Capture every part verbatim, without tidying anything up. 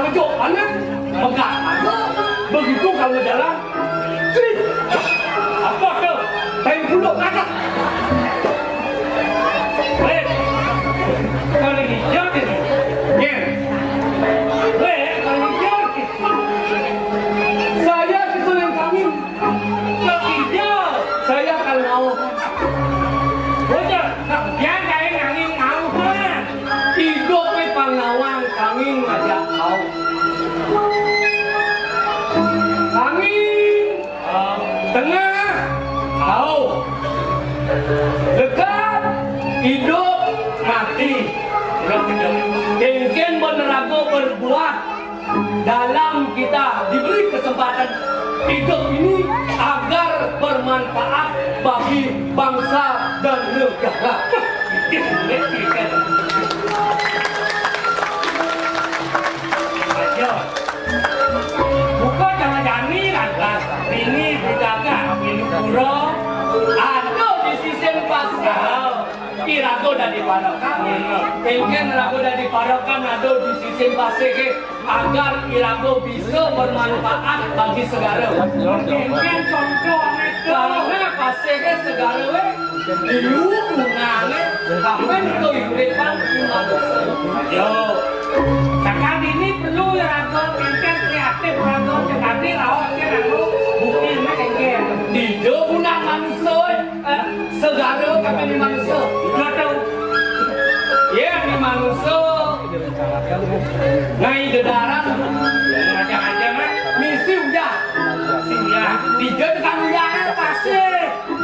Ojo, aneh, pegat aja. Begitu kalau jalan, crit. Apa tuh? Kain bulu, kagak. Weh, kalau hijau jadi. Yen. Weh, kalau hijau jadi. Saya disuruh kami. Kok hijau? Saya kalau mau. Bocor, nah, dia kain angin mau, kan? Idup wé pangawang kami ngajak kau. Kami, eh, tengah, kau. Dekat, hidup, mati. Kengken bener aku berbuat. Dalam kita diberi kesempatan hidup ini agar bermanfaat bagi bangsa dan negara. Ayo. Buka jangan-jangan lantas ini digaga ini pura ada di sisi pasal. Irago dadi parokan. Kengken rago dadi parokan ada di sisi pasih. Agar irago bisa bermanfaat bagi segara. Mungkin contohnya itu. Karena pasihnya segara wé, liu gunanya, bahkan kehidupan di manusia. Yo. Sekarang ini perlu ya raga, mungkin kreatif raga, jadi raos ya raga, buktinya kengken. Di guna manusia, eh, segara kami di manusia. Betul. Ya, di manusia. Ngai dedaran. Macam-macam, ah. Misi udah. Misi udah. Tiga tukang udah, eh, pasir.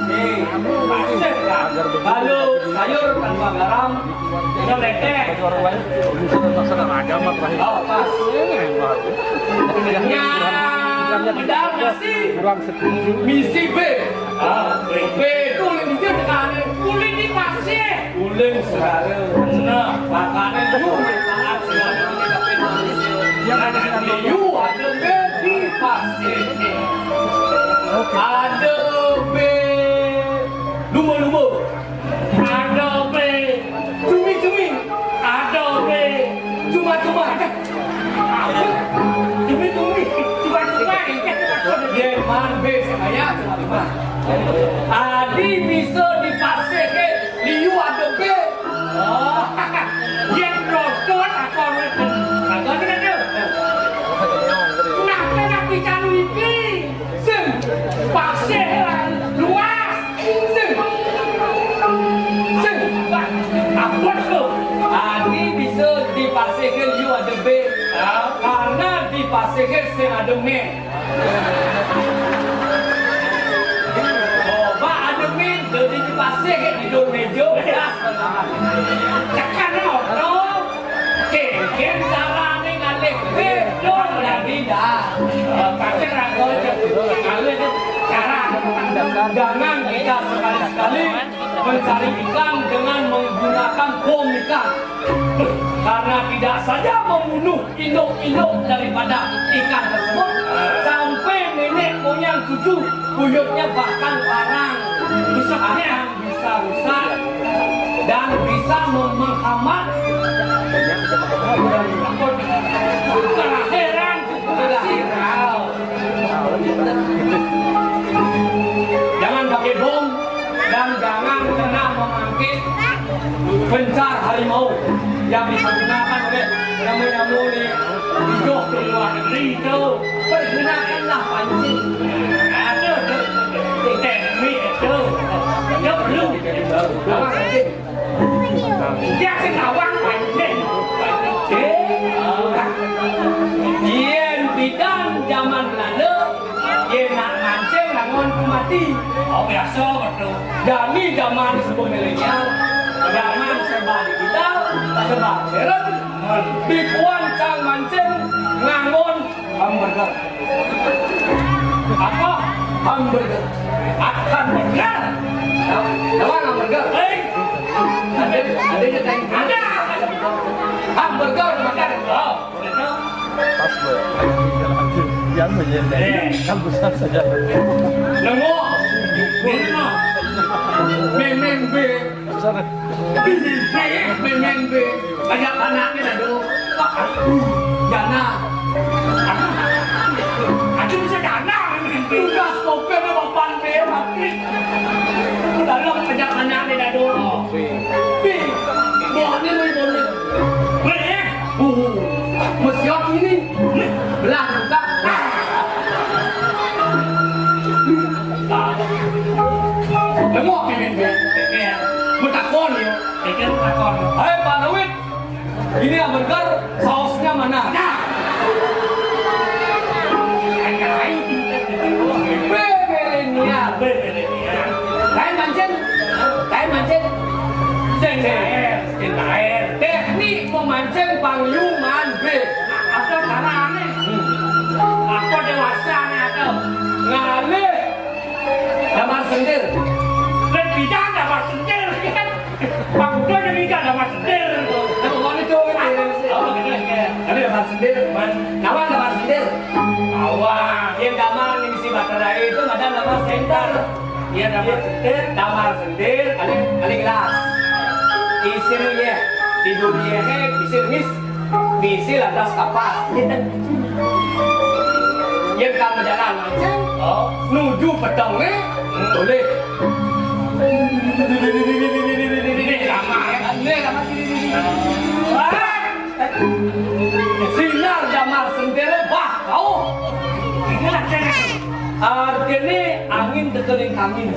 Eh, pasir, kan. Lalu sayur tanpa garam. Udah leceh. Oh, pas. Ya, bedar nasi. Misi B. Ah, B itu yang dia tekan. Kulit di pasir. Uling segala. Nah, makanya lu manfaat segala. Yang ada di you ada di pasir. Ada be lumba-lumba. Ada be cumi-cumi. Ada be cuma-cuma. Apa? Cumi-cumi. Cuma-cuma. Dia man be saya cuma-cuma. Adi bisa dipasihke liu ada be. Oh, yen rokok apa rokok? Kagak ada. Kenapa nak bicara itu? Sing pasih luas. Sing. Sing. Apa tuh? Adi bisa dipasihke liu ada be. Karena dipasihke sing ada me. Coba ada min, jadi dipasih di dor meja, belas banget. Tekan oto, kengken carane ngalih, eh, dor jadi dah. Eh, pasti ragu aja. Ngalih cara. Jangan kita sekali-sekali mencari ikan dengan menggunakan bom ikan. Karena tidak saja membunuh induk-induk daripada ikan tersebut, sampai nenek moyang cucu buyutnya bahkan karang bisa, bisa rusak dan bisa mem- menghambat kelahiran generasi. Jangan pakai bom dan jangan kena memanggil pencar harimau yang dipergunakan oleh nyamuk-nyamuk di hijau ke luar negeri itu. Pergunakanlah pancing. Ada tu teknik itu. Dia perlu. Apa pancing? Dia sing awak pancing. Pancing. Yen bidan zaman Belanda, yen nak mancing langon pemati. Oh, biasa betul. Jani zaman sebelum milenial, zaman serba digital, serba modern, bipuan cang mancing ngangon hamburger. Apa? Hamburger. Akan benar. Apa hamburger? Hei. Ada, ada yang tanya. Ada. Hamburger makan. Oh. Pas gue. Yang menjadi. Eh. Kan besar saja. Nengok. Ini mah. Memeng be. Besar. Bini be, memeng be. Kayak anaknya dah dulu. Pak, aduh, jana. Bi, bone, bone, bone. Bone. Uh, mesiot ini. Belah juga. Lengok ini, Bi. Betakon ya. Hai, Pak Dawid. Ini hamburger, sausnya mana? Nah. Bebelenia. Bebelenia. Kain mancing. Kain mancing. Sing, sing. Sing kain. Teknik memancing pang yu maan bé. Apa carane? Hmm. Apa dewasane atau? Ngalih. Damar sendir. Lek bidang damar sendir, kan? Pak Udo jadi gak damar sendir. Nah, pokoknya tuh, gitu. Oh, gitu, gitu. Ada damar sendir. Man. Kawan damar sendir. Kawan. Yang damar yang isi baterai itu ada damar senter. Iya, damar sendir. Damar sendir, kali, kali gelas. Isi ya, di dunia ini, isi mis. Misi lantas kapas. Yén kamu jalan mancing, oh, nuju pedangé, boleh. Ini sama ya. Ini sama. Sinar damar sendir, bah, kau. Artiné angin teka ning kangin.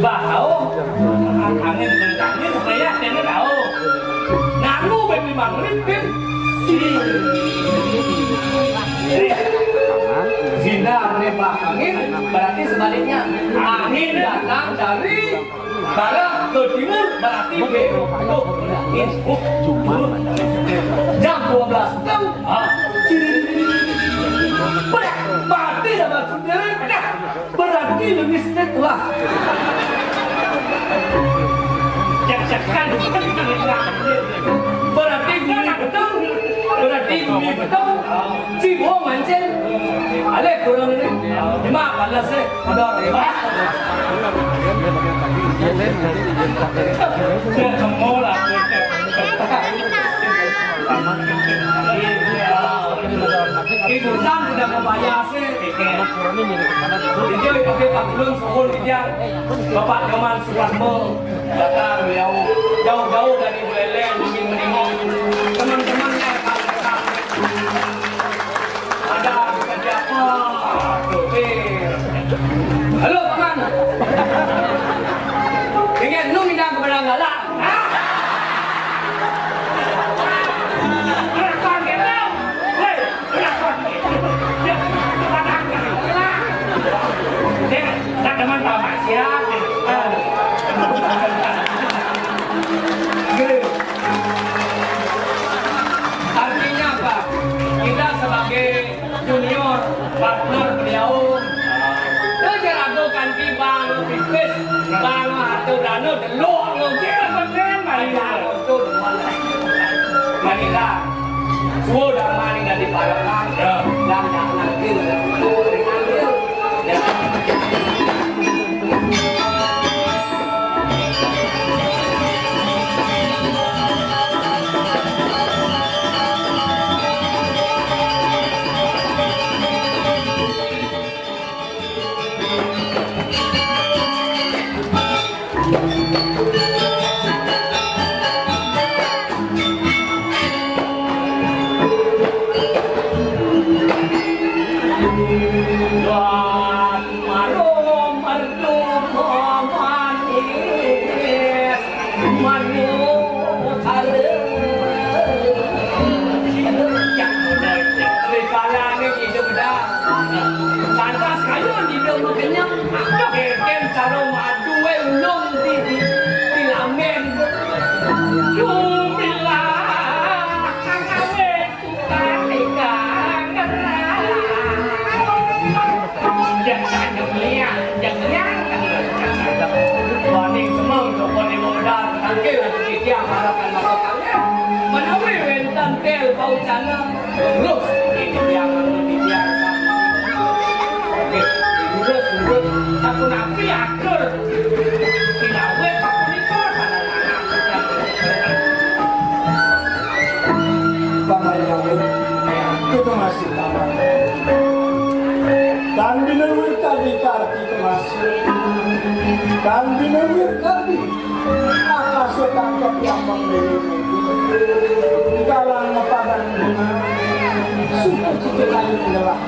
Bah, tau. Angin teka ning kangin, supaya kene tau. Nganggo ben lima menit, Bin. Sinar nembak angin, berarti sebaliknya. Angin datang dari barat ke timur, berarti B untuk angin. Jam dua belas tahu. Ah. Mati dah masuk diri. Berarti lebih setelah. Cek-cekan. Berarti gumi betul. Berarti gumi betul. Cibo mancing. Alé kurang ini. Cuma panas sih. Udah. Dia semua lah. Ibu Sam sudah membayar sih. Iya, dipakai Pak Gun, suhun dia. Bapak Nyoman Suwarmo datang beliau jauh-jauh dari Buleleng ingin menengok teman-temannya. Ada kerja apa? Sopir. Halo, Paman. Ingin nu minta kepada galak. Artinya apa? Kita sebagai junior partner beliau. Kerja ragu kanti bang pipis, bang harta dana delok lagi. Benar, Marilah. Suruh dah mani dari Palembang. Ya. Dan dah nanti. Ya. Manu kare. Rikala ning idup dah. Lantas kayu idup makenyem. Keken cara madu wae ulung di, di, di lamen. Jumilah kang awet. Menawi wénten tel paucana, terus ini yang ini yang. Oke, terus, terus, sapunapi atur. Sinawit sapunika, Paman Yawut, kita masih paman. Kan binawir tadi karti kemas. Kan binawir tadi. Akase tangkep yang pembeli. Dalam ngepadan bina. Suku cicit ayu ngelah.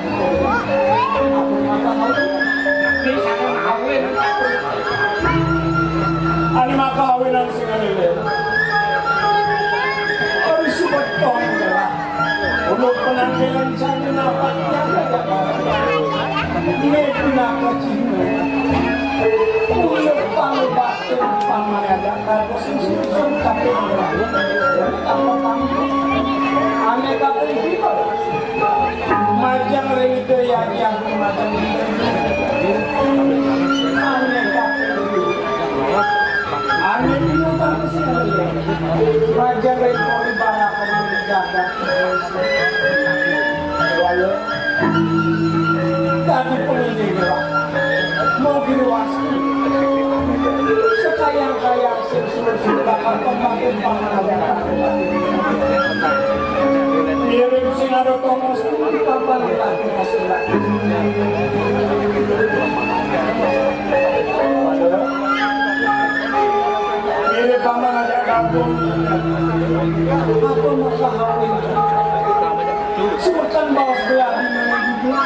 Aku mata mau. Ini sana mau. Ane maka awinan sing alele. Ori subetong adalah uluk penampilan sane napak yang ada. Ini pinaka cina. Uluk pangubah paman ada. Kata sing susun tapi adalah. Apa tamu? Ane kata yang kita. Majang ring Ida Hyang Agung, majang ring Ida. Ane kabeh. Ane pinutan sing. Majang ring Pori Barakan ring jagat. Wayo. Dadi pengindira. Mogi wastu. Sekayang-kayang sing suwun-suwun bakal pembantu paman aja. Mirip sing ada tongos di papan lagi masih. Mirip paman aja kampung. Apa masalah ini? Sultan bawa sebelah di mana juga?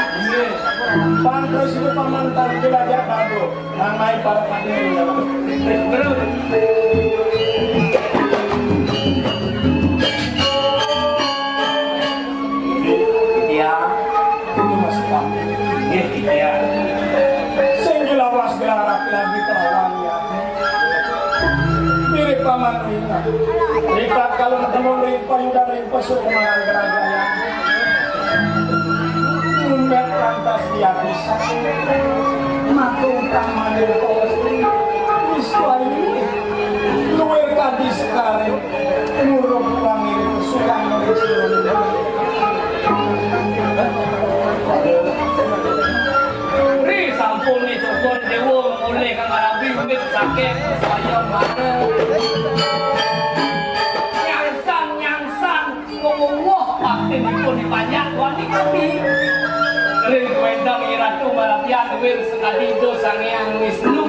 Pan presiden paman tampil aja bagus. Namai para hadirin dalam. Iya. Itu masih kamu. Iya, iya. Sing lawas gelar lagi lawan ya. Mirip paman Rina. Rita kalau ketemu Rita Yuda Rita Sukumaran Kerajaan. Umat lantas dia bisa. Maka utama dari polisi. Iswai. Luar tadi sekarang. Ngurung wangi sudah ngurus. Ri sampun ni syukur dewa oleh kang rabi, sakit saya mana. Nyangsang, nyangsang. Wong bakti dipun banyak wani kami. Ring wedang iratu marabian wir sekadi do Sang Hyang Wisnu.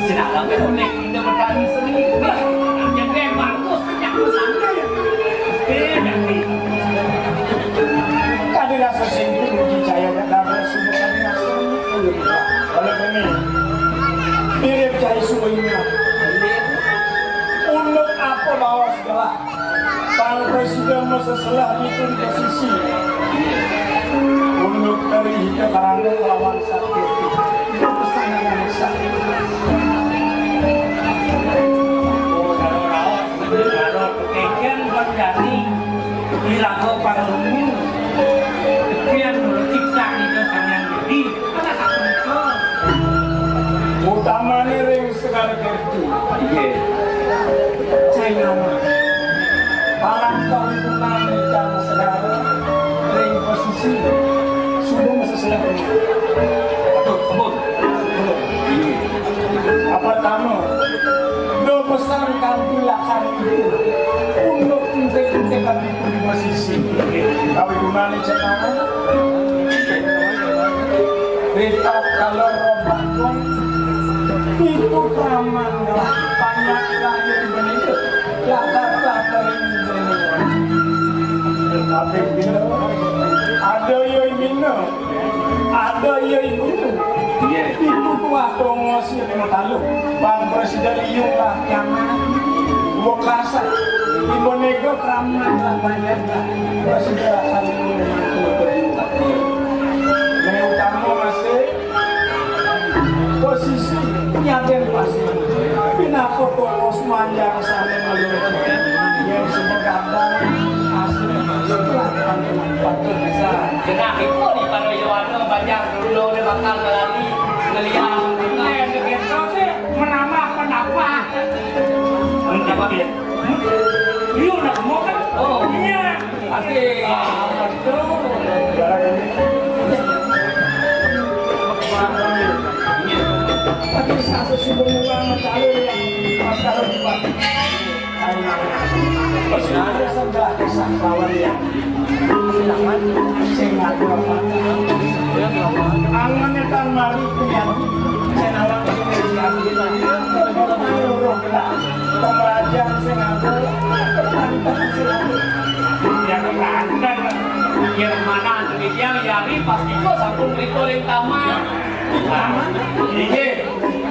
Sinalame oleh kita berkami seni. Yang memang bos penyakit sana. Eh, jadi. Kadi rasa sing puji jaya nek damel sumber kadi rasa. Kalau ini mirip jaya suwenya. Untuk apa bawa segala Pang presiden masa selah itu di posisi. Untuk dari hingga karangga kelawan sakit. Itu pesanan yang besar. Oh, kalau raos, kalau kekekian berjani, dilakukan ilmu. Kekian menurut kita, kita yang jadi. Utamane ring Segara Kerti. Iya. Cai nama. Parang kawitunan ingkang segara ring posisi subuh seselah. Aduh, ampun. Iya. Apa tamu? Do pesan kanti lakar itu. Untuk entek-entek kami Masisi. Kawiguna ni cenah. Rita kalau roh bakung itu kraman lah. Banyak lahir benih. Lakar tak beri benih. Tapi bila ada yo bina. Ada iya ibu. Iya. Ibu tuah tongos ya lima talu. Bang Presiden liung lah kiamat. Wekasa. Ibu nego keramat lah banyak lah. Presiden akan. Yang utama masih posisi nyaden pasti. Pinako tongos manjang sana melihat. Yang sebegaban asli. Setelah teman-teman patut bisa. Genah ipun ipun Yohana banyak dulu dia bakal berani ngeliat. Lain begitu sih, menambah penambah. Menambah. Iya, nak mau kan? Oh. Iya. Oke. Ah, betul. Tapi satu sih, berulang mencari yang masalah di. Ada sebelah kisah lawan yang Sing ngatur apa? Angen tan mari kuliah. Senawang kuliah. Pemelajaran sing ngatur. Pertanian sing ngatur. Ya kebanten. Ya mana antu dia yari pasti kok sampun riko ring taman. Taman. Inggih.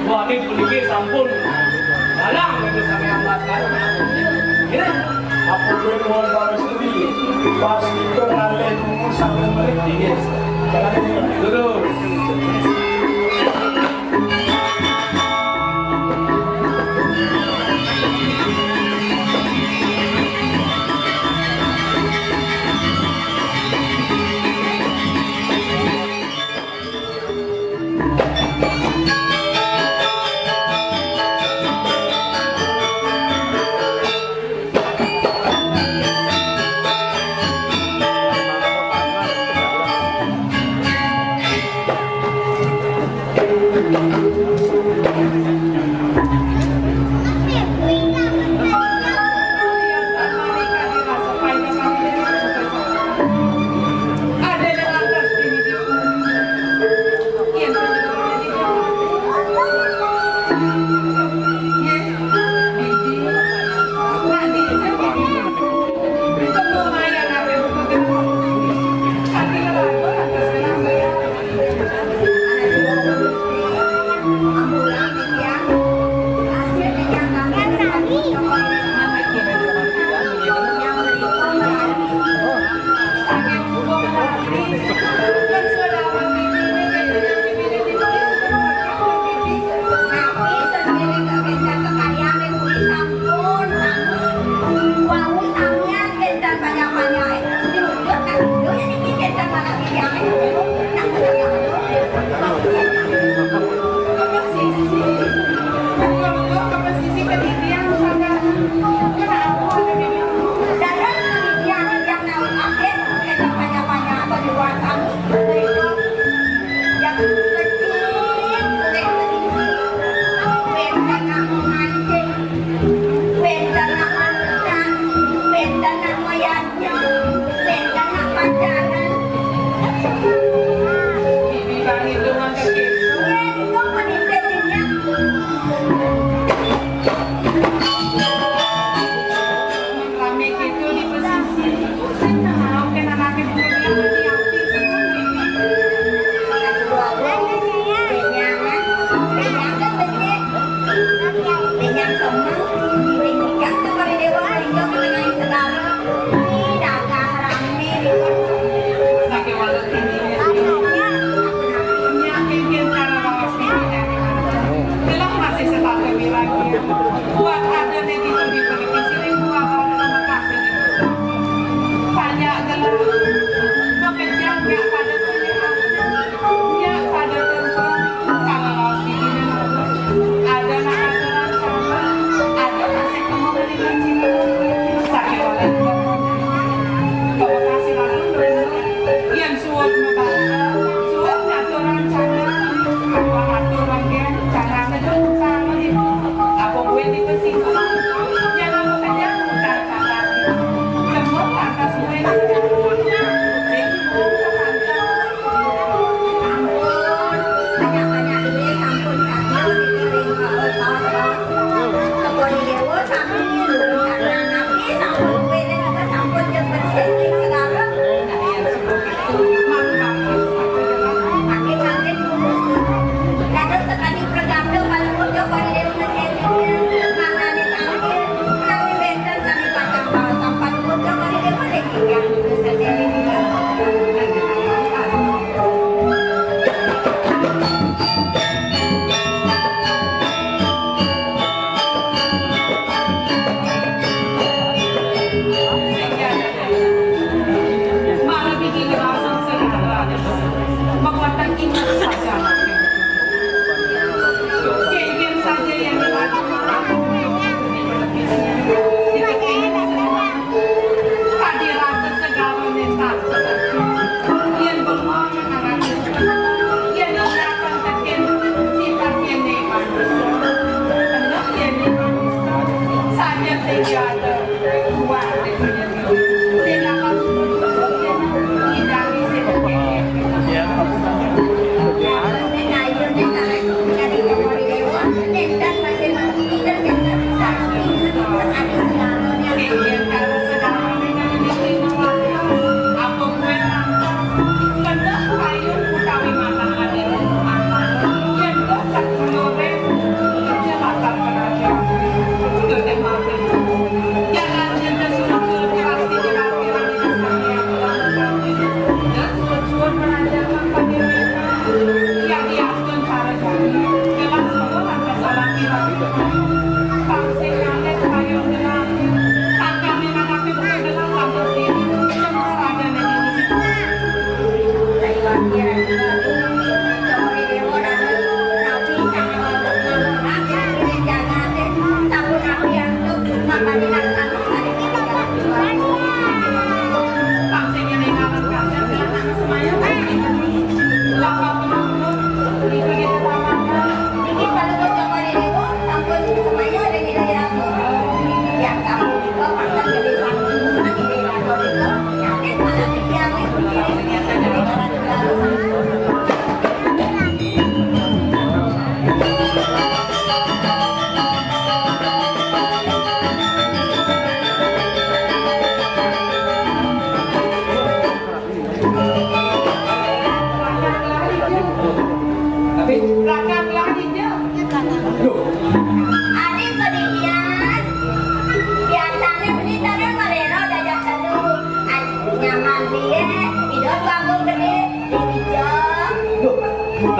Wah, ini puniki sampun. Dalang itu sampeyan Mas. Ya. Apa kuwi nuwun pangestu? Pas itu ngalih nunggu sambil merik dingin. Terus.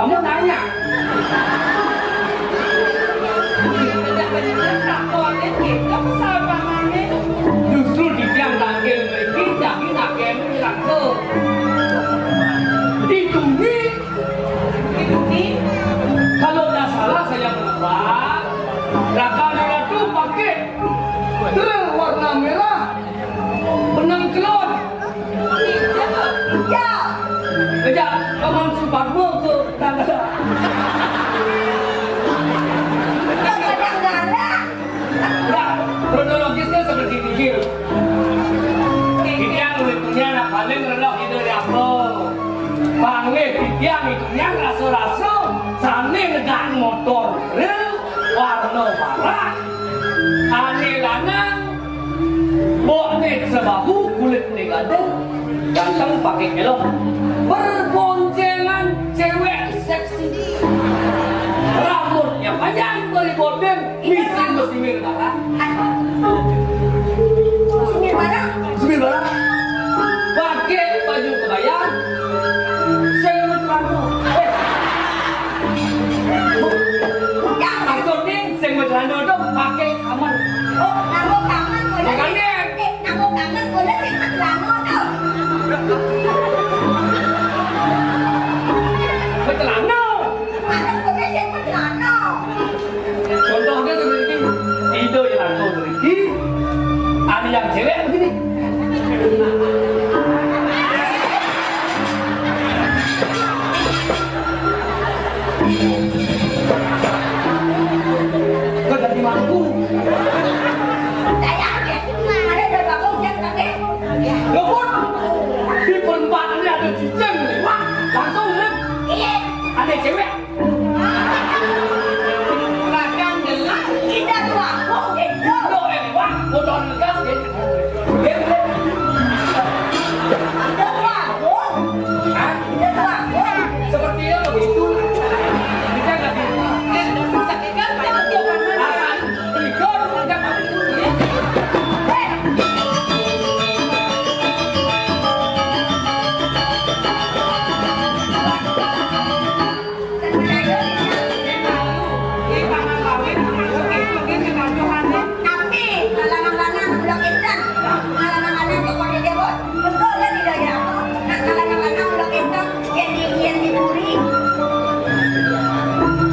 Kamu nanya. Bener-bener takonin gitu kesalahpahamannya. Justru di tiang tangkil mriki jagi nakeni ratu. Idungi, idungi. Kalau ndak salah saya menebak, Raka Ratu pakai drill warna merah, benang kelon. Ya. Sejak Paman Suparno ke Tangga. Ke Tangga. Nah, kronologisnya seperti ini, Gil. Titiang ulinya anak paling rendah itu dari apa? Panggih titiang itu yang raso-raso, sane negak motor, rel, warna barak, ane lanang, bokne sebahu, kulitne gading, ganteng pakai elok. Berboncengan cewek seksi. Rambutnya panjang, beri bordeng, misi mesimir barang. Mesimir barang? Mesimir barang. Pakai baju kebaya, sewet rambut. Eh. Ya, maksudnya sing wis lanang to pakai kamar. Oh, nganggo kamar kok. Makanya. Eh, nganggo kamar kok sing wis lanang to. Wis lanang. Kamar kok sing wis lanang. Contohnya seperti ini. Tidur ya lanang seperti ini. Ada yang cewek begini. Kok jadi mangku? Saya ada, ada bakal ujian pakai. Loh, Bun, di perempatan ini ada cicing lewat, langsung lihat. Iya. Ada cewek. Belakang jelas. Kita tuh aku gitu. Loh, eh, wah, motor gas gitu. Sepertinya begitu. Bisa nggak bisa? Asal beli gol, udah pasti. Tapi, lanang-lanang, ulah kenceng. Lanang-lanang, kok dia jawab. Betul kan tidak ya? Nah, lanang-lanang, ulah kenceng. Yen di, yen di puri.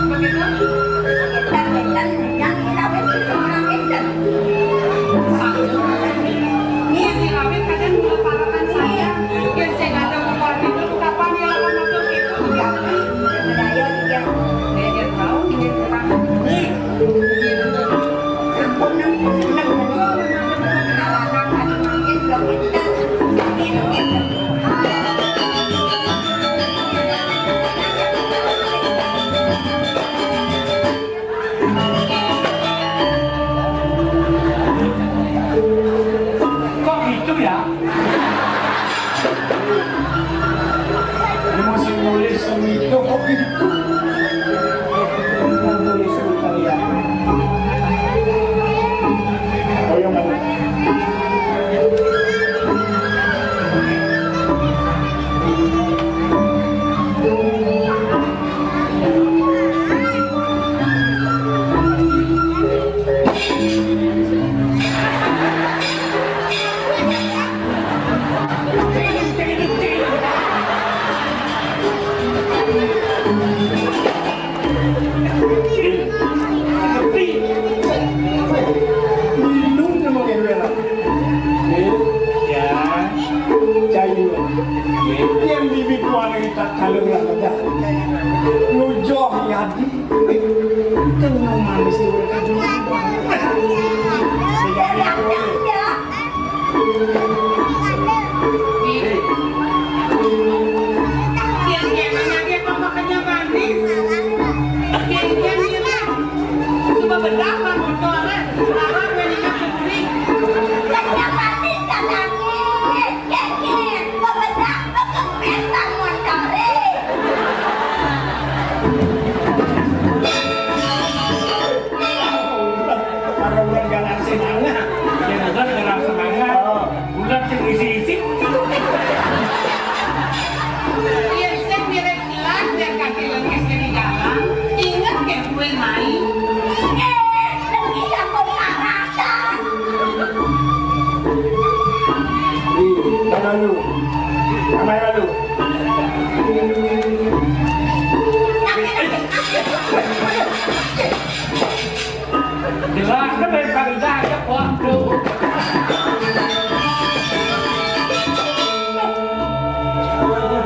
Begitu. Kenceng, kenceng, yang kita betul orang kenceng. Ini yang dirawit kadang melupakan saya. Yen saya nggak ada motor itu, kapan dia akan masuk itu? Ya, udah, ayo, dia. Dia, dia tahu, dia kurang. Kok gitu ya? Ini masih nulis seni itu kok gitu? Tulis sekalian. Oh, yang mana? Minum sama Gerwela. Ya, cayu. Yang bibit warna tak kalau lah. Nujoh yadi. Kenyang manis itu kan. Yang dia mana dia kok makanya manis? Yang dia mana? Coba bedak lah motornya. Arah menikah kuning. Yang manis kan lagi. Yang dia kok bedak. Kalau bulan galang semangat, ya bukan galang semangat. Oh. Bulan sing isi-isi. Lalu, ramai lalu. Jelas kan dari Pak Ida aja, waduh.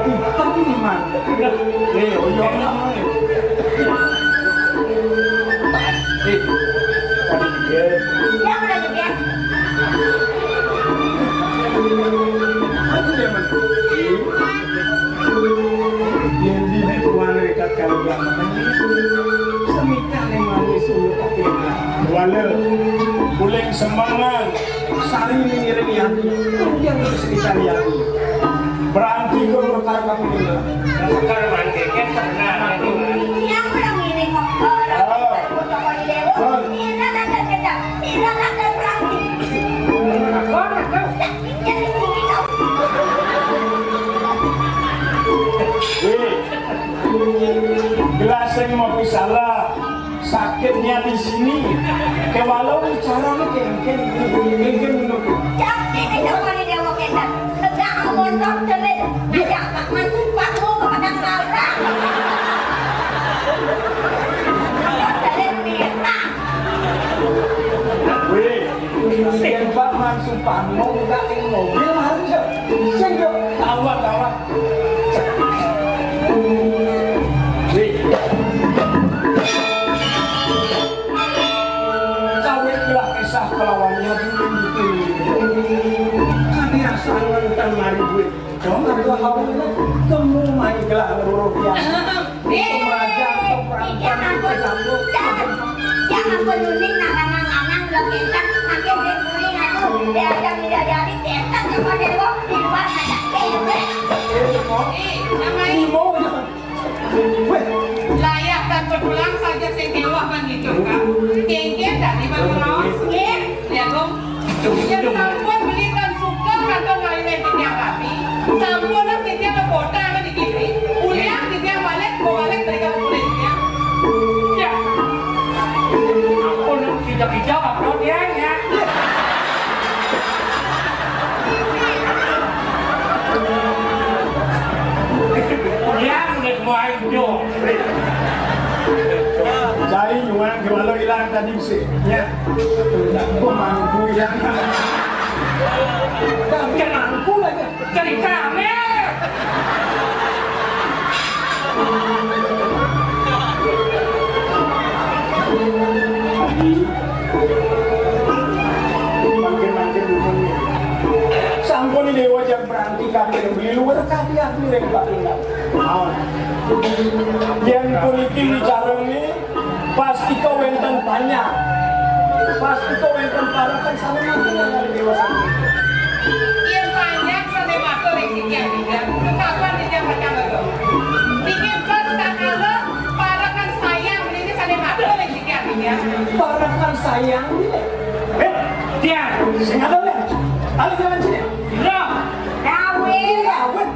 Hitam nih, Man. Eh, oyong. Eh, tadi dia. Dia udah gede. Aku dia, Man. Yén bibit wala ikat karo gamelan, semita ning manis ulu kepénak. Wala, uling semengan, sari ngiring yati, kemudian terus kita yati. Berarti kok berkar kami ini. Berkar mangke, kan sebenarnya. Yang udah ngiring kok. Oh. Ini ada kerja, ini ada kerja. Wih, gelas sing mau salah. Sakitnya di sini. Ke walau bicara lu kengken, kengken menurut. Cak, ini coba nih dia mau kengken. Tegak motor telit. Ngajak Pak Mansur, Pak mau ke Padang Laura. Motor telit nih, tak. Wih, yang Pak Mansur Pak mau buka mobil harus ya. Sing yo, tawar, tawar. Wih. Cawit gelah kisah kelawannya dulu itu. Kami asal nonton mari duit. Dong, aku hawa ini. Kamu main gelah loro ya. Pemeraja, pemeraja, jangan pun, jangan, jangan pun nuning, nang lanang-lanang, lo kencang, makin dia kuning, aduh, dia ada bidadari, kencang, dia pada lo, di luar ada, eh, eh. Eh, Imo. Eh, namanya Imo, ya. Weh. Layak dan berulang saja sing kewah begitu, kan? Kengken dari Bang Raos. Iya. Lihat, Om. Yang sampun beli kan suka atau ngalih titiang kami. Sampun titiang ke kota kan di kiri. Ulian titiang balik, mau balik dari kampung titiang. Ya. Ampun, tidak dijawab, no, dia, ya. Dia udah semua hijau. Cari nyuang gimana hilang tadi sih? Ya. Pemangku ya. Kan kenangku lagi. Cerita, Mel. Makin-makin dukun nih. Sampun dewa jam beranti kami beli luar kami aku ring Pak Tinggal. Mau. Yang puniki bicara nih, Pastika wénten panjang. Pastika wénten parekan sané matur kali Déwa Sami. Yén panjang sané matur ing titiang titiang, kekapan titiang pacang lega. Niki bas sakala parekan sayang niki sané matur ing titiang titiang. Parekan sayang niki. Eh, tiang. Sing ada lé. Alih jalan sini. Roh. Kawin. Kawin.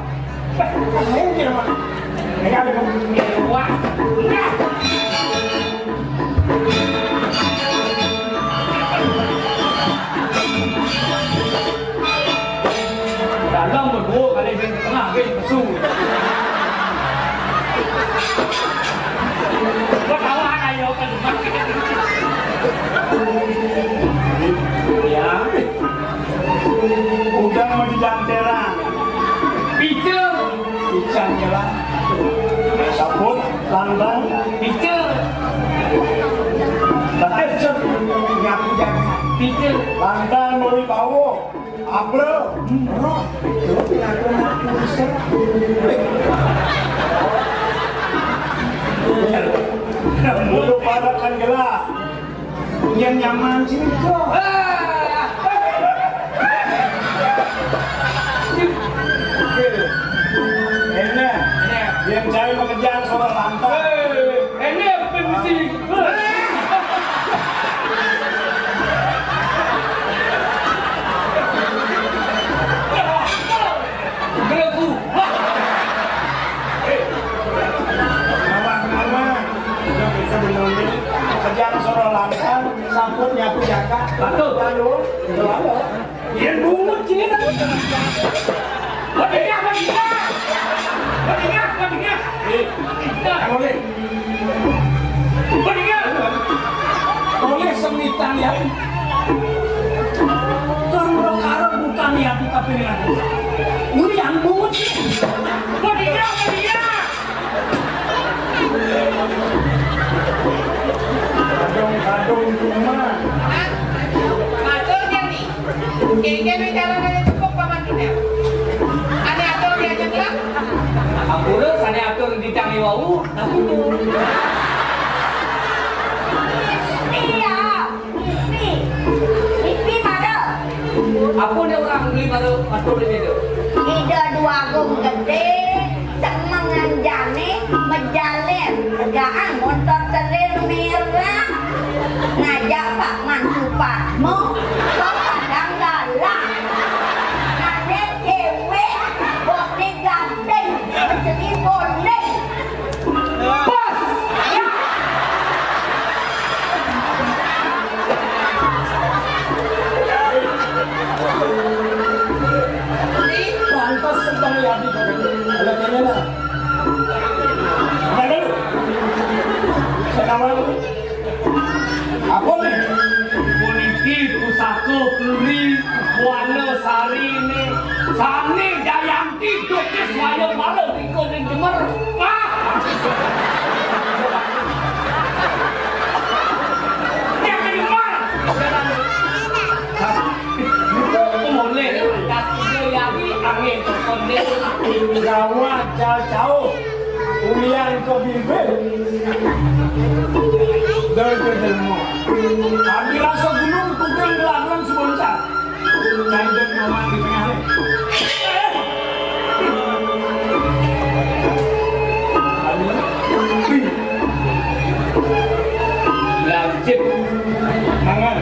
Wah. Dalam berdua kali, sing tengah, sing pesu. Ketawa ayo ke rumah. Ya. Udang mau dijanteran. Pice. Ican nyelah. Sabut, lantang. Pice. Tapi nyapu jaga. Pice. Lantang mau dibawa. Apa? Roh. Lu ngaku-ngaku bisa. Mulu parekan gelah. Yén nyaman sini, Bro. Enak. Enak. Yén cai makerjaan seorang lantak. Eh, enak, permisi. Belagu. Nama-nama. Udah bisa menonton. Kerjaan seorang lantak, sampun nyapu jagat. Betul. Lalu, lalu. Dia bungut sini. Badinga, badinga. Badinga, badinga. Eh, Kang Oleh. Badinga. Oleh semitan ya. Tur perkara bukan ya di kapilingan. Ulian bungut. Badinga, badinga. Kadung-kadung cuma. Hah? Matur, Jani. Kengken wicarane cukup, Paman Duda. Ane atur diajeng lah. Ampura sane atur dicang wau, ampun. Iya, mimpi. Mimpi mara. Apa dia orang beli mara, atur dia tu? Ida Dwagung Gede, semengan jane, mejaler, tegaan montor telir merah. Ngajak Pak Mantu Padmo ke Padang Galah. Ane cewek, bone ganteng, persegi boleh. Pas. Ya. Pantes sedang ya di. Ada kene nah. Ada dulu. Saya nawar dulu. Apa nih? Puniki pusaka puri buana sarine sane Jayanti dukis wayang mara rika ning Jemer. Wah! Yang Jemer. Mulih, kasih Jayanti angin terkondek. Gawat, jauh-jauh. Ulian ke bibir. Dol ke delmo. Abi rasa gunung tugel geladuan seboncar. Cai dek mama di tengah ni. Lancip. Mangan.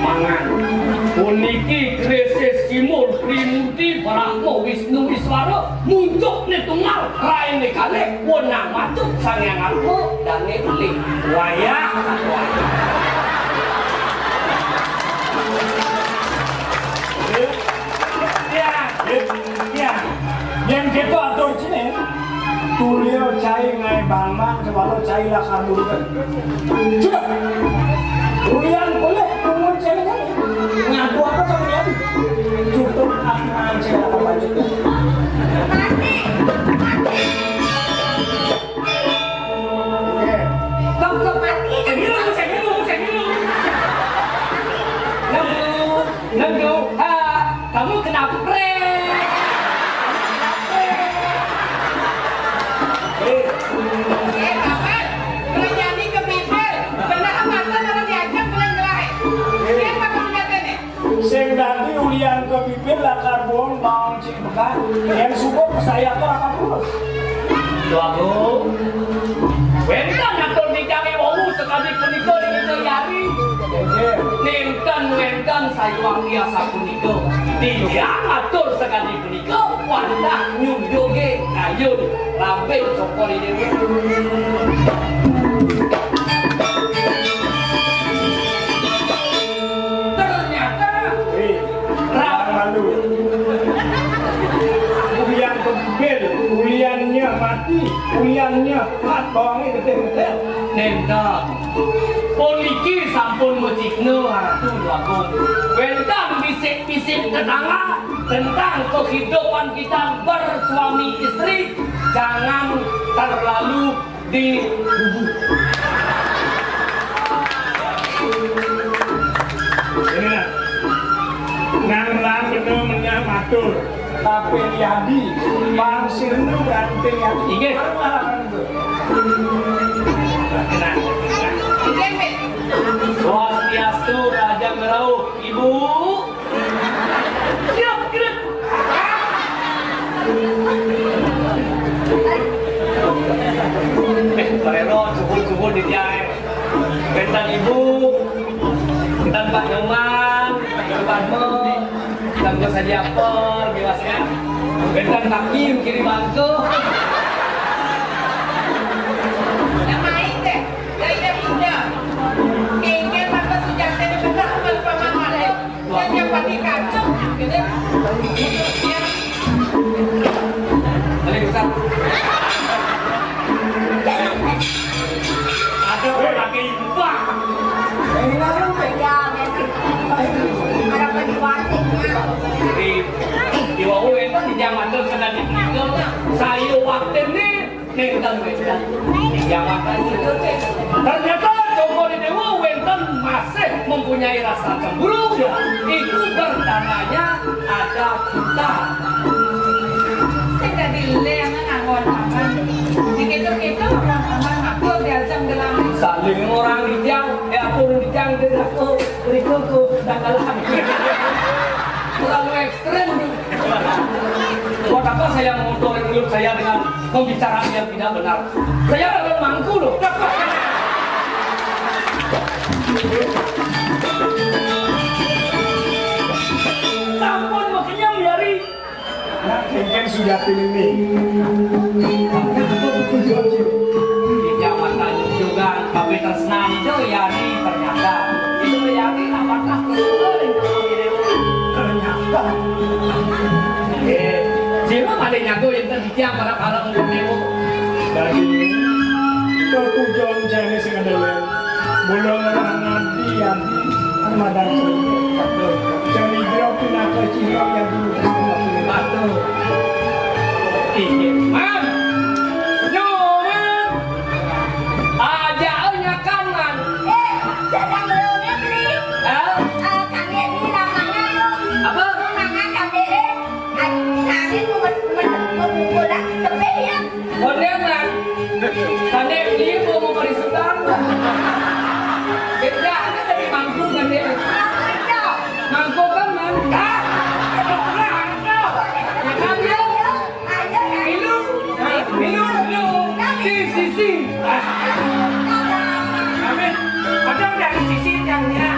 Mangan. Puniki Kristus Timur Trimurti Brahma Wisnu Iswara. Muntuk ni tunggal, rai ni kalih, wenang matuk Sang Hyang Atma, dane beli. Wayah, wayah. Ya, ya, ya. Yang kita atur sini, tulio cai ngai bangma, kepala cai lah kabur. Sudah. Ulian boleh, pungut cai ngai. Ngadu apa sama dia? Cukup apa aja apa aja. Mati. Mati. Oke. Kau kau mati. Saya minum, saya minum, saya minum. Lalu, lalu, ha, kamu kenapa? Eh, Bapak, penyanyi ke bibir. Benar mata orang diajak bulan gerai. Siapa kamu lihat ini? Sing dadi ulian ke bibir lakar buang bawang cik bekan. Yang subur saya tuh akan terus. Tuh aku. Wenten atur dicari wau sekali punika di kita yari. Nenten, wenten sayuang dia sapunika. Dia atur sekali punika wantah nyujuge kayun. Rabe cokor ini. Ternyata. Hei, ra- jangan malu. Ulian ke bibir, uliannya mati, uliannya pat, bawangnya gede-gede. Nenten. Puniki sampun macikna Ratu Agung. Wenten bisik-bisik tetangga tentang kehidupan kita bersuami istri, jangan terlalu di ini nah. Nang lang bener menyang matur. Tapi yadi, bang sirnu berarti yadi. Inggih. Baru malah kan itu. Nah, nah. Swastiastu, Raja Ngerauh, Ibu. Siap, gerak. Eh, Pak Reno, suhun-suhun di dia, eh. Wenten Ibu, wenten Pak Nyoman, Pak Nyoman, wenten Gus Haji Apel, biasa. Wenten Pak Kim, kiri bangku. Nama itu, Daya Bunda. Kengken mata sujate di tengah, Pak Paman Malik. Yang pati kacau, gitu. Ya, Dewa wénten di jaman sané ditinggal, nah, saya waktuné nénten wénten di jaman itu. Ternyata Joko Dewa wénten masih mempunyai rasa cemburu, ya. Itu bertandanya ada cinta. Sing dadi lé ngangon paman. Dikit-dikit orang paman ngaku diajak gelang. Saling orang dijang, ya, turun dijang, dia ngaku, berikutku, tanggalan. Terlalu ekstrim. Buat apa saya mengotori mulut saya dengan pembicaraan yang tidak benar? Saya adalah mangku, loh. Sampun makenyem, ya, Ri. Nah, kéngkén sujati ini. Di zaman Tanjung juga, tapi tresnan itu, ya, Ri, ternyata. Itu, ya, Ri, apakah betul itu? Ternyata. Eh, sira malih nyago yén ten titiang para, para umur dewa. Dadi, tetujon jane sing ndeleng. Mula ngerang adi, adi, kan madang. Jani dia pinaka cihra yang dulu. Aduh. Inggih, Man. Nyo, Man. Ajak nyakan, Man. Eh, sedang lewat, Li. Hah? Eh, kami ini namanya tuh. Apa? Namanya kami, eh. Angin mengumpul lah, tebih ya. Kondangan. Tandek beli mau mau parisudan. Beda aja dari mangkuk kan dia. Mangkuk kan mangkuk. Makan ya. Milu. Milu, milu. Di sisi. Amin. Ada dari sisi yang dia.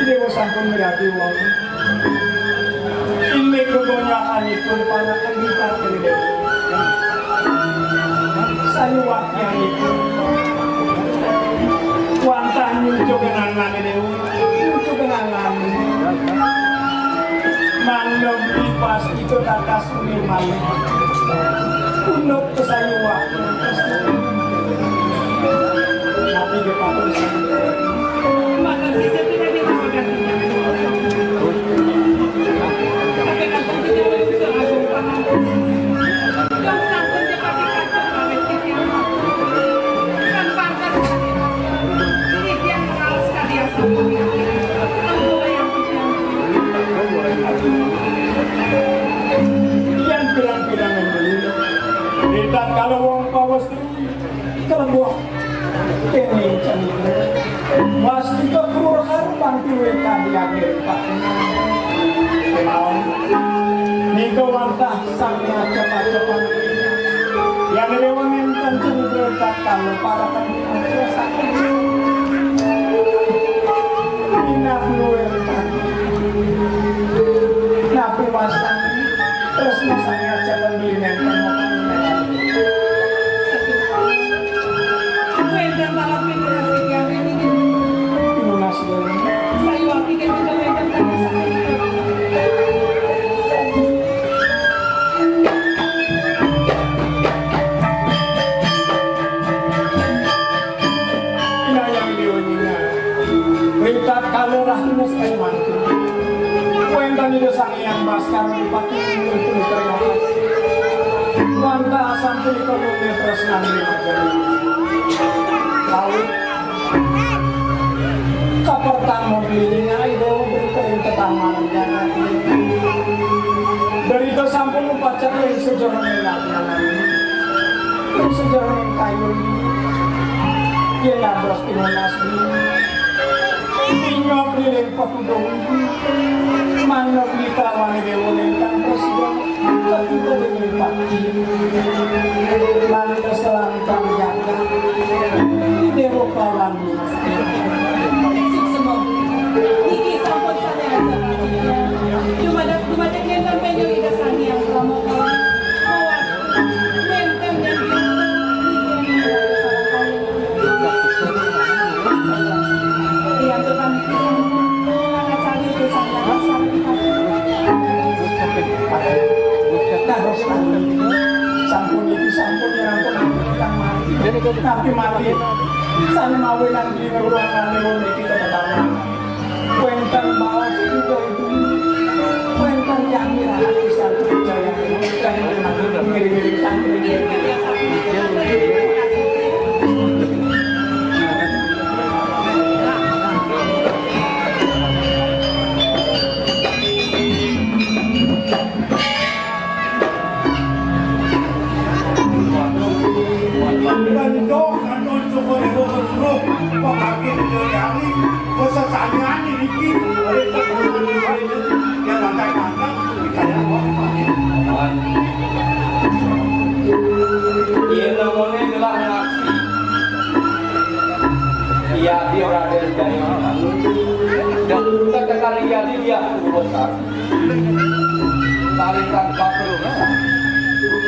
Ini sampun mirati wong. Inggih kebanyakanipun para pendeta pendeta. Sayuwaknyanipun wantah nyucukenang nami dewa, nyucukenang nami. Manggih pasti tatas suni malih. Unduk kesayuwakna pasti. Tapi dia patut. Yang pirang-pirang membeli. Di tatkala wong pawestri Kelebuh. Kene cemite. Wastika krura karo panti wetan di akhir Pak. Kemawon. Nika wantah sang cepat-cepat. Yang rewa ngenten cemite kata leparakan. Minat luwih. Napi wastani? Tresna sanget jalan beli nenten. Wénten para pinterasi tiyang ing. Pinunas dening. Sayuwakti kita wénten kami sakit. Inayang dewa nyina. Ritat kalorah dinas kalimantu. Wénten ida sang Yang Baskara Bupati Gunung Punika Yamas. Wantah sampun ikanune tresnan ring ajeng. Laut. Kapertama beli ningali dewa berita ing tetaman jagat. Derita sampun upacara ing sejerone lapianan. Ing sejerone kayun. Yen abros pinunas beli. Inyok liling Patuduh manuk dikalawan dewa ingkang prasida ketiga dening pati. Lan keselamatan jagat di dewa kelawan suksma. Niki sampun sane aja. Dumadak dumadak nenten penyo ida sani yang selama kawan. Mawar nenten yang biasa. Niki yang biasa. Dumadak Napi malih sané mawinan di ruangané niki tetep aman. Wénten baos ijo-ijo. Wénten yami rahat pisan percaya. Ngiring-ngiring santri. Kanjong, kanjong, syukur ibu bersuruh, pemaki menjadi hari, kesesanian ini, oleh keturunan ini, yang makan-makan, dikaya orang. Iya, namanya gelar ngaksi. Iya, dia Raden Jaya. Dan katakan iya, dia besar. Tarikan batu.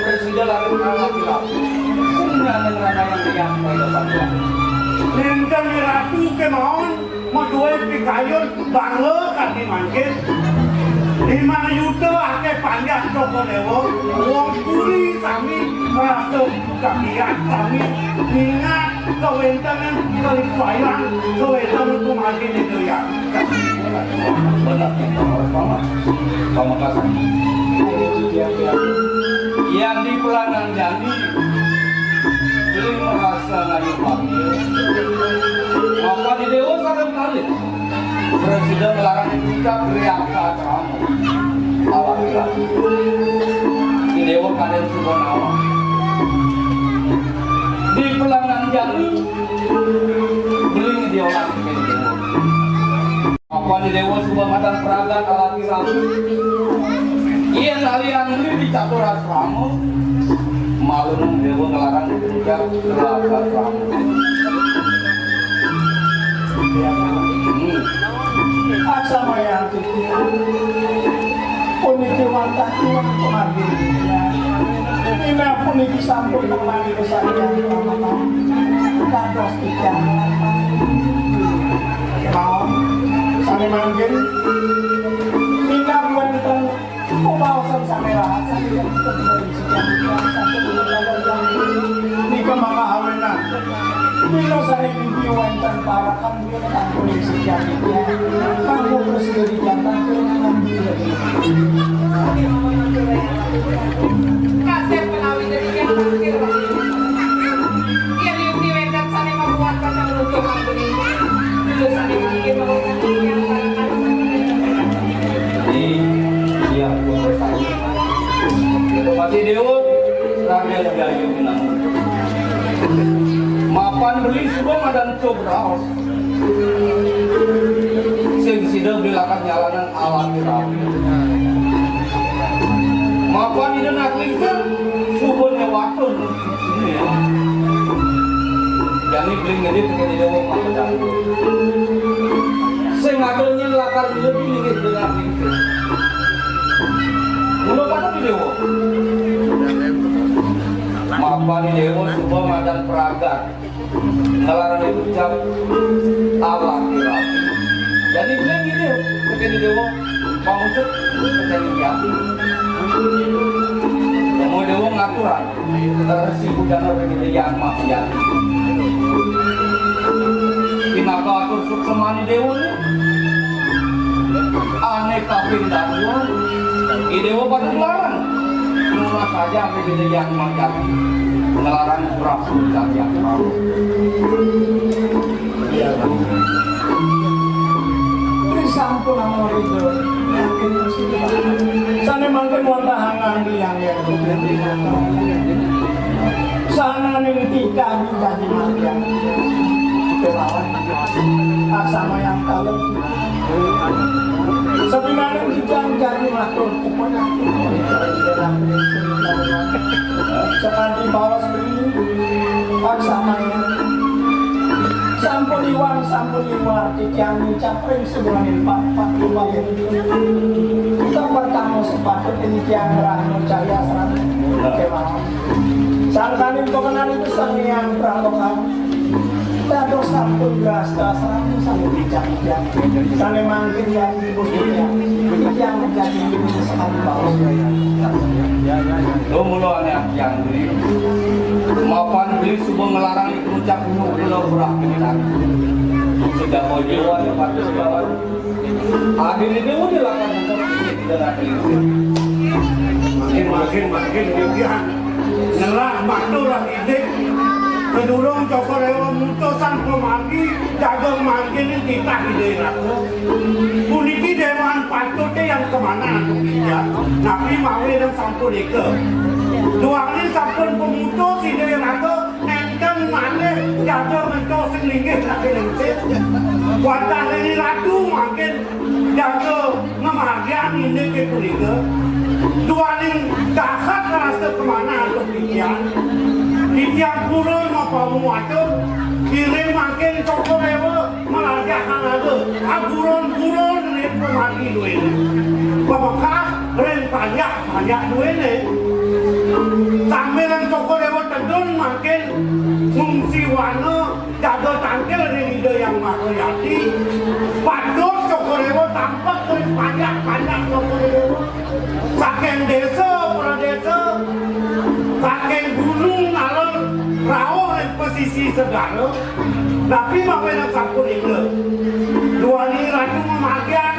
Presiden lalu anak bilang, punya dengan yang yang pada bangga. Linten Ratu kemauan, madué pikayun bangga kadi mangkin. Lima yuta aké panjak Cokor Déwa, wong puri sami rasa kagiat sami mingat kawéntenan kalih wayang kawéntenan kumargi Nindrian. Benar, Paman. Pamekasan. Yang di Pelanan Jani, beli merasa ngayu panggil. Maka di Dewa sareng kalih. Presiden larang ngucap riasa kamu. Alhamdulillah. Di Dewa kadén suba nawang. Di Pelanan Jani, beli diolah. Apa di Dewa suba madan pragat alaki ramu? Yén alian beli di catur asrama, malu Dewa ngelarang dikerja kelas asrama. Hmm. Aksamayang titiang. Puniki wantah tiang pangabdi titiang. Inggih puniki sampun nangani kesaktian pramana. Dados titiang. Mawon. Sané mangkin. Inggih wénten pabaosan sané rahat sané nika mangka awénan. Dina sané mimpi wénten parakan. Kasép menawi demikian tangkir. Yén yukti wénten sané mabuat kacang lucu mangkuni. Dulu sané mangkir mawon kacang yang. Iya, Pati Déwa, Raden Gayunan. Mapan beli suba madan cub raos. Sing sida beli lakar nyalanan alaki raos. Mapan ida nak lingsir, suba newatun. Jani beli ngedit tekén ida wong mapan. Sing ada nyén lakar ida beli ngedit dengan lingsir. Mula pada di Déwa. Mapan di Déwa suba madan pragat. Ngelarang diucap Allah kira. Jadi beli ngene, tekén di Déwa, mau cek, tekén di Déwa. Mau Déwa ngaturan, terus si budana tekén di Déwa, mak ya. Pinaka atur suksemané Déwa né. Ané kaping dua, I Déwa pada ngelarang. Nunas saja Ida Hyang Mahjani ngelarang Prabu Hyang Prabu. Sampun amor itu. Sané mangkin wantah angan yang ya. Sananing titah dadi marga. Kelawan aksama yang kalem. Sapinaning titah dadi matur kupon. Sakanti balas beli aksama yang sampun iwang, sampun iwang, titiang ngucap ring sebulan empat, empat lima ya. Kita pertama sepatut ini tiang berang percaya serang. Kemauan. Sangkaning pekenan itu Sang Hyang Praloka. Dados sampun grasta sami sampun dicak-cak. Sané mangkin yang ibu dunia. Yang menjadi diri sekali baus. Lo mulo ané yang beli. Mapan beli suba ngelarang Cak gunung kula murah kencang. Sudah mau jiwa ya patuh lawan. Adin itu udah lakukan untuk kita nak kelinci. Makin, makin, makin, makin. Ngelah matur lah idik. Sedurung Cokor Ewa mutusan pemargi, jaga margi ini titah ide ratu. Puniki dewan patutnya yang kemana aku pindah. Nabi mawe dan sampun ike. Duaning sampun pemutus ide ratu. Nénten malih jaga mentos sing linggih saking lingsir. Wantah Riri Ratu mangkin jaga ngamargiang indik punika. Duaning dahat rasa kamanah antuk titiang. Titiang purun mapamu atur, ngiring mangkin Cokor Dewa malajah halaga. Aburon-buron ring pamargi duéné. Pamekah ring panjak-panjak duéné. Sambilang Cokor Dewa tedun mangkin ngungsi wana jaga tangkil ring Ida Hyang Maha Yati. Patut Cokor Dewa tampek ring panjak-panjak Cokor Dewa. Saking désa pradésa, saking gunung ngalor rauh ring pesisi segara, napi mawinan sapunika. Duaning ratu ngamargiang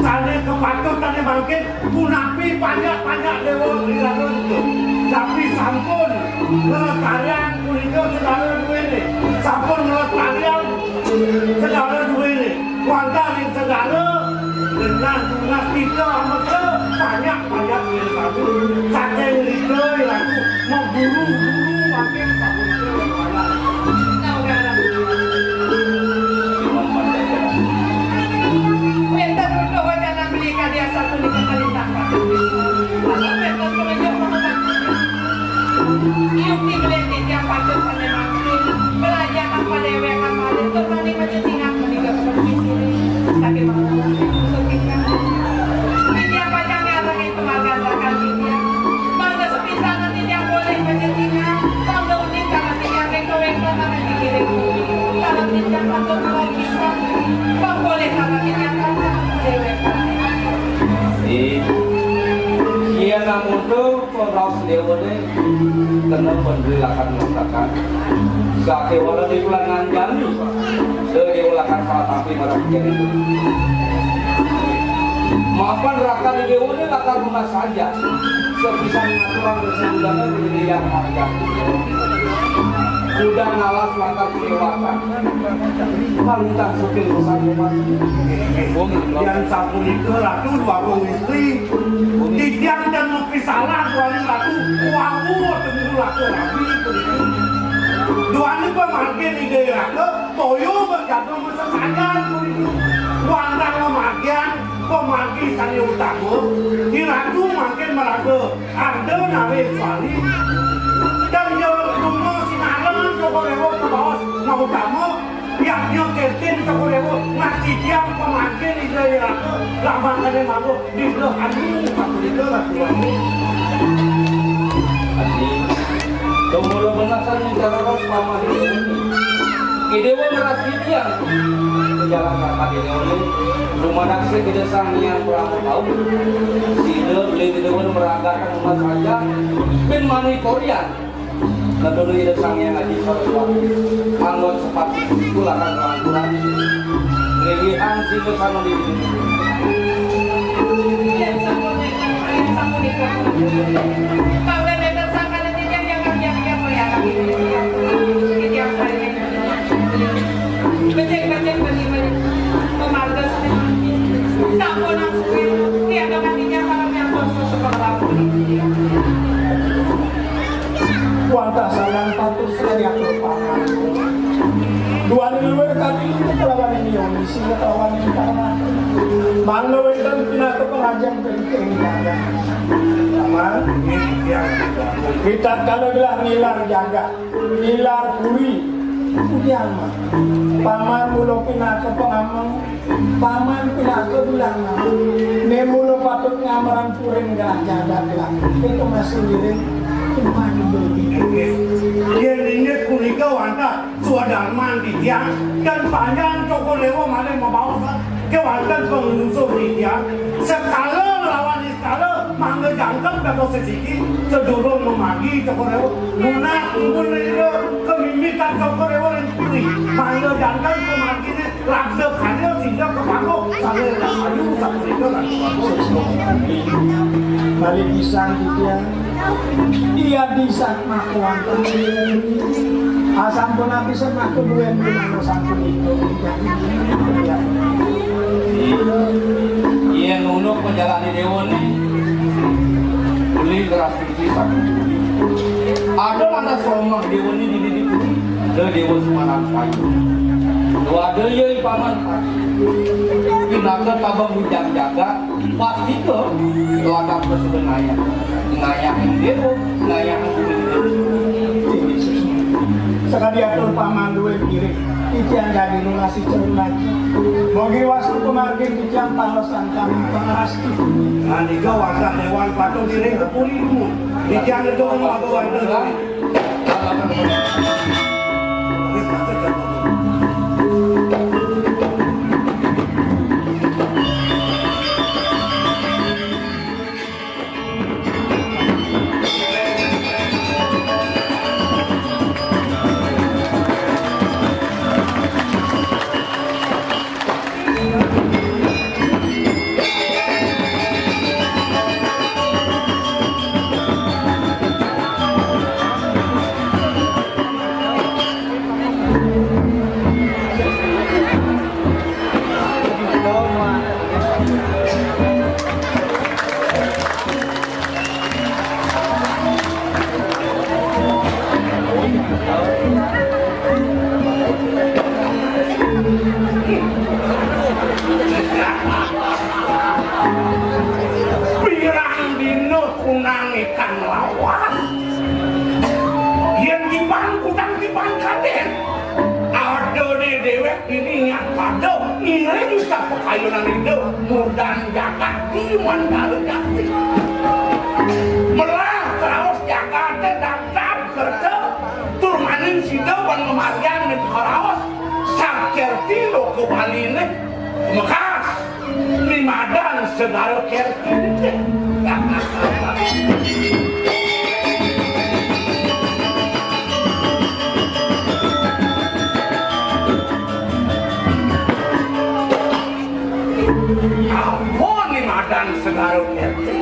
sané kapatutané mangkin, punapi panjak-panjak déwa iraga nika. Napi sampun nglestariang punika segara duéné. Sampun nglestariang segara duéné. Wantah ring segara, genah-genah kita amesa, banyak-banyak ring kami. Saking rika iraku, maguru-guru makin sapunika ring panah. Wénten rika wacana beli kadi asapunika kalintang patih. Wénten pangajar Yukti mlih titiang patut sané mangkin, belajar tanpa déwék, tanpa alit, tur mani mancing singak menika kepercayaan. Tapi malah, titiang pacang nyarengin pamargan rakan titiang. Mangda sepisanan titiang polih mancing singak, mangda uning tangan titiang réka-réka tangan dikiring. Tangan titiang patut melawan pisan, pang polih tangan titiang tanpa déwék. Ih, iya namun tuh. Raos déwané kena pendri lakar mengatakan, sakéwala di bulan nganjani, déwa lakar salah tapi marang jani. Mapan rakan déwané lakar rumah saja, sepisan ngaturang kesebutannya berdiri yang harga. Udah ngalas lakar kelewatan. Pantang sopir pesan rumah. Yang sapunika ratu dua puluh istri. Titiang dan mapisalah duaning ratu. Wawu temu ratu rabi. Duaning pamargin Ida Iraga, toya berjaga masesajan. Wantah pamargin, pamargi sané utama. Di ratu mangkin maraga Arda Nawi Swali. Dan ya lunga sinarengan Cokor Dewa kabaos mautama. Yadnya Kirtin Cokor Dewa ngatitiang pamangkin Ida Iraka lamakané mangga Dinda Anu Patulika Ratu Wali. Adi, tumula benasan cara ros pamah ini. Idewa ngeras titiang. Jalan kaki ini. Rumah naksir kita sang yang berapa tahun. Sida beli idewa meragakan rumah saja. Ben mani Korea. Lalu Ida Sang Hyang Aji Saraswati, anggon sepati, kulakan kelanturan, lilihan sila sama di. Becek-becek beli-beli, pemarga sudah mati. Sampun nang suwe, tiada matinya malam yang kosong sekolah. Wantah sayang patut sediatur pangan. Duaning luwir kadi kelawan ini, sing kelawan ini pangan. Mangga wénten pinaka pangajeng penting jagat. Paman, nggih, titiang. Ritatkala gelah nilar jagat, nilar puri, pudian, Paman? Paman mula pinaka pangameng. Paman pinaka bilangan. Né mula patut ngamrang puring gelah jagat gelah. Kita masih ngiring. Tuhan beri. Yén inggih punika wantah swadarman titiang, dan panjang Cokor Dewa malih mabaos kéwanten pangungsung titiang. Sekala lawan iskala mangga Jangkep dados sesiki, sedurung mamargi Cokor Dewa, nunas nuwun ring Ida, kamimitan Cokor Dewa ring puri. Mangda janten pamarginé, labda karya sida kapanggih, sané rahayu sapunika lan. Malih pisan titiang, Ida Sang Maha Wantah. Asampun apisan maka duén pinanto sampun itu. Yén unduk majalani déwané, uli ngrastiti saking puri. Ada lantas somah déwané dini di puri. Ada déwa Sumanan Kayu. Ada ya ipaman. Pinaka tabang bujang jagat. Pastika lakar suba ngayah. Ngayah déwa, ngayah. Sakadi atur paman dué piring, titiang dadi nunas ica lagi. Mogi wastu pamargin titiang palesan kami pangasti. Andika wantah déwan patut iring ka puri dumun. Titiang gedong maba wantah dué. Pirang dina kunang ikan lawas. Yén tiban kutang tiban kadén. Ada di déwék ini nyak pada ngiring sapakayunan Ida murdan jagat di Mandala Jati. Melah kraos jagaté daptar kerta tur maning sida ban ngamargiang ning kraos sakerti loka Baliné mekas. Ni madan segara kerti. Ampun ni madan segara kerti.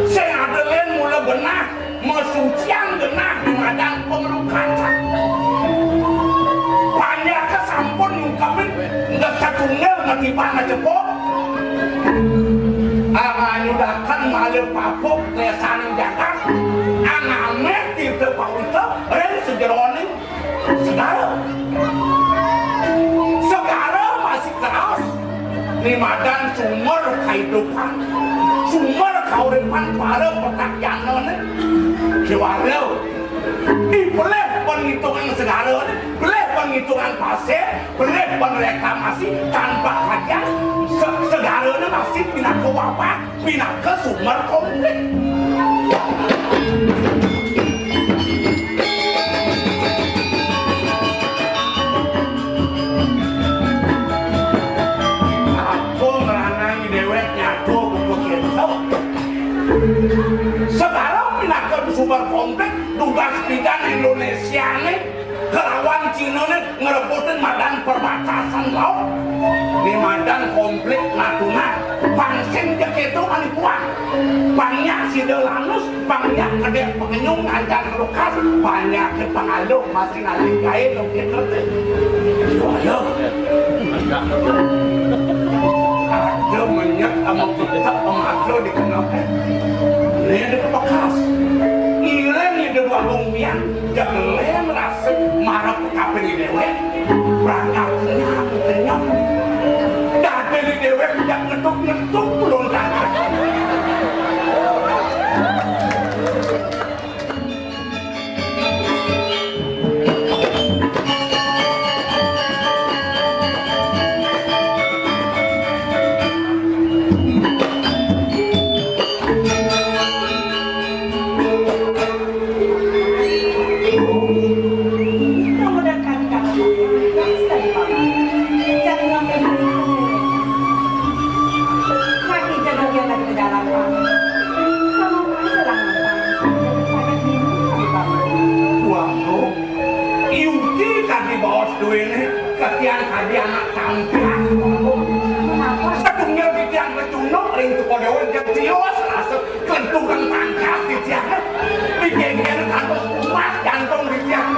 Sing ada lén mula genah. Masucian genah dumadan panglukan. Panjaka sampun nyungkemin, nggak satunggal ngatiban acepok. Anganyudakan malih papuk lesaning jagat. Angamit tirta pawitra ring sajeroning segara. Segara masih kraos. Ni madan sumber kahidupan, sumber kauripan para petak janané. Kéwala. Dipelih ban ngitungang segarané, pelih ban ngitungang pasir, pelih ban reklamasi tanpa kajian, se-, segarané masih pinaka wabah. Pinaka sumber konflik. Aku ngranang déwék nyatu buku kéto. Segara pinaka sumber konflik, tugas pidan Indonésiané. Kelawan Cinané ngrebutin madan perbatasan laut. Ni madan konflik Natuna. Pang sing ja kéto manipuan. Pang nyak sida lanus, pang nyak kedék pakenyung ngancan kelukas, pang nyak ké pangaluh masih ngalih gaé dong kéto té. Ayo, ayo. Ada menyek ama ketek ama aja dikenal, eh. Né ada kebekas. Iring ida dua lumpiang. Jak lén rasa marep kaping déwék, brangkat kenyang-kenyang. Dadi déwék jak ngetuk-ngetuk belum datang. Duwene ketian kadi anak tampilan. Setunggal titiang kecunduk ring Cokor Dewa, jeg tios rasa klentugang tangkas titiang. Digenggen kantos kumat jantung titiang.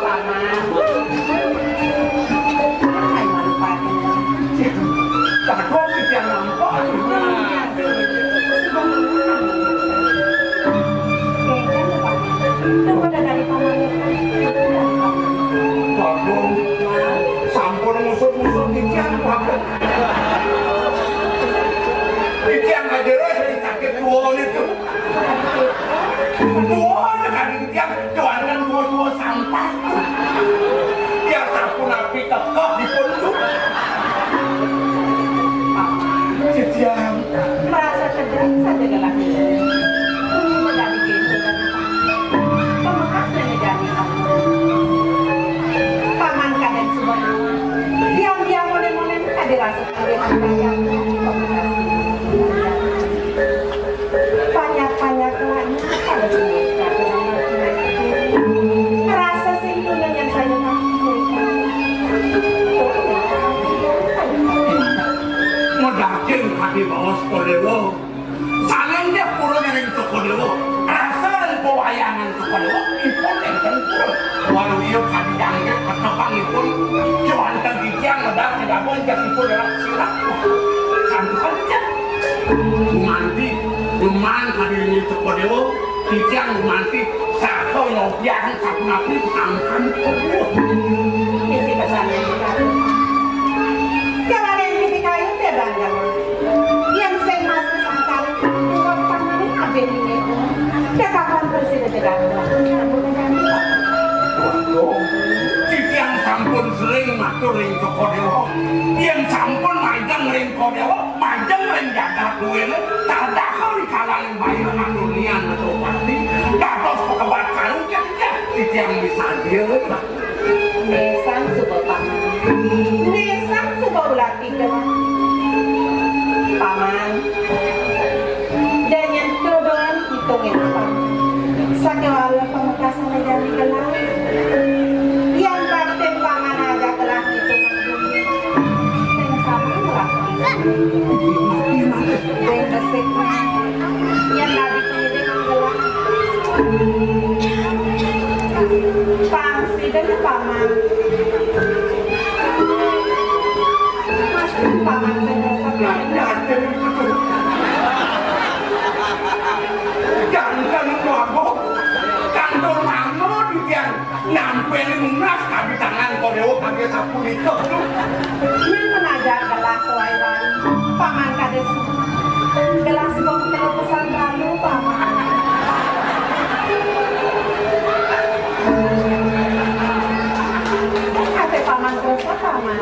Paman. Ay, malu pati. Dados titiang nampak. Tunggu dari paman. Waduh, sampun ngusut-ngusut titiang, Pak. Titiang aja rasa sakit tua itu. Tua aja kan titiang, jangan tua-tua sampah. Biar sapunapi tekeh dipun. Titiang. Merasa cedek saja lelaki. Menjadi pintu dan pamekasnya menjadi paman kadang semua. Diam-diam, mone-mone kadang rasa kalihan kaya. Banyak-banyak lagi pada sini. Rasa sing tuna yang saya makan. Medaging kadi baos Kodewa. Saneng dia purun ring Cokor Dewa. Asal pawayangan Cokor Dewa, ipun enten purun. Walau iya kadi jangkrik ketepang ipun, cuanten titiang medal tidak pun, jak ipun dalam silap. Santukan jak. Gumanti, guman kadi ring Cokor Dewa, titiang gumanti, saka nyobiahang sapunapi angkan Cokor Dewa. Isi pesan yang Kalaning titiang kayu teh bangga. Yen sing masih sangkal, buat panganing abin ini. Teh kapan bersih teh bangga. Waduh, titiang sampun sering matur ring Cokor Dewa. Yen sampun majeng ring Kodewa, majeng ring jagat kuwi, tadahar di kalangan bayi nang dunian atau pati. Dados pekebat karung titiang, titiang bisa dia. Nesang suba paman. Nesang suba ulah tiga. Paman. Dan yang kedoan hitungin paman. Sakewala pamekasan dari gelah. Yang batin paman aja telah hitungan dunia. Sing sama merasa. Sing besik. Yang tadi pilih manggelah. Pang sida ne paman. Paman sing resep. Janten mabok. Kantor mama di tiang. Nampeni nunas kabitangan Kodewa kangge sapunika. Ning menaja gelas wai-wai. Paman kades gelas kok telu pesan balu, Paman. Kate Paman terus, Paman.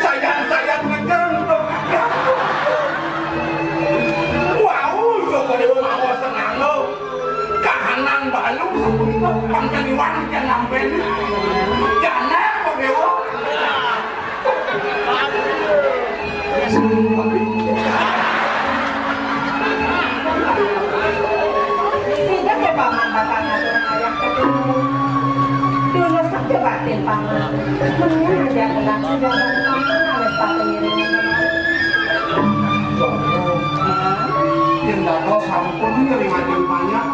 Sayang-sayang ngejar untuk wau, Joko Dewa mawa senang lo. Kahanan balu, pangkeniwan yang ngambil. Jana, Joko Dewa. Sida ke paman bakal ngatur ayah ke dulu. Dulu saja batin paman. Mendingan aja gerak sudah paman harus pakai ini. Yang dapat sampun dari macam banyak.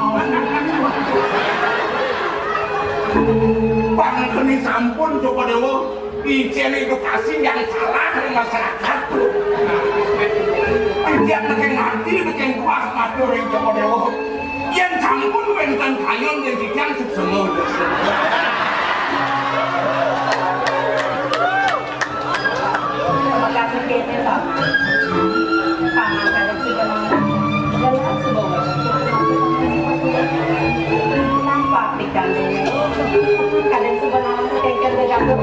Pangkeni sampun, Joko Dewa. Icen edukasi yang salah ring masyarakat. Titiang neking mati, neking kuas matur ring Joko Dewa. Yen sampun wenten kayun ring titiang suksema. Makasih kene, Paman. Paman kada suba nang lelah suba. Nang papi kande. Kada suba nang kengken dedaku.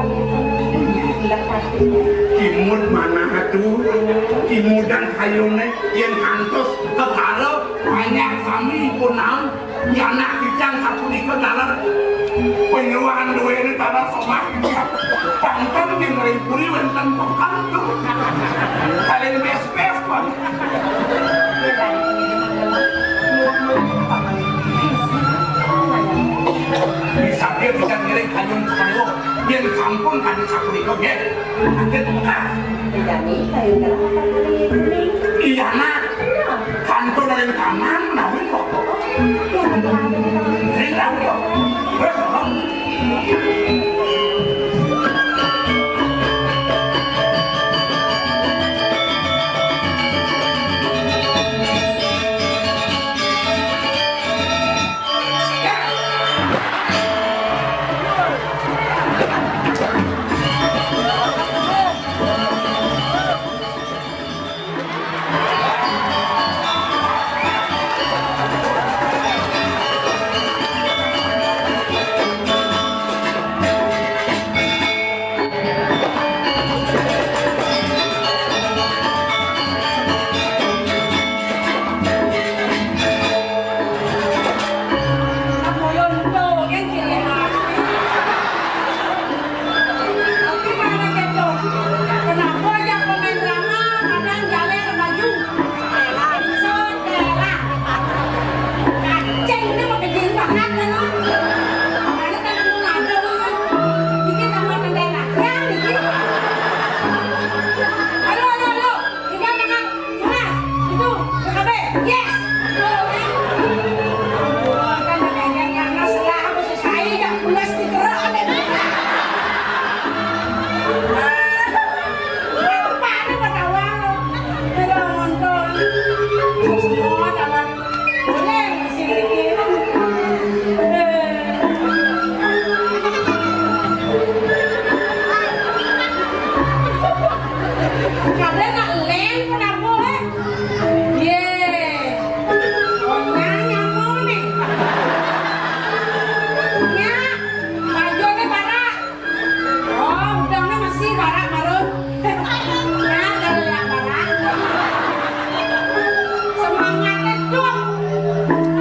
Lekas. Kimud manah tu? Kimudan kayune yen kantos kepala Banyak sami pun naon, di anak kijang sapunika taler penyuluhan duwene taler somah kijang. Pangton yen ring puri wenten pokon tuh. Kalian bes-bes pun. Bisa dia bisa ngiring kayun sepuluh. Yen sampun kami sapunika nggih. Anggen Mekah. Bedane kayu kerang apa kali ini? Iya, Nak. Iya. Kantun ring taman, menawi kok. Oh, iya, betul, betul. Ring taman kok. Wes, kok. Halo, halo, halo. Tinggal dengan Mas, itu, P K B. Yes. Betul, kan? Wah, kan pengen karena setelah aku selesai, ya, pulas di gerak, ada. Apa ada pada awal? Tidak nonton. Semua taman. Boleh, masih mikir. Kadang nak lem pun apa, eh? Ye. Onyang nyamone. Nya, bajune barak. Oh, udangnya masih barak, baru. Nya, kalau yang barak. Semangatnya tuh.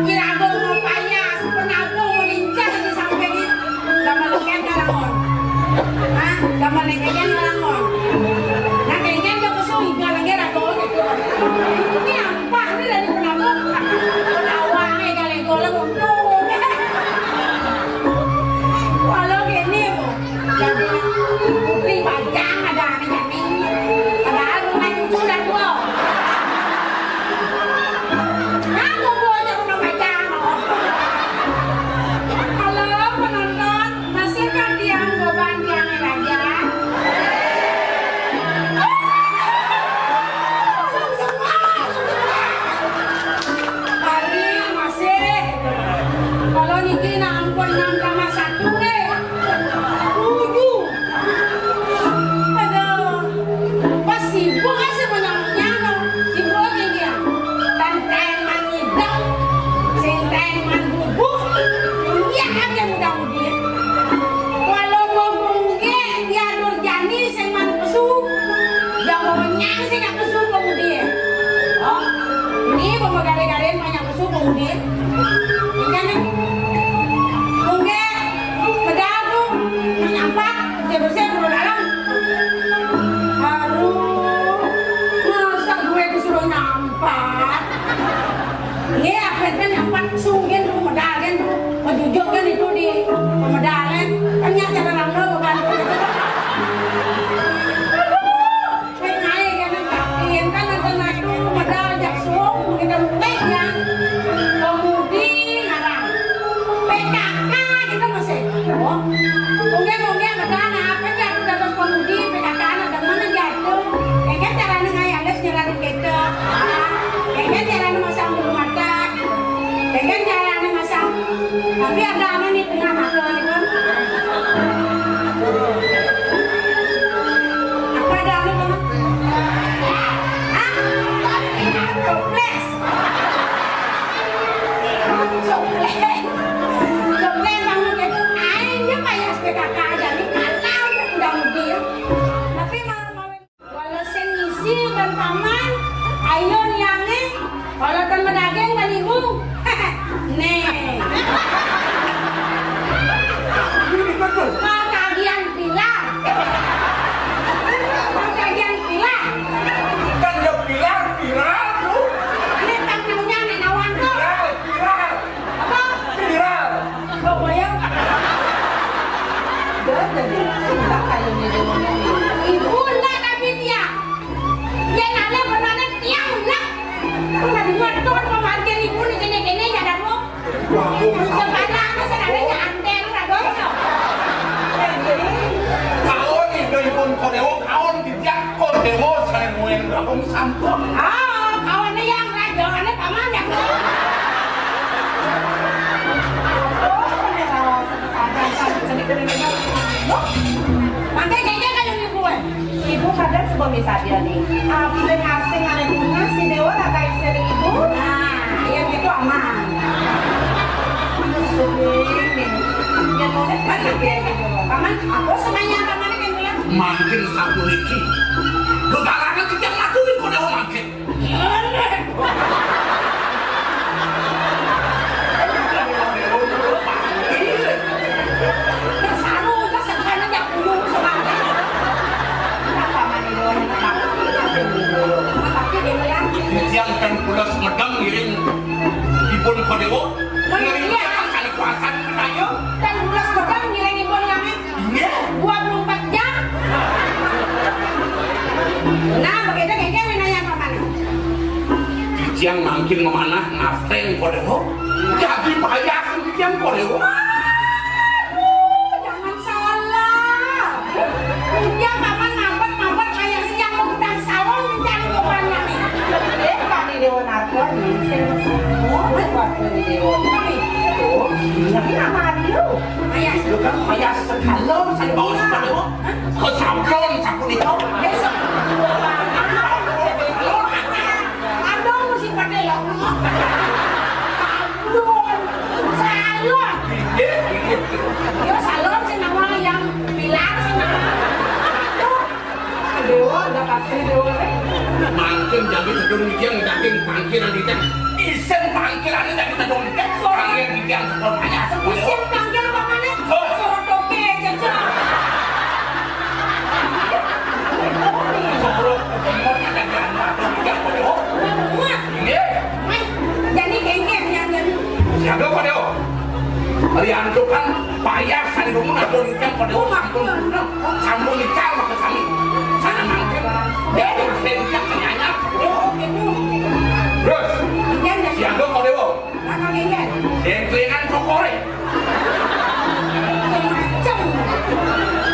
Irago mau payas, penabuh mau lincah di samping. Gambar lengket ngalangon. Hah? Gambar lengketnya ngalangon. Nah, kayaknya dia pesung, galangnya rago gitu. Ini ampah nih dari penabuh. Tawange galeng goleng untung. Walau gini, Bu. Jadi, putri bajang ada aneh-aneh. Padahal rumah itu udah dua. Nah, bobo aja rumah bajang, loh. Halo, penonton. Masihkah tiang goban tiang raja? Paling masih. Kalau niki nak ampun enam tambah satu deh. Tujuh. Aduh. Pas sibuk aja banyak nyano. Sibuk aja dia. Tanten man ngidang. Sing ten man bubuk. Iya aja mudah-mudian. Walau ngomongnya dia Nurjani sing man pesu. Dia ngomongnya sing pesu kemudian. Oh, ini pemegare-gare banyak Suku mudi. Ingkang nggih. Mungkin medal tuh menyampat, bersih-bersih, turun dalam. Aduh, masa gue disuruh nyampat? Iya, apa itu nyampat? Sungkin tuh, medalin tuh, menjujukkan itu di medalin. Kan nyata dalam lo, bukan? Aduh. Sing ae kene tapi yen kan nonton aku medal jak suwung kita mesti ya. Pemudi ngarang. P K K kita masih. Oh. Mungkin mungkin medal apa ya kita terus pemudi P K K anak teman yang jatuh. Kayaknya caranya nggak halus nyerang kita. Kayaknya caranya masang bulu mata. Kayaknya caranya masang. Tapi ada anak nih tengah mata nih kan. Apa ada anu, Bang? Hah? Toples. Toples. Toples, Bang, gitu. Aing dia payah S P K K aja nih, kalau udah muda. Tapi malah mau walau sing ngisi dan paman, ayo niange, kalau ten medaging bani Ibu lah tapi tiang. Yén alé benané tiang lah. Kok nggak dengar tuh, kok markir ibu nih kéné-kéné, ya, dah, Bu. Sekarang aku sedangnya nyantel, dah, Bu. Kaon itu ipun Kodéwa, kaon titiang Kodéwa, saya muen kampung sampun. Ah, kawannya yang rajaannya paman, ya, Bu. Pakai gaya kayak ibu, eh. Ibu kadang suka minta dia nih. Abis asing ada punya si Dewa lah kayak sering ibu. Nah, yang gitu aman. Yang mau kan dia gitu. Paman, aku semuanya paman kan bilang. Mangkin sapuniki. Bebarangan titiang matur ning Kodéwa mangkin. Titiang ten pules medeng ngiring ipun Kodéwa. Ngiring titiang kali kuasan. Ayo. Ten pules medeng ngiring ipun kami. Inggih. Dua puluh empat jam. Nah, begitu gégér wilayah paman. Titiang mangkin ngemanah ngasteng Kodéwa. Jadi payah titiang Kodéwa. Aduh, jangan salah. Titiang paman mabet-mabet kayak siang mau gedang sawah mencari korban kami. Eh, Pak Déwa Narko, nih, saya mau buat Pak Déwa. Tapi, oh, tapi nama dia. Mayas. Lu kan mayas. Sablon, sablon, sablon. Kok sablon, sapunika? Aduh, mesti pada ya. Sablon, salon. Iya, iya. Ya, salon sih nama yang bilang sih nama. Aduh. Déwa, ada pasti Déwa, eh. Mangkin jagi tedung iki yang daging pangkilan iki. Isin pangkilane jagi tedung iki. Kalian iki yang sekolah tanya. Isin pangkil apa mana? Oh. Suruh toke, cecak. Suruh ketemu ada di anak atau di anak. Iya. Mai, jadi gengger yang jadi. Siapa kau, Déwa? Riantukan payah sandungun atau ikan pada sampun, sampun ical maka sami. Sana mangkin. Dia di mesin ikan penyanyap. Terus, siaga kau, Déwa. Dengklingan cokore.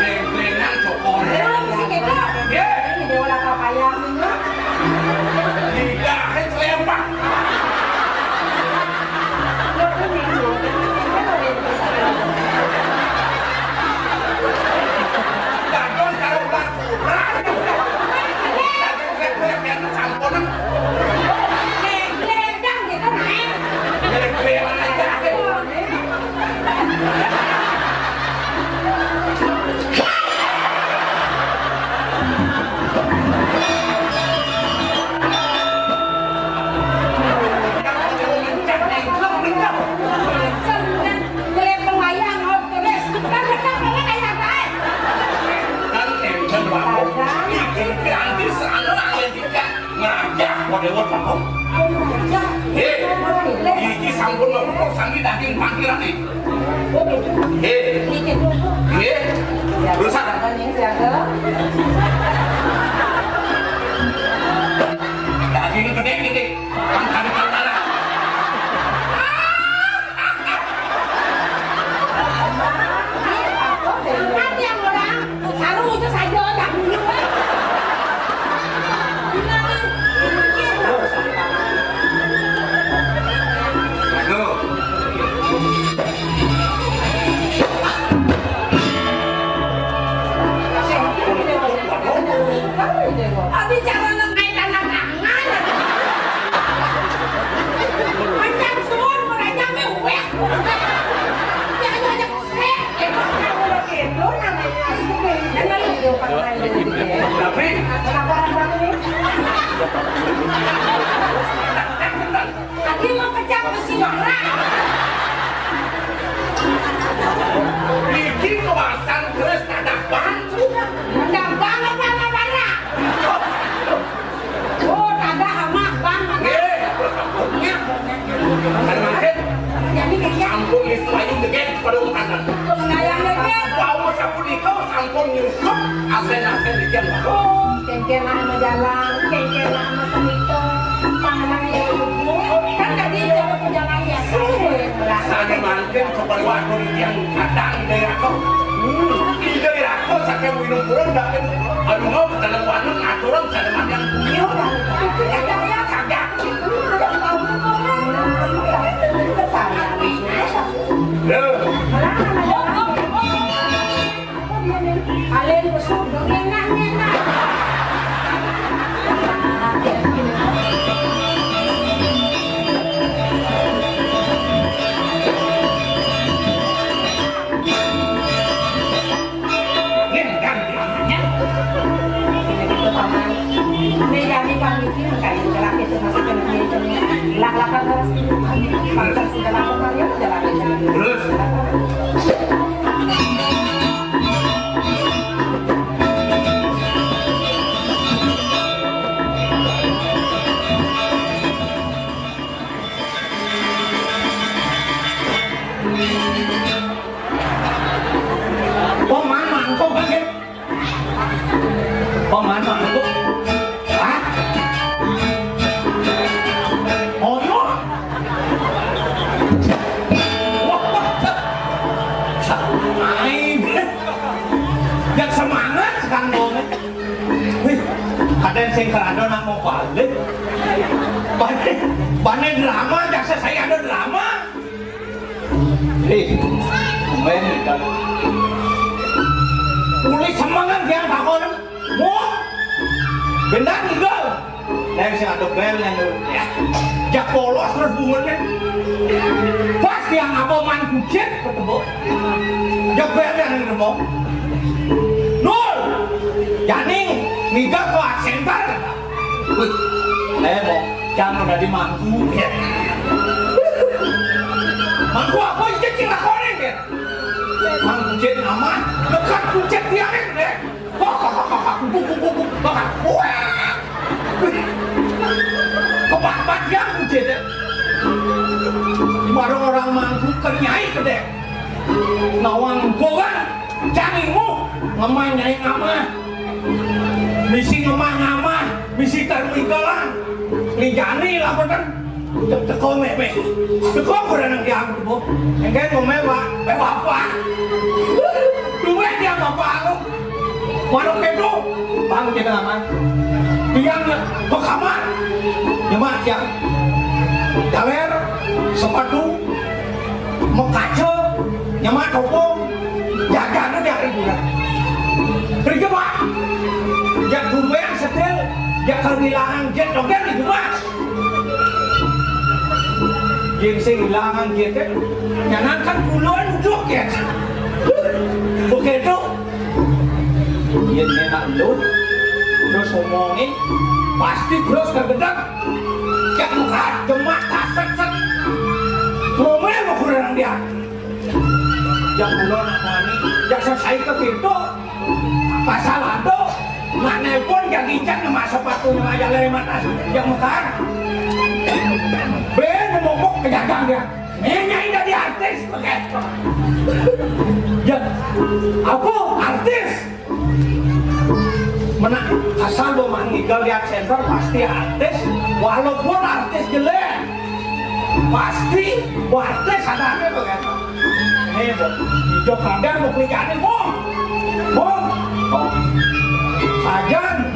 Dengklingan cokore. Ya. Tidak, saya selempang. Dadon karo ulah kurang. Tapi krek-krek yang samponan. Krek-krek yang gitu, Nek. Krek-krek yang aja. Kan enten wau, iki piranti srana anggen dicak ngrajah Kodéwa Tembung. Nggih, iki sampun mengkupur sami daging pangkilane. Nggih. Nggih. Rusak. Daging gedhe niki. Kan kami kantara. Kan yang orang Saru itu saja, tak dulu. Aduh. Abi cara nang kayak tanah tangan. Macam suan, mereka mewek. Jangan banyak. Tapi tadi mau pecah besi bara. Iki kawasan terus tadah bantu. Tadah banget sama bara. Oh, tadah sama bang. Nggih. Nggih. Kan mangkin. Jadi kaya ampun, wis payu degek pada wong kanan. Pengayangan degek. Wau sapunika Asen-asen ikan. Oh, kengkena sama jalan, kengkena sama semito. Panganan yang dulu, kan tadi jalan pejalan ya. Sana mangkin kepada waktu yang kadang di daerah kau. Hmm, di daerah kau, sampai minum pulang, datang. Aduh, mau ke dalam warung, aturan sana makan. Ya udah, itu ya, ya, ya, kagak. Loh. Alin besok ngenak-ngenak. Nggih, kan, nggih. Ini gitu, Paman. Ini kami permisi, mengkaji jelas itu masih kena dia itu. Lak-lakan terus. Pantas sudah lapor, Mario, sudah lapor. Terus? Paman mangkok kan, Gek? Paman mangkok. Hah? Ono? Wah, wah. Aing. Jak semangat sekarang dong. Wih, kadang sing kerado nak mau balik. Bane, bane drama, jaksa saya ada drama. Eh, main kan. Uli semangat dia takon. Wah, benar juga. Neng sing ada bel yang ya. Jak polos terus bungelnya. Pas dia ngapa man kucit ketemu. Jak bel yang ketemu. Nul, Jani, minggat ke center. Wih, eh, mau jangan udah dimangku ya. Mangku apa itu kira konek ya? Mangku jadi aman, dekat kucit tiangnya deh. Wah, wah, wah, wah, wah, wah, wah, wah, wah. Wah. Kepak-kepak yang kucit ya. Di warung orang mangku kenyai kedek. Nawang gowan, jangimu, ngemah nyai ngamah. Misi ngemah ngamah, misi terwikelan. Lijani lah, boten. Te-, teko mek, mek. Teko kurang nang diam, Bu. Engke ngomel, Pak. Mek bapak. Duwe dia bapak lu. Warung kedo. Bang, kita aman. Tiang ke kamar. Nyemak tiang. Jaler, sepatu, mekaca, nyemak topong, jagana dari bulan. Beri jebak. Jak tumben setel, jak kehilangan jet doger di rumah. Yen sing ilangan jet, nyanangkan puluhan uduk ya. Begitu. Yen enak lu, terus ngomongin, pasti terus kegedek. Jak muka demak, kaset-set. Ngomel mau kurang dia. Jak kula nak wani, jak selesai ke pintu. Pasal ada, nak nelpon, jak nginjak, nama sepatunya aja lemat, jak mekar. Ben, momok ke jagang dia. Ini nyai jadi artis, begitu. Ya, aku artis. Menak asal do mangigal di center pasti artis, walaupun artis jelek, pasti artis ada apa kan? Eh, Bu, hijau kadang mau kerjaan, Bu. Bu, oh, sajan.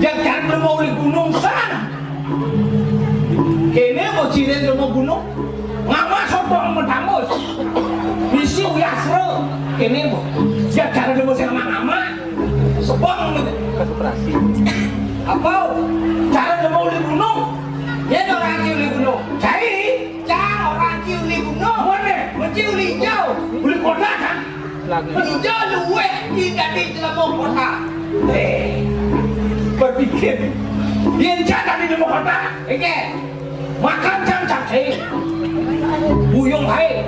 Jangan belum mau di gunung sana. Kene mau ciren belum mau gunung. Ngama sopo medangus. Misi uyasre. Kene mau. Jangan belum mau sama ngama. Sepong. Apa? Cara belum mau di gunung. Ya orang di gunung. Cari. Ijo. Uli kota kan? Ijo luwih di dadi jelema kota. Eh, berpikir. Yen cak dadi jelema kota, iki makan jam jam sih. Buyung hai.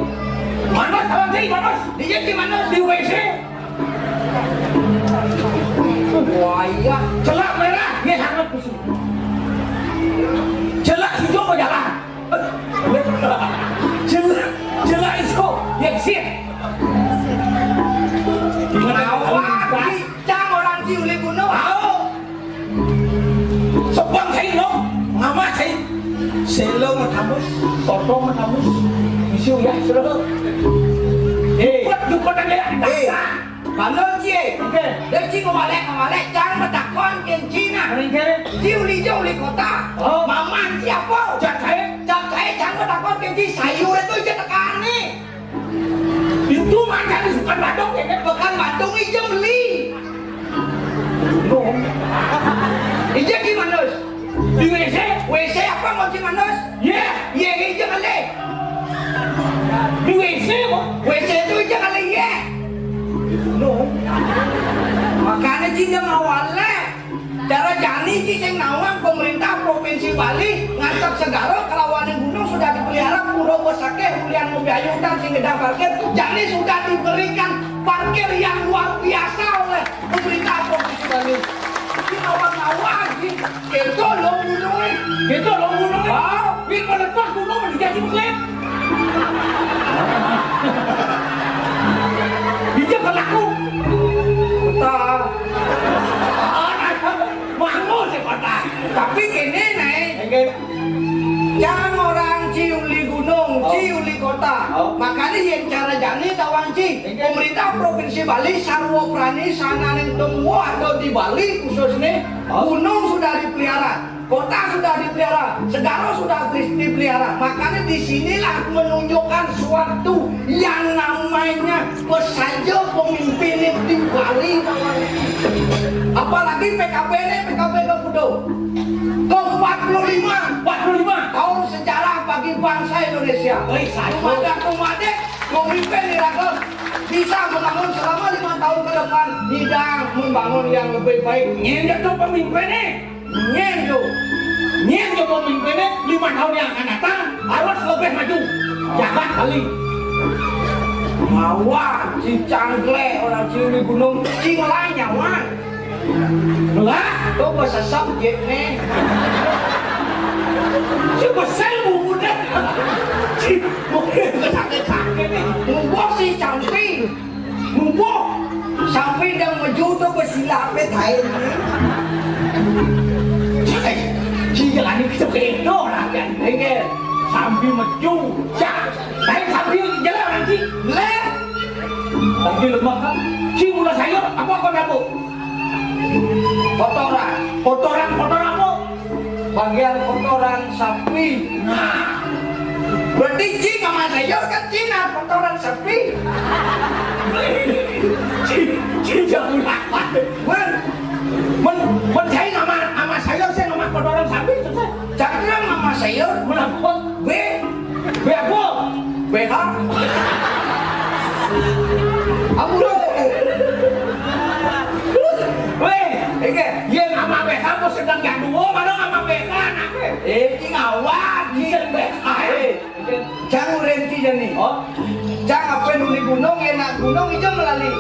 Manus apa sih manus? Iya di manus di W C. Wah iya. Celak merah, nggih sangat kusuk. Celak hijau kok jalan. Celak, celak iso, ya sih. Awak cicang orang ciuli gunung. Au. Sebang saya no, ngamat saya. Selo matamus, soto matamus. Isu ya, selo. Eh, buat dukotan ya. Eh. Balon cie. Oke. Dek ci ngomale ngomale cang betakon keng Cina. Ring kere. Ci uli jo uli kota. Oh. Maman ci apa? Cak saya. Cak saya cang betakon keng ci sayur itu je tekani. Itu macam sukan badong ya kan? Bukan badong ijo beli. No. Ijo di manus. Di W C. W C apa mau ci manus? Ye, ye ijo kali. Di W C kok. W C itu ijo kali ye. No. Makanya cinta mawale. Cara jani ci sing nawang pemerintah provinsi Bali ngantek segara kelawan gunung sudah dipelihara pura besakeh ulian mobil ayu utang sing gedang parkir jani sudah diberikan parkir yang luar biasa oleh pemerintah provinsi Bali. Di awal-awal gitu. Kita lo gunung. Kita lo gunung. Ah, wis meletus gunung dijadi mengklet. Dia berlaku. Kota. Mango sih kota. Tapi kene naik. Enggak. Jangan orang ciuli gunung, oh. Ciuli kota. Oh. Makanya yang cara jani tawang ci. Pemerintah Provinsi Bali sarwa prani sana neng temua atau di Bali khususnya gunung sudah dipelihara, kota sudah dipelihara, segala sudah di- dipelihara. Makanya disinilah menunjukkan suatu yang namanya pesaja pemimpin di Bali. Apalagi P K B ini, P K B ke Kudo. Ke empat puluh lima, empat puluh lima tahun sejarah bagi bangsa Indonesia. Baik, saya. Tumadak tumadik, pemimpin diragam bisa membangun selama lima tahun ke depan, tidak membangun yang lebih baik. Ini tuh pemimpin nih. Nyen jo. Nyen jo pemimpinnya lima tahun yang akan datang harus lebih maju. Jabat Bali. Mawa, ci cangklek, orang ciuli gunung, ci ngelai nyawa. Lah, tuh besesem jek nih. Ci besel bumbunya. Ci mungkin sakit-sakit nih. Mungkin si camping. Mumpung sampai dah meju tu bersilap eh tain ni. Cai, ci jalani kita kena lah kan. Enggak, sambil meju. Cak, tain sambil jalan nanti. Leh. Tapi lemak kan. Ci mula sayur apa kau dapur? Kotoran. Kotoran, kotoran apa? Bagian kotoran sapi. Nah, berarti ci sama sayur kan Cina kotoran sapi. Ci, ci jangan apa? Men, men, men saya nama nama sayur saya nama kotoran sapi itu saya. Cakram nama sayur. Menapa? B. Bebo. B H. Ampun. Weh, oke. Ye nama B H apa sedang gaduh? Mana nama B H anaknya? Eh, ki ngawat, ki B H. Eh, cang urenti jani. Oh. Cang apa nuli gunung, enak gunung, ijo melali.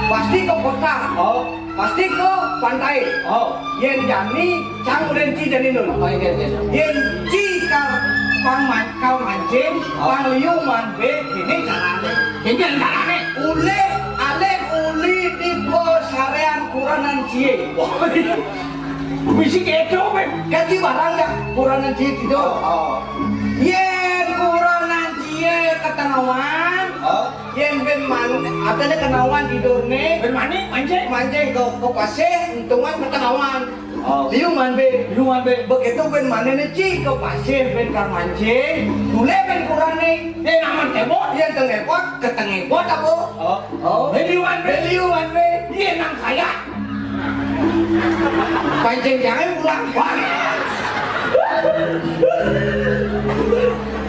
Pasti ke kota. Oh. Pasti ke pantai. Oh. Yen jani, cang udah ci jani nun. Oh, iya, iya. Yen ci kar pang man, kau mancing, oh. Pang liu man be, ini carane. Ini carane. Ule, ale uli di pesarean kuranan cie. Wah, iya. Bisi keco, men. Kaji barang ya, kuranan cie gitu. Oh, oh. Yen kuranan cie ketengawan. Oh. Yen ben man, atene kenawan tidurne. Ben mane, mancing? Mancing ke, ke pasir, untungan ketengawan. Oh. Liu man be. Liu man be. Begitu ben mane ne ci ke pasir ben kar mancing. Tule ben kurane. Ye naman kebot? Yen tengepot, ketengepot apa? Oh. Oh. Ben liu man be. Ben liu man be. Ye nang saya. Pancing jangan pulang. Wah.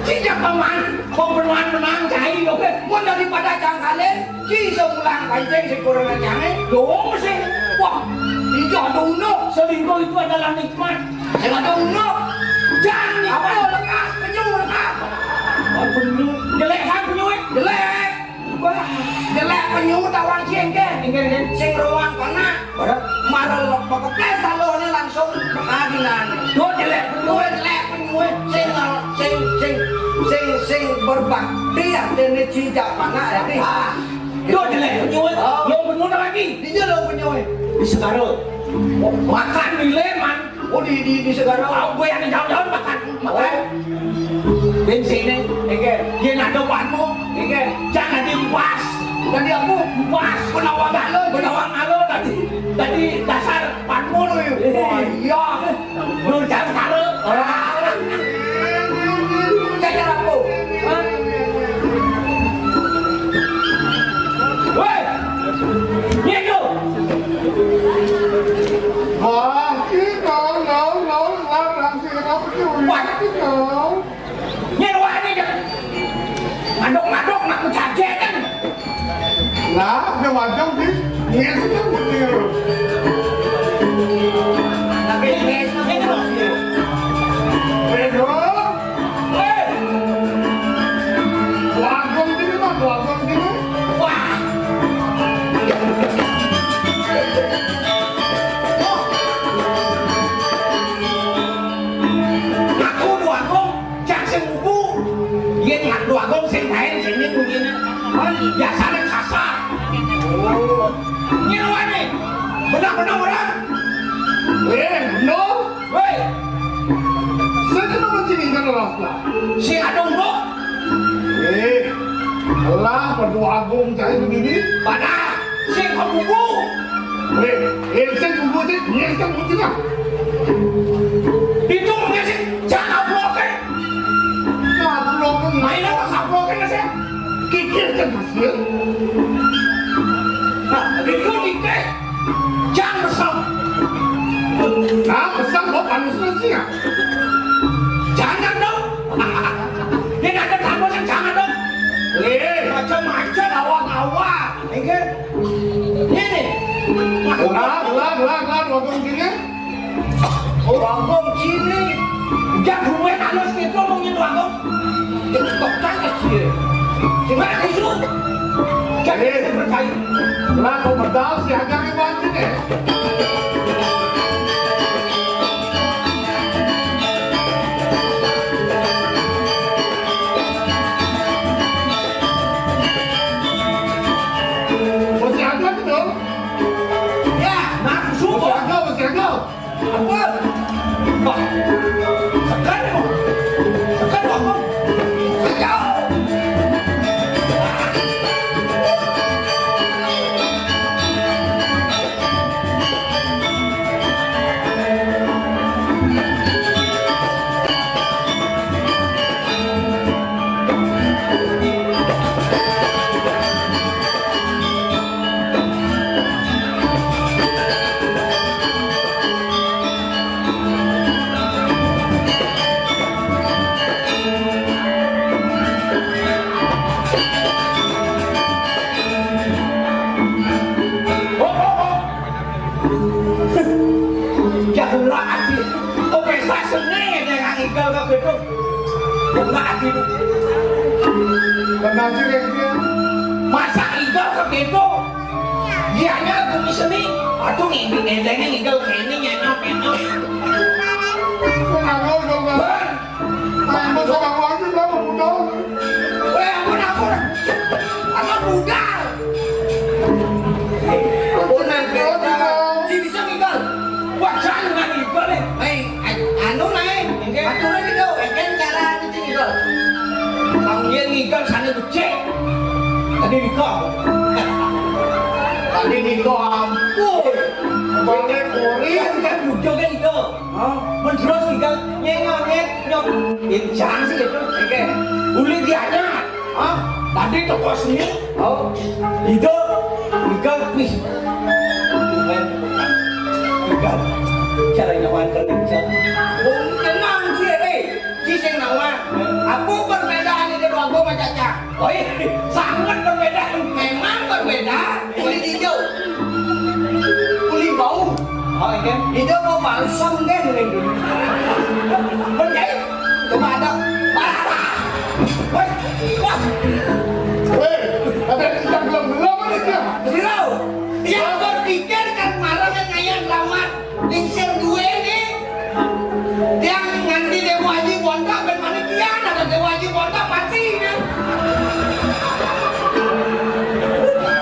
Ci jak Man, kok benuan menang cai, oke. Mun daripada cangkalin, ci semulang kancing sing kurang cangé, dong sing. Wah, iya dong, no. Selingkuh itu adalah nikmat. Sing ada uno. Jangan apa lekas, penyu lekas. Oh, penyu. Jelek kan penyu, eh? Jelek. Wah, jelek penyu tawang ciengke. Inggih, inggih. Sing ruang panak. Ora. Marel kepleset talone langsung pengadilan. Duh, jelek penyu. Duh, jelek penyu. Sing, sing, sing, sing, sing berbakti artine jijak panak ya, Ri. Ah. Duh, jelek penyu. Oh. Lo penyu lagi. Iya, lo penyu. Di Segara. Makan milih, man. Oh, di, di, di Segara. Oh, gue yang jauh-jauh makan, makan. Oh. Bensinnya. Oke. Dia nado banmu. Oke. Jangan diempas. Jadi aku empas. Benawang alun. Benawang alun tadi. Tadi dasar panmul. Wah, iya. Nur Jantara. Ora. Jajar aku. Hah? Woi. Nyendo. Wah, iki no, no, no, larang sing ora percaya iki no. Nyerwani dek. Ngaduk-ngaduk nak kucacekan. Lah, dia wajong di. Iya, sudah betul. Tapi ini, ini loh. Bedo. Hei. Wajong sini, Mas, wajong sini. Wah. Aku dua kong. Cak sing ubu, yen ngadu agung sing kaen sing ning kunyine. Biasane kasar. Oh. Nyeruane. Benar-benar orang. Eh, no. Woi. Saya kenapa sini kan rasa? Sing ada ubu. Eh, lah, perlu agung cai begini. Pada. Sing kebubu. Weh, eh, sing kebubu sih, iya, sing kebubu sih, lah. Itu mungkin sih, jangan bloke. Nah, bloke. Main apa, bloke, sih? Kikir kan hasil. Nah, itu dikit. Jangan besar. Nah, besar, mau panas sih, ya? Jangan dong. Ini ada tamu yang jangan dong. Eh, macam-macam, awak-awak. Inggih. Ini. Lah, lah, lah, lah, ngomong gini. Ngomong gini. Udah gue halus gitu ngomongin ngomong. Cetok banget sih. Gimana sih lu? Jadi Eh. Percaya. Lah, kok medal sih, agak gimana sih, eh? Masih ada tuh. Ya, nafsu. Masih ada, masih ada. Apa? Wah. Segan, Bang. Segan, Bang. Ayo. Ya, kena ati. Kok pesta seni ya, dengan Igal ke gedung. Kena ati. Kena ati, Rek, ya. Masa Igal ke gedung? Dianya bumi seni. Aduh, ngimpi nendengnya Igal ke ini, nyenyok, nyenyok. Kena ngomong, Bang. Bang. Ayo, Bos, aku aja, Bang, udah. Eh, ampun, ampun. Apa budal? Ampun, ampun. Ci bisa ngidol. Wah, jangan ngidol, eh. Eh, an-, anu, Nay. Nggih. Aturé ngidol. Eh, kan cara anu, Ci, ngidol. Bang, yen ngidol sana becik. Tadi nika. Tadi nika, ampun. Bangke kuring. Kan, kan budal kan nika. Hah? Mun terus tinggal nyengok, nyengok. Ini jangan sih itu. Oke. Uli dianya. Hah? Tadi toko seni. Oh. Itu tinggal pis. Tinggal. Cara nyaman kerja. Wong tenang sih, eh. Ki sing nawar. Apa perbedaan Woi, sangat berbeda. Memang berbeda. Kulit hijau. Kulit bau. Oh, iya. Hijau mau balsam kan, kulit dulu. Menjahit. Cuma ada. Woi, wah. Woi, ada yang belum, belum ada dia. Sirau. Dia berpikir kan marah kan, ngayang lama. Lingsir duwe ni. Tiang nganti Dewa Haji Bonto ben mati, tiang ada Dewa Haji Bonto mati ni.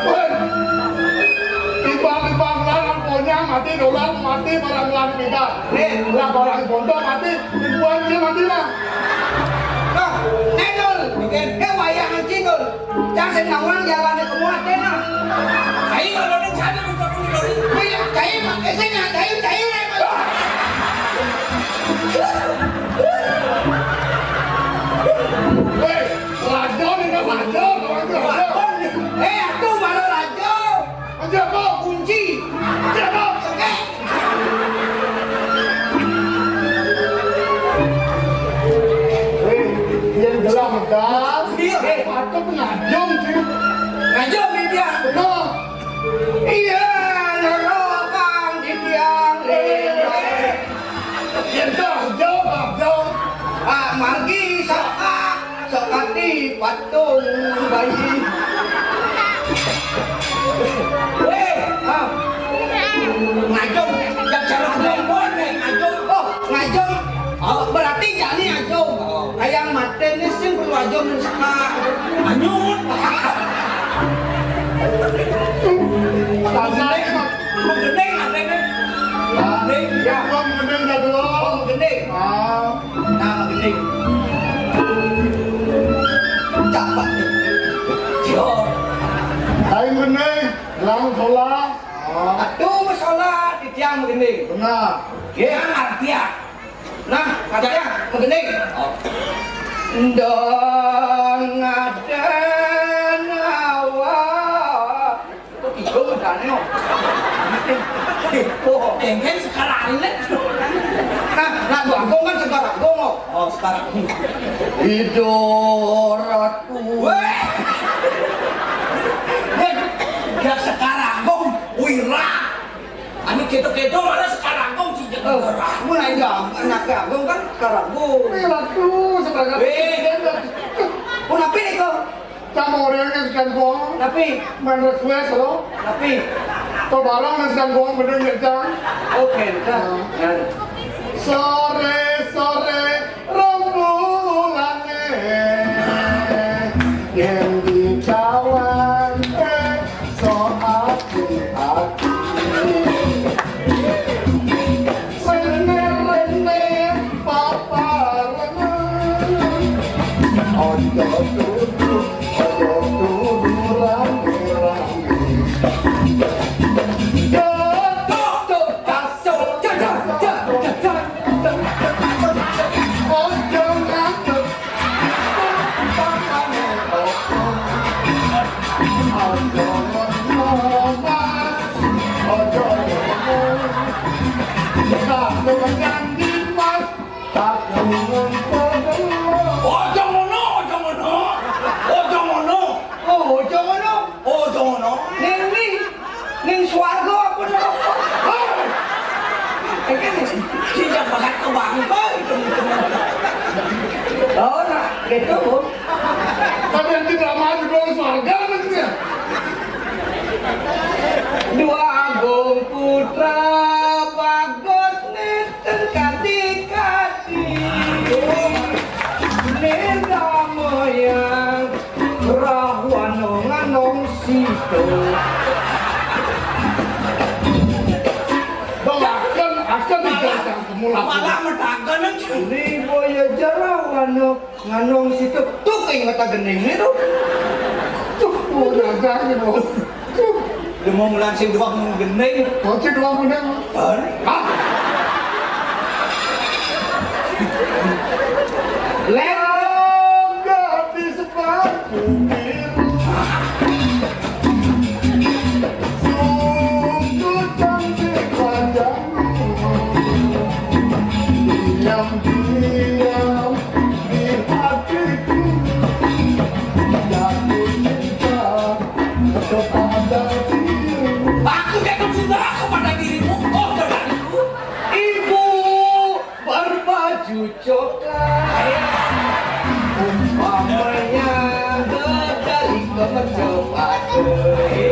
Woi. Tiba-tiba ngelarang punya mati, dolar mati, barang ngelarang kita. Eh. Lah, barang Bonto mati, ribuan dia mati lah. Nah, Nedul, eh, wayang Haji Dul. Cang sing nawang jalane kemu atena. Ayo, lho, ning jane kok kuwi lho. Iya, cai, Pak. Eh, sing ya, cai, cai, cai. Weh, raja nih, kan raja, raja. Eh, aku malah raja. Raja apa? Kunci. Raja apa? Sekek. Weh, yang jelas, Mas. Iya. Eh, patut ngajum sih. Ngajum, dia. Benar. Iya, loro kang di tiang lima. Iya, jauh, jauh, jauh. Ah, margi saka, sakati patung bayi. Weh, ah. Ngajum, yang jalan lembon, ngajum. Oh, ngajum. Oh, berarti jani ajum. Oh, kaya maten ni sing perlu ajum saka. Anyut. Tadi menggending atene. Menggending, ya. Gua menggending dah dulu. Oh, menggending. Ah. Nah, menggending. Capat. Yo. Ayo menggending, langsung sholat. Oh. Aduh, sholat, titiang menggending. Benar. Ya, artian. Nah, katanya begini. Oh. Ndang ada nawa. Kok tiga matane kok? Oh, engken sekarang ini. Nah, nah, Agung kan sekarang Agung kok. Oh, sekarang. Idoratku. Weh. Dia sekarang Agung, Wira. Anu keto-keto malah sekarang kok sih. Oh, mun aja anak agung kan sekarang kok. Wih, waduh, sekarang. Wih. Mun apa nih kok? Sama orang yang sekarang kok. Tapi main request lo. Tapi to barang yang sekarang kok bener ya, Cang. Oke, dah. Nah. Sore-sore rombongane yang di cawan. So ati-ati. Rene-rene paparangan. Ojo tudu, ojo tudu rame-rame. Tuk, tuk, tas, tuk, jar, jar, jar, jar, jar. Ojo ngantuk. Ojo ngono, ojo ngono. Ojo ngono. Oh, ojo ngono. Ojo ngono. Ning ndi? Ning swarga apa neraka? Hei! Iki nih, sing banget ke bangko itu. Oh, nah, gitu, Bu. Tapi yang tidak maju ke swarga, maksudnya. Dua Agung Putra bagus nih, terkati-kati. Nenda moyang Rahwana nganong sito. Dong, akan, akan dijajah semula. Malah medangkan ini. Ini boya jarawana nganong sito. Tuh, inget agending itu. Tuh, oh, jajah ini, Bu. Tuh. Lu mau mulan sing doang gending. Bocah doang gending. Hah? Lek. Gadis sepatu biru. Sungguh cantik wajahmu. Diam-diam di hatiku. Cucok lah. Umpamanya dari kemercep ade.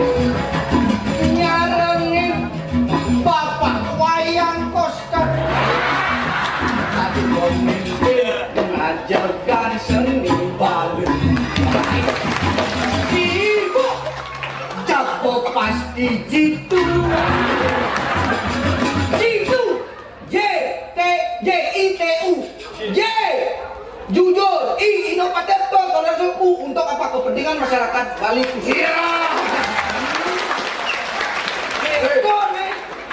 Nyarengin Bapak Wayan Koster. Tadi pemimpin mengajarkan seni Bali. Ibu jago pasti jitu. Jitu. J T, J I T U. J, jujur. I, inovatif. Toleransi. U, untuk apa? Kepentingan masyarakat Bali khusus. Iya. Itu nih.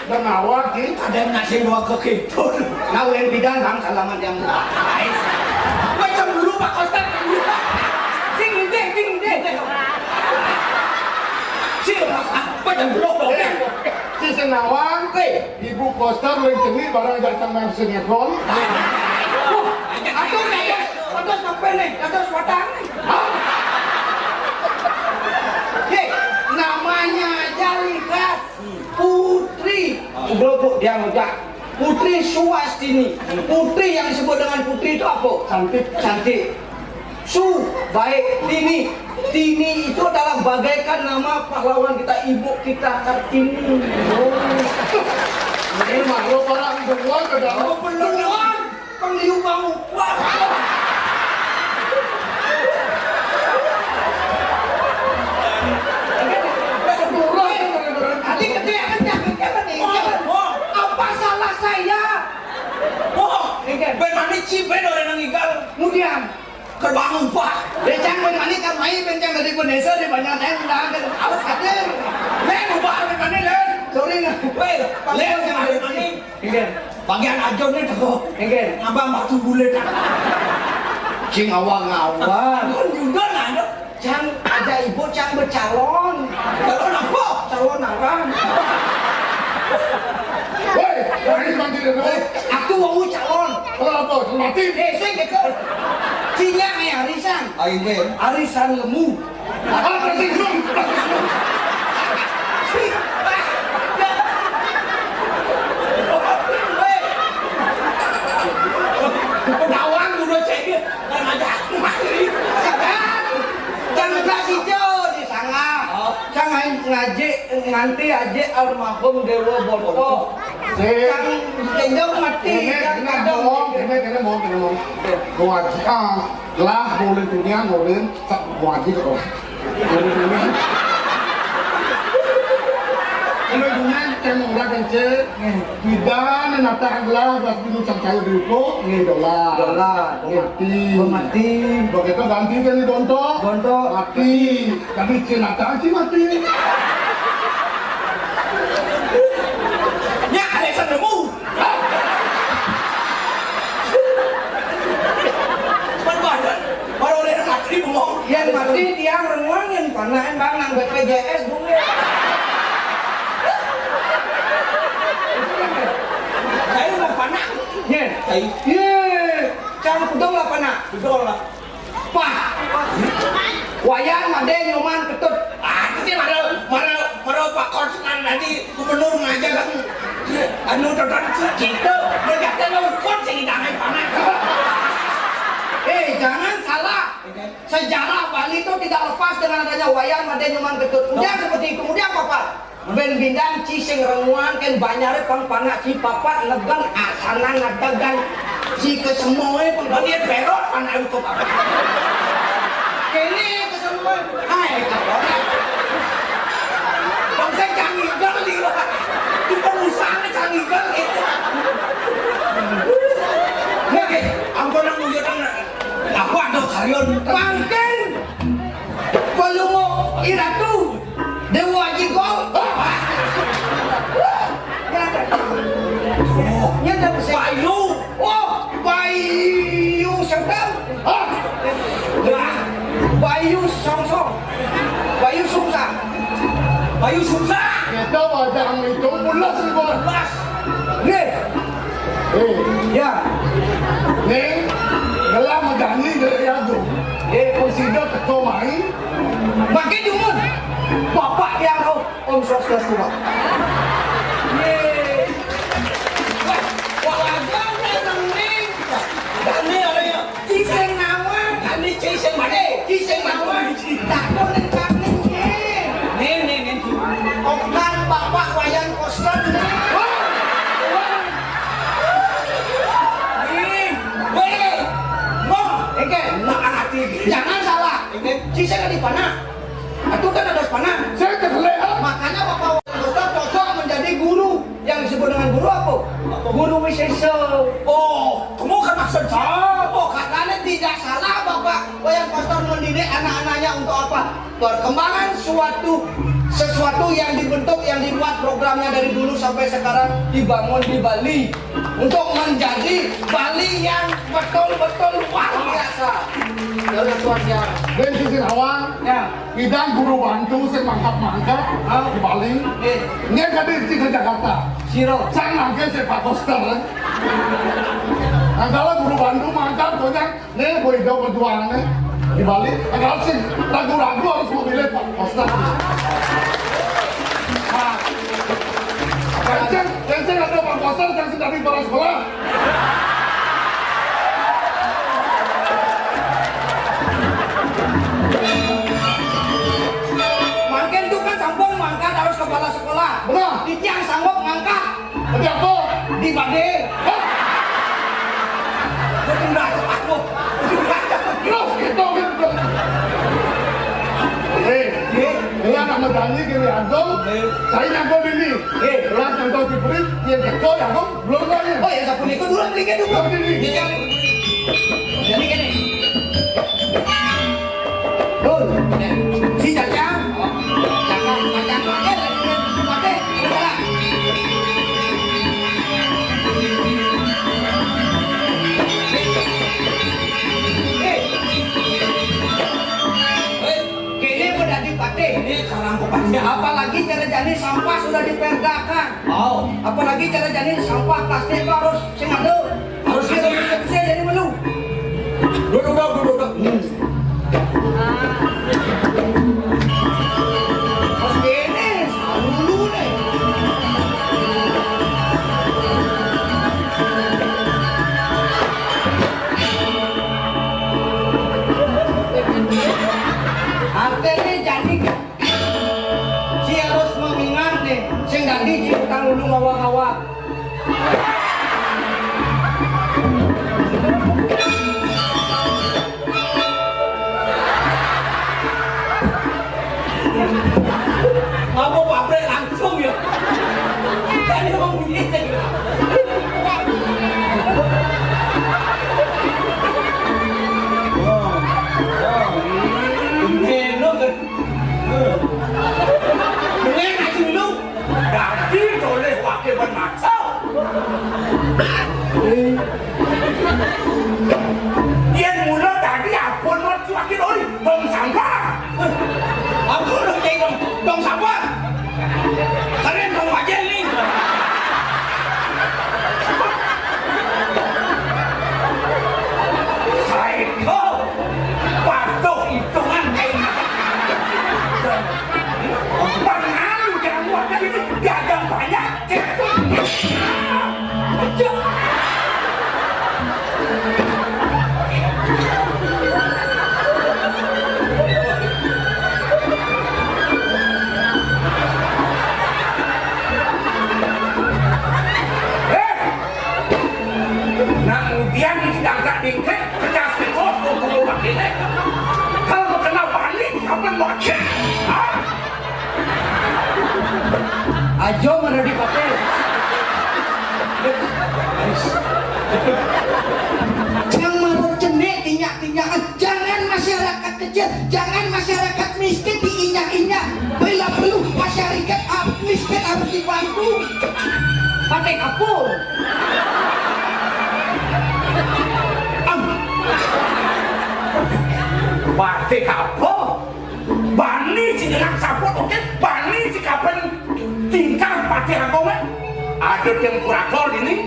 Bang awak, Ki. Ada nasi dua ke gitu. Nah, ulin bidan, Bang, salaman yang lain. Macam dulu, Pak Kostan, dulu. Sing gede, sing gede. Sing, apa yang belum, dong? Si Senawang, eh, Ibu Koster, ulin cengi, barang ajak tambah sinetron. Aduh, aduh, aduh, sampai nih, aduh, suatang. Hah? Hei, namanya aja lihat. Putri. Udah, Bu, diam udah. Putri Suwastini. Putri yang disebut dengan putri itu apa? Cantik. Cantik. Su, baik. Tini. Tini itu adalah bagaikan nama pahlawan kita, ibu kita Kartini. Oh. Ini makhluk orang semua ke dalam. Oh, belum. Pengliu bau. Wah. Adik gede, jangan, jangan, jangan. Apa salah saya? Oh, ben mani ci, ben orang nang igal. Kemudian, kerbau, Pak. Becang ben mani kan mai, becang dari Indonesia di banyak yang undangan. Awas hadir. Len, ubah ben mani, Len. Sorry, nah. Weh, Len, ben mani. Nggih. Bagian aja nih tuh. Nggih. Abang batu bulat. Cing awang-awang. Kan juga nggak ada. Cang aja ibu cang bercalon. Calon apa? Calon arang. Woi, lagi mandi dulu. Eh, aku mau calon. Kalau apa? Mati. Eh, saya gitu. Cingnya nih arisan. Ayo, Bang. Arisan lemu. Ah, berarti belum. Kawan udah cek. Kan ada. Jangan kasih jauh di sana. Oh. Jangan ngaji, nganti aja almarhum Dewa Bonto. Sip. Jangan kenjong mati. Ini, ini ngomong, ini, ini ngomong, ini ngomong. Ngaji, ah, lah, boleh dunia, boleh, tak ngaji kok. Boleh dunia. Boleh dunia, saya mau udah kecil. Tidak, nata adalah, berarti lu sang kayu diukur, nih, dolar. Dolar. Mati. Mati. Begitu ganti kan nih, Bonto? Bonto. Mati. Tapi cinta aja mati. Ya, ada yang nemu. Baru, baru, baru oleh mati ngomong. Yang mati tiang renguang, yang panah embang nang B P J S bunga. Saya udah panah. Ye. Saya. Ye. Cara kudong lah panah. Kudong lah. Pah. Wayan Made Nyoman Ketut. Ah, itu sih mana, mana, mana Pak Konstan tadi gubernur ngajak kan. Anu, tonton kita. Berkata lo ukun sih, jangan panas. Eh, jangan salah. Sejarah Bali itu tidak lepas dengan adanya Wayan Made Nyoman Ketut. Kemudian seperti itu. Kemudian apa, Pak? Ben bindang ci sing renguang ken banyare pang panak ci papat negen asana ngadegan ci kesemoe pang dia perot panak itu papat. Kene kesemoe. Hai, kawan. Bangsa canggih gal di luar. Itu pengusaha canggih gal itu. Nah, ampun, aku udah, aku ada karyawan. Bangken. Palungo Iratu, Dewa Aji Gol. Nyata. Nyata bisa. Bayu. Oh, Bayu Sedang. Ah. Bayu Songsong. Bayu Sungsang. Bayu Sungsang. Kita wajah itu pulas, pulas. Nggih. Eh. Ya. Ning, ngelah megani dari aku. Eh, presiden teko mai. Makin dumun. Bapak yang roh, Om Swastiastu, Pak. Ye. Wah, wah, ada nang ning. Sing mau. Takon ning kang ning. Ning, ning, ning. Okan Bapak Wayan Koster ning. Ning. Weh. Mo. Engke. Nah, ati. Jangan salah. Engke. Sing kan di panah. Atuh kan ada panah. Saya keselak. Makanya Bapak Wayan Koster cocok menjadi guru. Yang disebut dengan guru apa? Guru Wisésa. Oh, kamu kan maksud saya. Oh, katanya tidak salah Bapak Wayan Koster mendidik anak-anaknya untuk apa? Perkembangan suatu sesuatu yang dibentuk, yang dibuat programnya dari dulu sampai sekarang dibangun di Bali untuk menjadi Bali yang betul-betul luar biasa. Ya udah, Tuan, ya. Dari sisi awal, ya. Idang guru bandu sing mangkat-mangkat di Bali. Nggih. Nggih, kadhe di Jakarta. Sira. Sang mangke sik Pak Koster. Nah, kalau guru bandu mangkat, konyang, nih, Bu Ido perjuangannya di Bali. Nah, kalau sih ragu-ragu harus memilih Pak Koster. Nah, kenceng, kenceng ada Pak Koster, kenceng dari para sekolah. Mangkin tuh kan sampun mangkat harus kepala sekolah. Benar. Titiang sanggup ngangkat. Tapi apa? Di Bade. Hah? Betul dah, aku. Terus gitu, gitu. Eh, ini anak medani kiri agung. Saya nyangkut ini. Eh, jelas nyangkut di perut, yang kecil ya, Bung. Belum lagi. Oh ya, sapunika durung mriki dulu. Sapunika. Iya. Jadi gini. Dul, si Jajang. Jajang, Jajang, Jajang. Oke, udah. Eh. Eh. Kene udah dipatih. Ini sekarang kok pasti. Apalagi cara jani sampah sudah diperdakan. Oh. Apalagi cara jani sampah plastik itu harus sing ada. Harus sing ada. Bisa jadi melu. Duduk, duduk, duduk, duduk. Hmm. Pas kene, dulu deh. Artine jani kan, ci harus mengingat nih, sing dadi ci utang dulu ngawak-ngawak. Apa pabrik langsung ya? Kan emang begitu. Ngene kan. Dengan aja lu. Dadi toleh wake ben maca. Yen mula dadi apun mau cuakin ori, tong sampah. Aku udah kayak tong, tong sampah. Keren tong aja nih. Saiko, patuh hitungan kayak ini. Pengaruh jamu aja ini dagang banyak. Nah, kemudian sedangkan dingkek, pecah sekos, kumpul wakilnya. Kalau mau kenal panik, apa mau cek? Hah? Ajo mana dipakai? Yang marut cenik, tinyak-tinyakan. Jangan masyarakat kecil, jangan masyarakat miskin diinyak-inyak. Bila perlu masyarakat miskin harus dibantu. Pakai kapur. Am. Pakai kapur. Bani sing nyelang saput, oke? Bani sing kapan tingkah pati aku, kan? Ada tempura kol ini.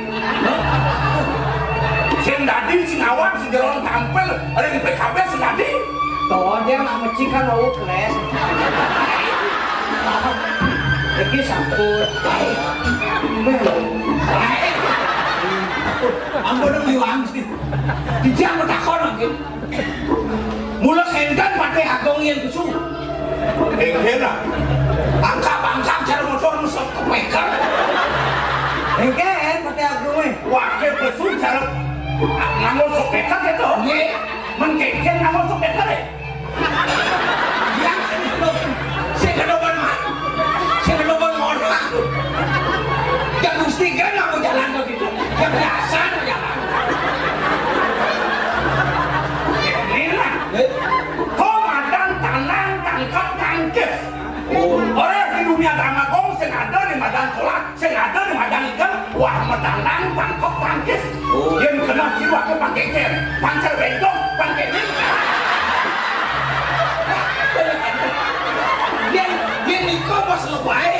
Sing dadi sing awak sing jeroan tampil ring P K B sing dadi. Tuh, dia nggak mecikan mau keles. Iki sampun. Baik. Baik. Ampun, dong, Iwan. Dijak mau takon, mungkin. Mula Kan Patih Agung yén pesu. Éngkén lah. Angkap-angkap cara motor nu sok kepéker. Éngkén Patih Agung é. Wakil pesu cara nganggo sok péker gitu. Nggih. Mén kéngkén nganggo sok péker é. Yang sing kedok, sing kedok ban mah. Sing kedok ban motor. Yang mesti kan aku jalan begitu. Yang biasa jalan. Inilah. Komadan tanang tangkep tangkis. Orang di dunia drama gong sing ada di madan sekolah, sing ada di madan ikon, wah, madan tangkep tangkis. Yang kena jiwa ke pangkeker, pancer bengkok, pangkeker. Yang, yang itu pas lebay.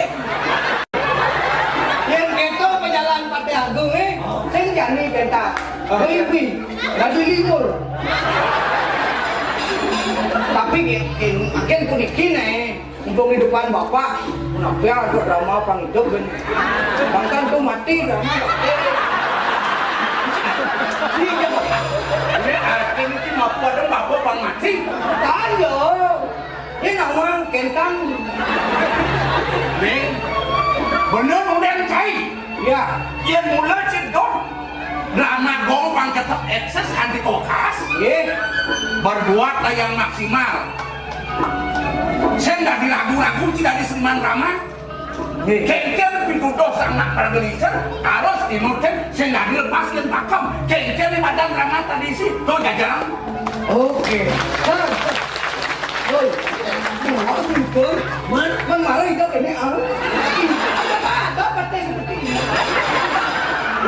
Yén kéto pejalan Patih Agung é, sing jani péntas. Mimpi, dadi libur. Tapi gé-, gé-, makin puniki né, mumpung di depan Bapak, kenapa ada drama pang hidup kan? Bangkan tuh mati drama. Iya. Ini artinya sih mau pada Bapak pang mati. Ayo. Ini nawang kéntang. Nih, bener udah cai. Ya. Yang mula cedok. Drama gong pang tetep eksis anti kulkas. Iya. Berbuat lah yang maksimal. Saya nggak diragu-ragu, tidak di seniman drama. Nggih. Kéngkén pituduh sang anak parageliser, harus tinutin sing dadi lepaskeun pakem. Kéngkén di madan drama tradisi, tuh jajaran. Oke. Nah. Woi, kumaha tuh, Tul? Mén, mén marah itu kéné, ah. Ada, ada, ada, seperti ini.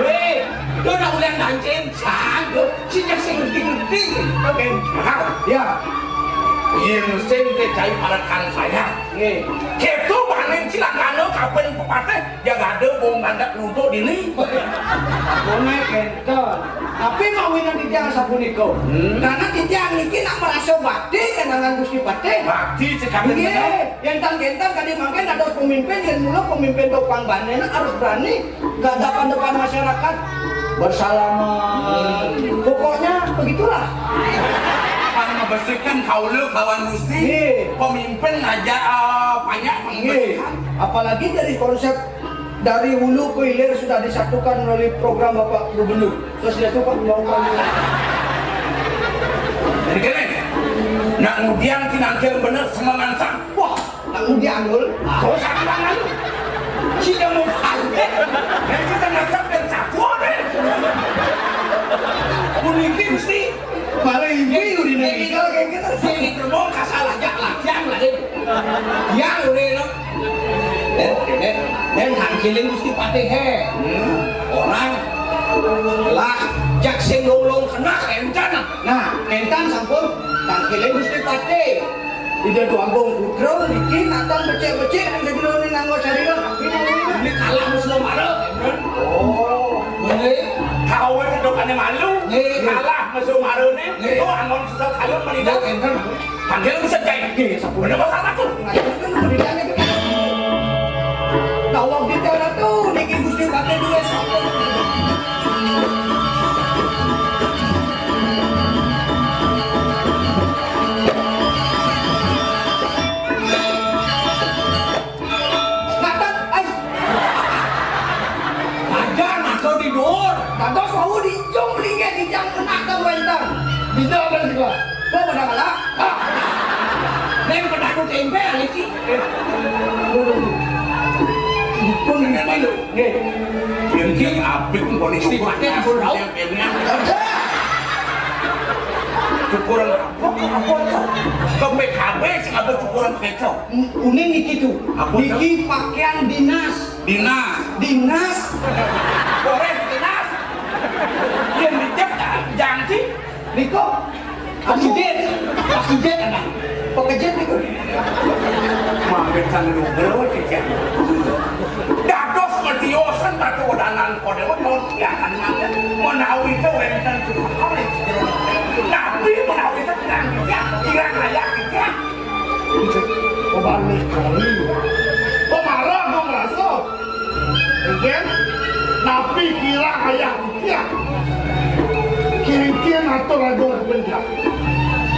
Wéh, tuh udah ulang dancing, sanggup. Sing sing ngerti-ngerti. Oke. Nah, ya. Yén sing téh cai parekan saya. Nggih. Kéto bani cilakana kaping pepatih, ya ada bong bandak nuntuk dini. Koné kénten. Tapi mawinan titiang sapunika. Hmm. Karena titiang niki nak merasa bakti kenangan Gusti Patih. Bakti cekapan. Nggih. Yén tang-kénten kadi mangkin dados pemimpin, yén mula pemimpin topang bani harus berani ke depan-depan masyarakat bersalaman. Hmm. Pokoknya begitulah. Pan mabesikeun kaula kawan Gusti, nggih, pemimpin ngajak, eh, banyak. Nggih. Mabesikeun. Apalagi dari konsep dari hulu ke hilir sudah disatukan melalui program Bapak Gubernur. Terus dia tuh Pak mau. Jadi gini, nak ngudiang tinangkil bener sama mansang. Wah, nak ngudiang, Dul. Ah, oh, satu tangan. Sida mau pakai. Yang kita ngajak dan satu deh. Mun mimpi mesti. Malah mimpi udah nih. Kalau kayak gitu sih. Ini gerbong kasal aja lah, yang lain. Yang udah, no. Dén, dén, dén nangkilin Gusti Patih, hé. Hmm. Orang lah, jak sing lolong kena, éntan. Nah, éntan sampun nangkilin Gusti Patih. Ida Déwa Agung Putra niki natan becik-becik nang jadi nanggo sarira. Ini kalah musuh mara, éntan. Oh. Bener. Kau itu dokane malu. Nggih. Kalah musuh mara nih. Nggih. Itu anggon susah kalut meninggal. Nggih, éntan. Panggil bisa cai. Nggih, sampun. Bener, Pak Salman, tuh. Ngaturkeun budidaya gé. Tawang kita ratu, niki Gusti Patih duwe sampun. Ngaten, ai. Aja ngaco di dhuwur. Dados wau di jung linggih di jang kena ka wénten. Bisa apa sih, Pak? Kok pada kalah? Ah. Neng pedadu tempe, aliki. Pun ini malu. Nggih. Yang dia apik pun syukur. Pakai ampun, Pak. Syukuran apa? Apa itu? Ke P K B sing apa syukuran kecok? Uning niki tuh. Apa itu? Niki pakaian dinas. Dinas. Dinas. Goreng dinas. Yang dicek janji. Niko. Pak Sidin. Pak Sidin anak. Pekerja niko. Mampir sana dulu, cek. Dados mediosan batu udanan kode mau ya kan menawi itu wénten tukang. Tapi menawi itu kurang ya, kurang ayah gitu ya. Kebalik kali. Pemarah mau merasa. Oke? Tapi kira ayah ya. Kira-kira atur agung penjak.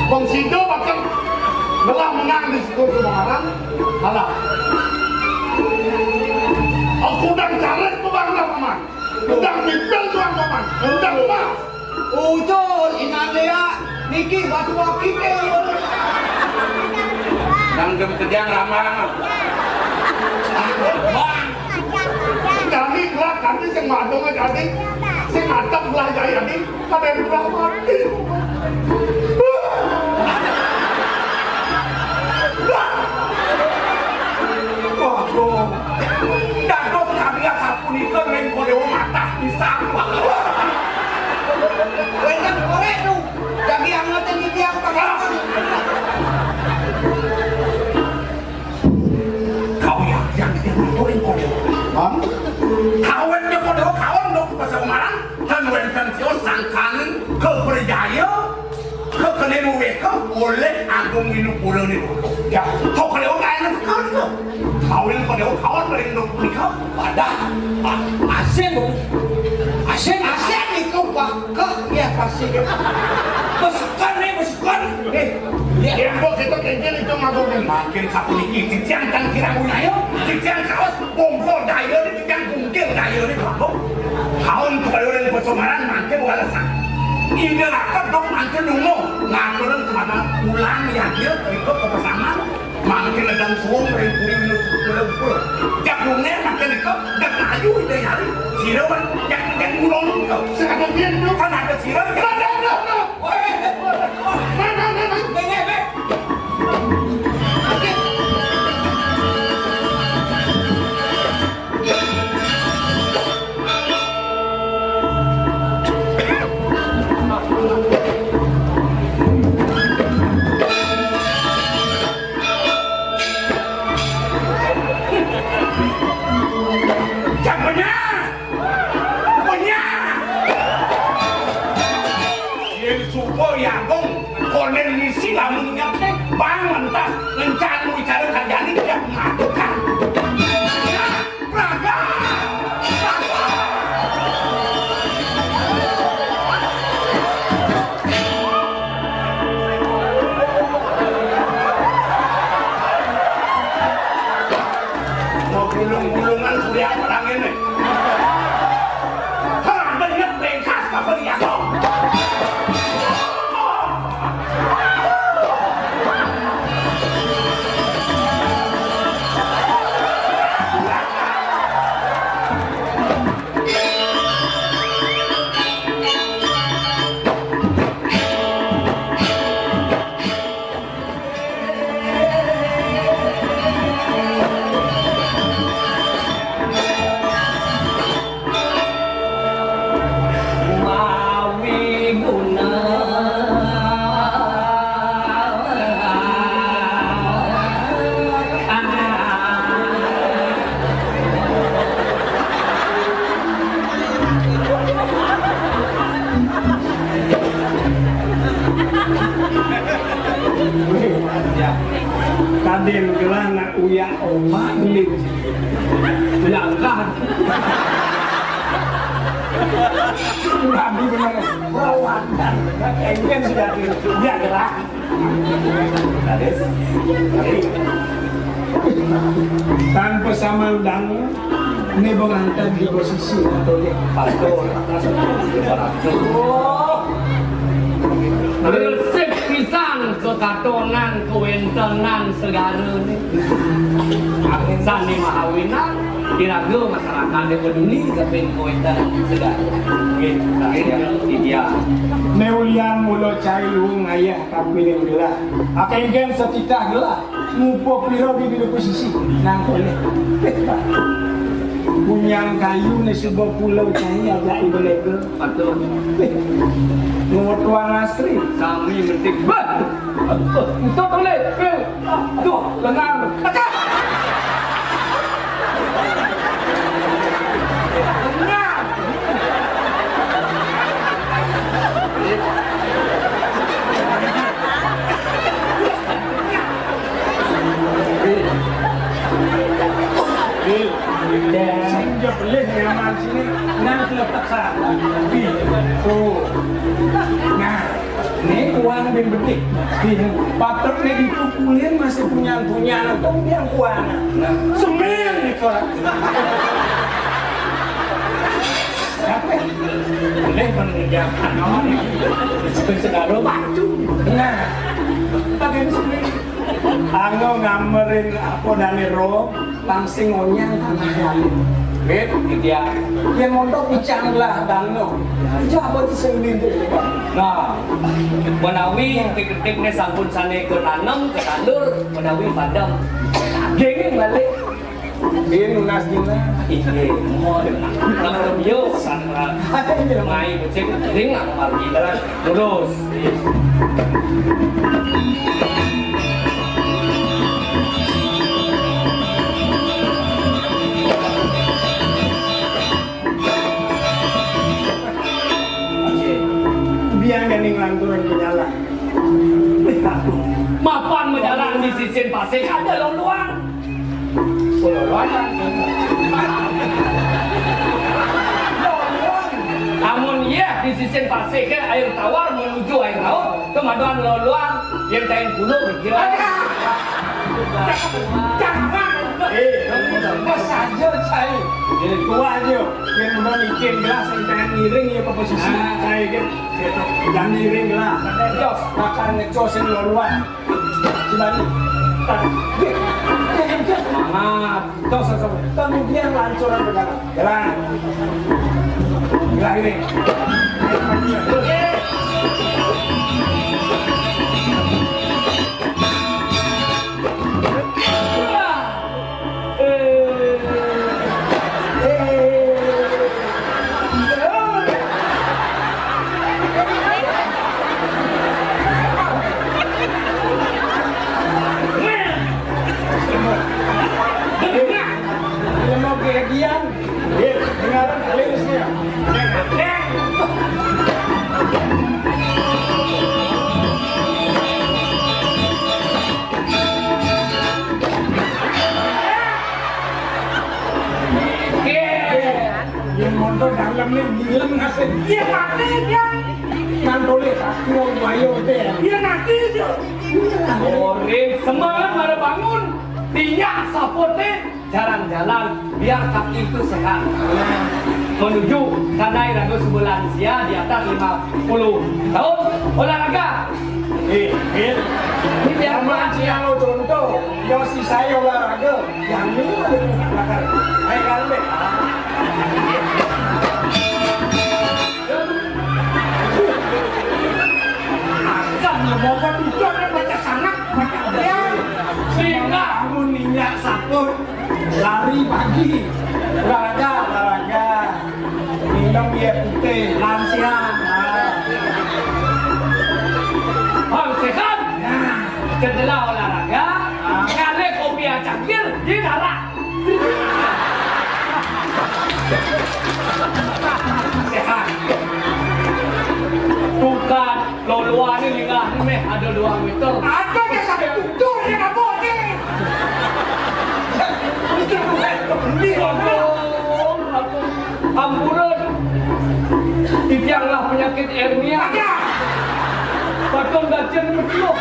Wong sida bakal ngelah menang di situ sembarang. Alah. Aku udah cari tuh bang lah, Paman. Udah pipil tuh, Paman. Udah, Paman. Ucul, inang dia, niki batu akik. Nang dem kejang ramang. Bang. Kami kelak, kami sing madung aja, Adi. Sing atap belah jaya, Adi. Kadén belah mati. Waduh. Dados karya sapunika ring Kodewa matah pisan. Wénten korék tu. Jagi angetin titiang pangampun. Kau yang yang tidak ngatur ring Kodewa. Hah? Kawin ring Kodewa kawin dong pasamaran. Tan wénten sio sangkaning kaprajaya, kakenin wéka olih Agung Winupura niku. Ya, kok Kodewa kaenak sekali to. Kawin Kodewa kawan ring dok punika. Padah, a-, asin, Bu. Asin, asin itu, Pak. Keh, ya, pasti. Besukan nih, besukan. Nih, lihat. Ya, Bu, kita kencing itu mabuk nih. Makin sapuniki, titiang tan kirang unaya, titiang kaos bongkol daya nih, titiang bungkil daya nih, Pak. Kaon kaya ring pasamaran mangkin walesan. Inggih lakat dok mangkin lunga, ngaturang kepada ulang yadnya, ikut ke pesaman. Mangkin ledang suwung ring puri minus pura-pura. Jak lunge mangkin iko, jak maju ide yari. Sira wan, jak, jak ngulon iko. Sing ada dia tu. Kan ada sira. Ada, ada, ada. Woi, woi, woi, woi. Mana, mana? Bengek, bengek. Jam bener! Bener! Yén suba Agung, konen misi lamun nyepik, bang mentas ngencan wicara karjani dia matukan. Nah, Praga! Praga! Mau gulung-gulungan surya perang ini. Hah, banyak bengkas apa dia kok? Kadén gelah nak uyak omak ni. Langkah. Rabi benar. Rawan. Engken sudah dia gerak. Kadés. Tanpa samandang, né benganten di posisi atau dia. Pastor. Resik pisan kekatonan kawéntenan segarané. Sané mahawinan, iraga masyarakaté peduli kapin kawéntenan segara. Nggih, rahasia. Né ulian mula cai luung ayah kapining gelah. Akéngkén satitah gelah. Ngupa pira di bidang posisi nang kolé. Punyang kayu né suba pula cai ajak ibu lega. Betul. Ngotuang asri. Sami metik. Bah! Entut oleh. Tuh, lengar. Pecah! Lengar! Sing jebelih nyaman sini, nang letak sana. Tuh. Nah, ini Bin bedik. Patut nek itu kulit masih punya-punya atau dia kuana. Nah, semen nih, Kak. Apa? Boleh mengerjakan. Sekarang baju. Nah, pakai semen. Anggo ngamerin apa dane ro, langsing onyang tanah jalu. Wit, gitu ya. Yen mondok icang lah bangno. Ijo apa sing lintir? Nah, menawi ketik-ketikne sampun sane ketanem, ketandur, menawi padam. Daging balik. Din nunas dina. Inggih, mohon. Nang yo sanra. Mai becik ring nang margi. Lurus. Biang dening lanturan penyalah. Mapan menyalah di sisin pasir ada loluan. Loluan. Amun iya di sisin pasir ke air tawar menuju air laut, kemaduan loluan yang kain bulu kira. Jangan. Eh, mas aja saya. Jadi tua aja. Yang mau bikin gelas yang pengen miring ya ke posisi saya gitu. Gitu. Jangan miring gelas. Jos, bakal ngecos yang loluan. Gimana? Semangat. Jos, jos. Kemudian lancuran ke dalam. Jalan. Gerak ini. Dia mau kejadian. Iya, dengaran halus ya. Yang motor dalam nih, bilang ngasih. Iya, mati dia. Kan boleh, tapi orang wayo deh. Iya, mati itu. Ore semangat pada bangun. Tinjak sapote jalan-jalan biar kaki itu sehat. Menuju karena iraga suba lansia di atas lima puluh tahun, olahraga. Eh, Mir. Ini biar sama kuat. Cia lo contoh, yo si saya olahraga, yang ini ada di belakang. Ayo, kalau deh. Agak mau baca sanak, baca dia. Sehingga aku minyak saput. Lari pagi. Olahraga, olahraga. Minum air putih, lansia. Nah. Bang sehat. Nah. Setelah olahraga, ah, ngalih kopi cangkir, dia darah. Sehat. Bukan. Loloan ini ningah meh ada dua meter. Ada ke satu tutur yang apa ni? Ini apa? Ampun. Titiang lah penyakit hernia. Ada. Patun gacen mecuh.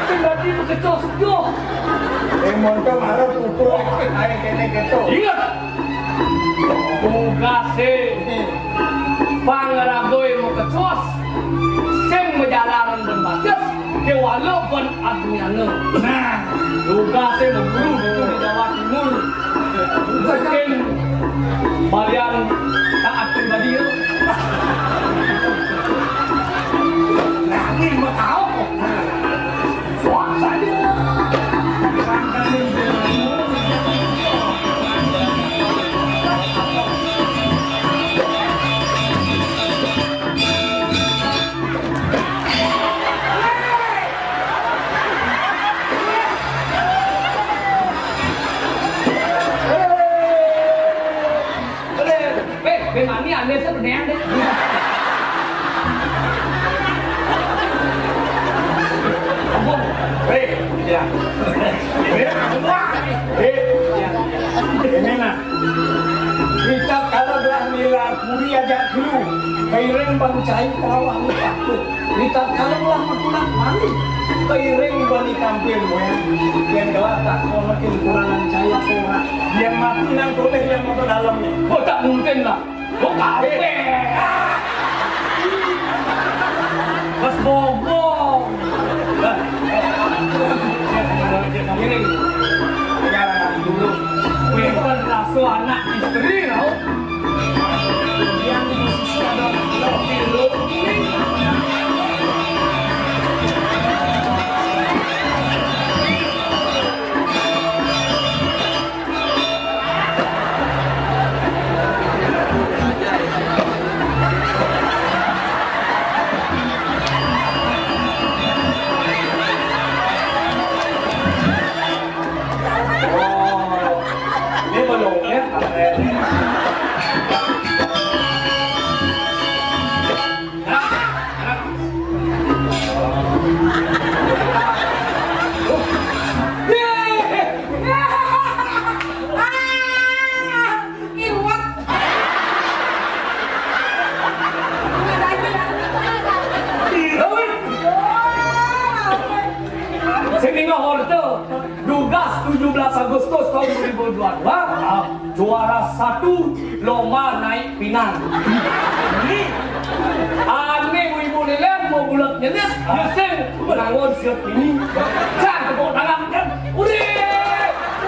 Sing dadi mekecos joh. Eh, monto marep ukur ae kene keto. Ingat. Tugase pangraga mekecos sing majalaran ben bagus, kewala ben adnyana. Nah, tugase meguru ditu di Jawa Timur. Mungkin balian taat pribadi ya. Nah, ini mau tahu. Weh, ben mani ane sebenarnya deh. Bang cai kelawan takut. Ritatkala ulah matulak malih, kairing bani kampil wéh. Yén gelah takon makin kurangan cai apa ora. Yén mati nang tolih yén mata dalemné. Oh, tak mungkin lah. Oh, kabéh. Bos bobong. Lah. Ngiring. Jalan dulu. Wénten rasa anak istri, tau. Yang di sisi ada lagi dulu. Oh, ini belum ya. Sing ningeh orta, dugas tujuh belas Agustus tahun dua ribu dua puluh dua, ah, juara satu lomba naik pinang. Ini ané ibu-ibu lilén mau bulat nyelit, nyesing, bangun siap ini. Cang tepuk tangan, kan? Udah,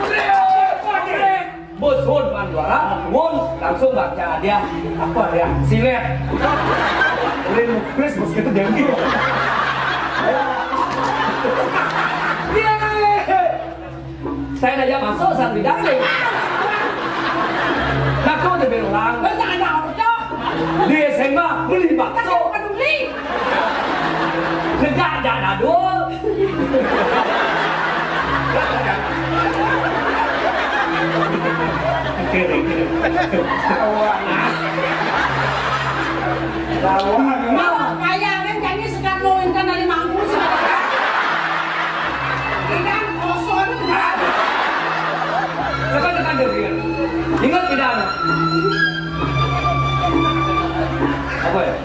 udah, udah. Bos Hun Mandora, Hun langsung baca dia. Apa dia? Silet. Udah, Chris, bos kita diambil. Yeay. Saya aja masuk santri dangling. Laku lebih orang. Di S M A beli bakso. Peduli. Negak jak dadul. Oke, oke. Lawan. Lawan. Mau kaya kan, janji sekat mau intan dari mangku sebenarnya. Intan kosong. Coba tekan dia. Ingat tidak? Apa ya?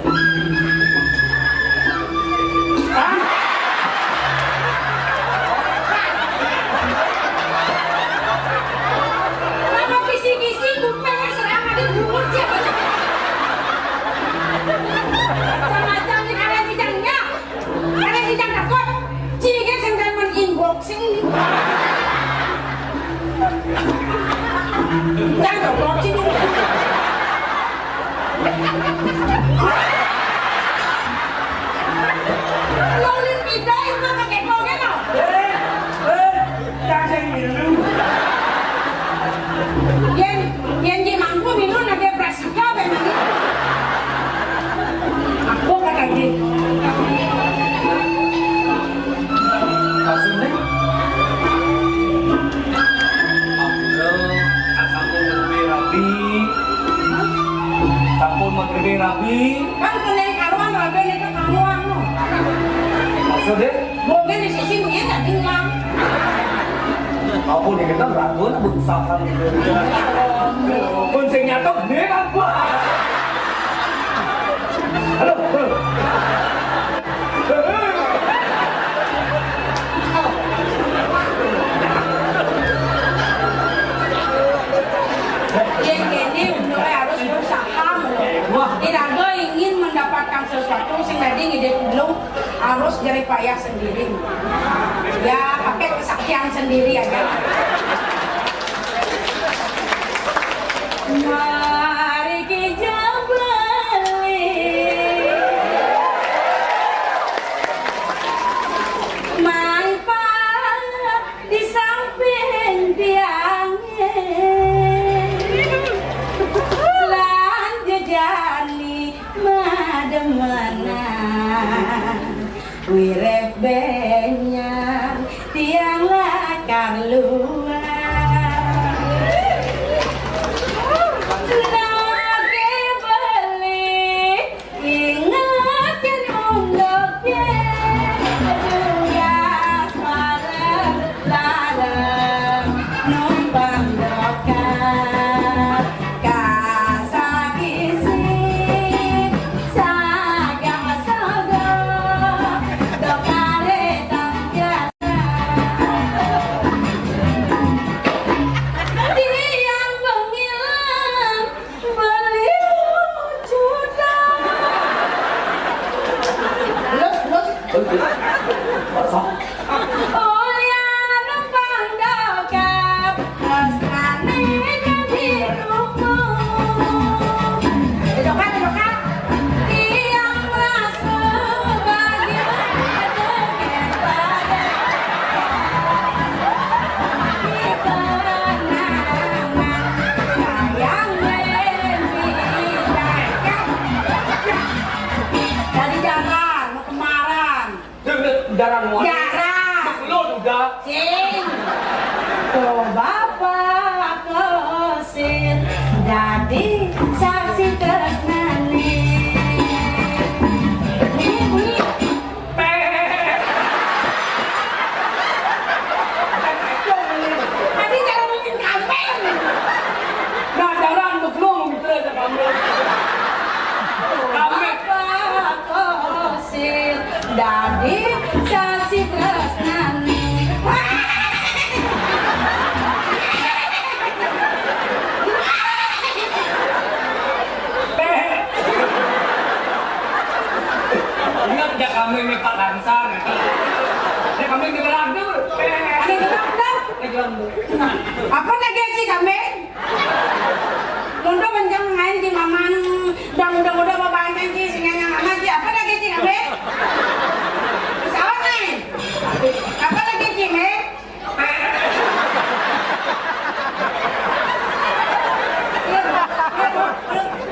Mama kisi-kisi kupingnya serang ada bungut ya. Macam-macam nih kalian bidangnya. Kalian bidang takut. Cik kan sing demen inboxing. Jangan boxing. Lo lihat kita itu pakai kongnya, no? Eh, eh, jangan milu. Yén, yén di mangku milu, nak dia prasika, memang. Aku kata dia. Maksudnya? Ampura, sampun magribé rabi. Sampun magribé rabi. Kan kena karuan rabi nika karuan, no. Maksudnya? Mungkin di sisi mungkin tak bilang. Ampun, ya, kita ragu, nah, berusaha gitu. Pun sing nyatok, nih, kan, gua. Halo, halo. Yén kéné umuré harus berusaha. Wah. Iraga ingin mendapatkan sesuatu sing dadi ngidih dulu harus jerih payah sendiri. Ya, pakai kesaktian sendiri aja. Mari kita beli. Mangkat di samping tiangé. Lan jejani mademenan. Wiréh bénjang tiang lakar luar. Nagih beli Inget yén unduk yén tugas malem-lalem numpang dokat ka sakisi sa Kosong. Ulian numpang dokap, tresnane dadi ruku. Dokap, dokap. Tiang merasa bahagia dengan pada kita. Sayang, mimpi. Jadi jalan, kemaran. Udah, udah, udah, Ran, muat. Jarang. Lu udah. Sing. Tuh, Bapak Kosin. Dadi saksi tresnane. Bunyi, bunyi. Peh. Tadi jangan bunyi kambing. Nah, jarang, lu belum gitu aja, kambing. Kambing. Bapak Kosin. Dadi saksi tresnane. Ingat ya, kami ini Pak Lansar. Ya, kami ini beragam. Kami beragam. Apa lagi sih kami? Mundo mencang main di mamang, dang, dang, udah mau banteng, Ci, sing nyang amat, Ci. Apa lagi, Ci, kami? Pesawat, nih. Apa lagi, Ci, Mi?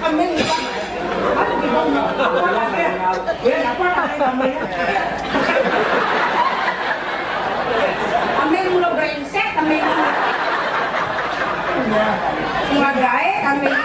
Ambil, apa lagi, Ci? Ambil, udah brengsek, ambil. Iya. Semua gae, ambil.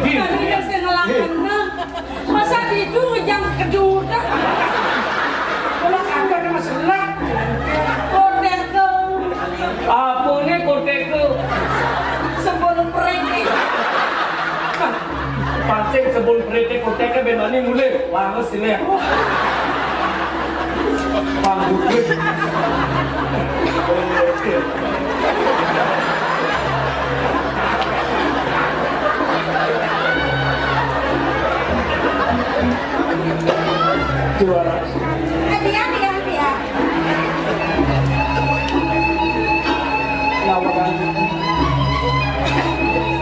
Tadi yang saya ngelakon, nah. Masa itu ngejang kedua? Kalau ada nama sebelah. Koteke. Apane koteke? Sebul prete. Pancing sebul prete koteke ben mani mulih. Laris sini. Pangguge. Juara. Hadiah, hadiah, hadiah. Lawakan.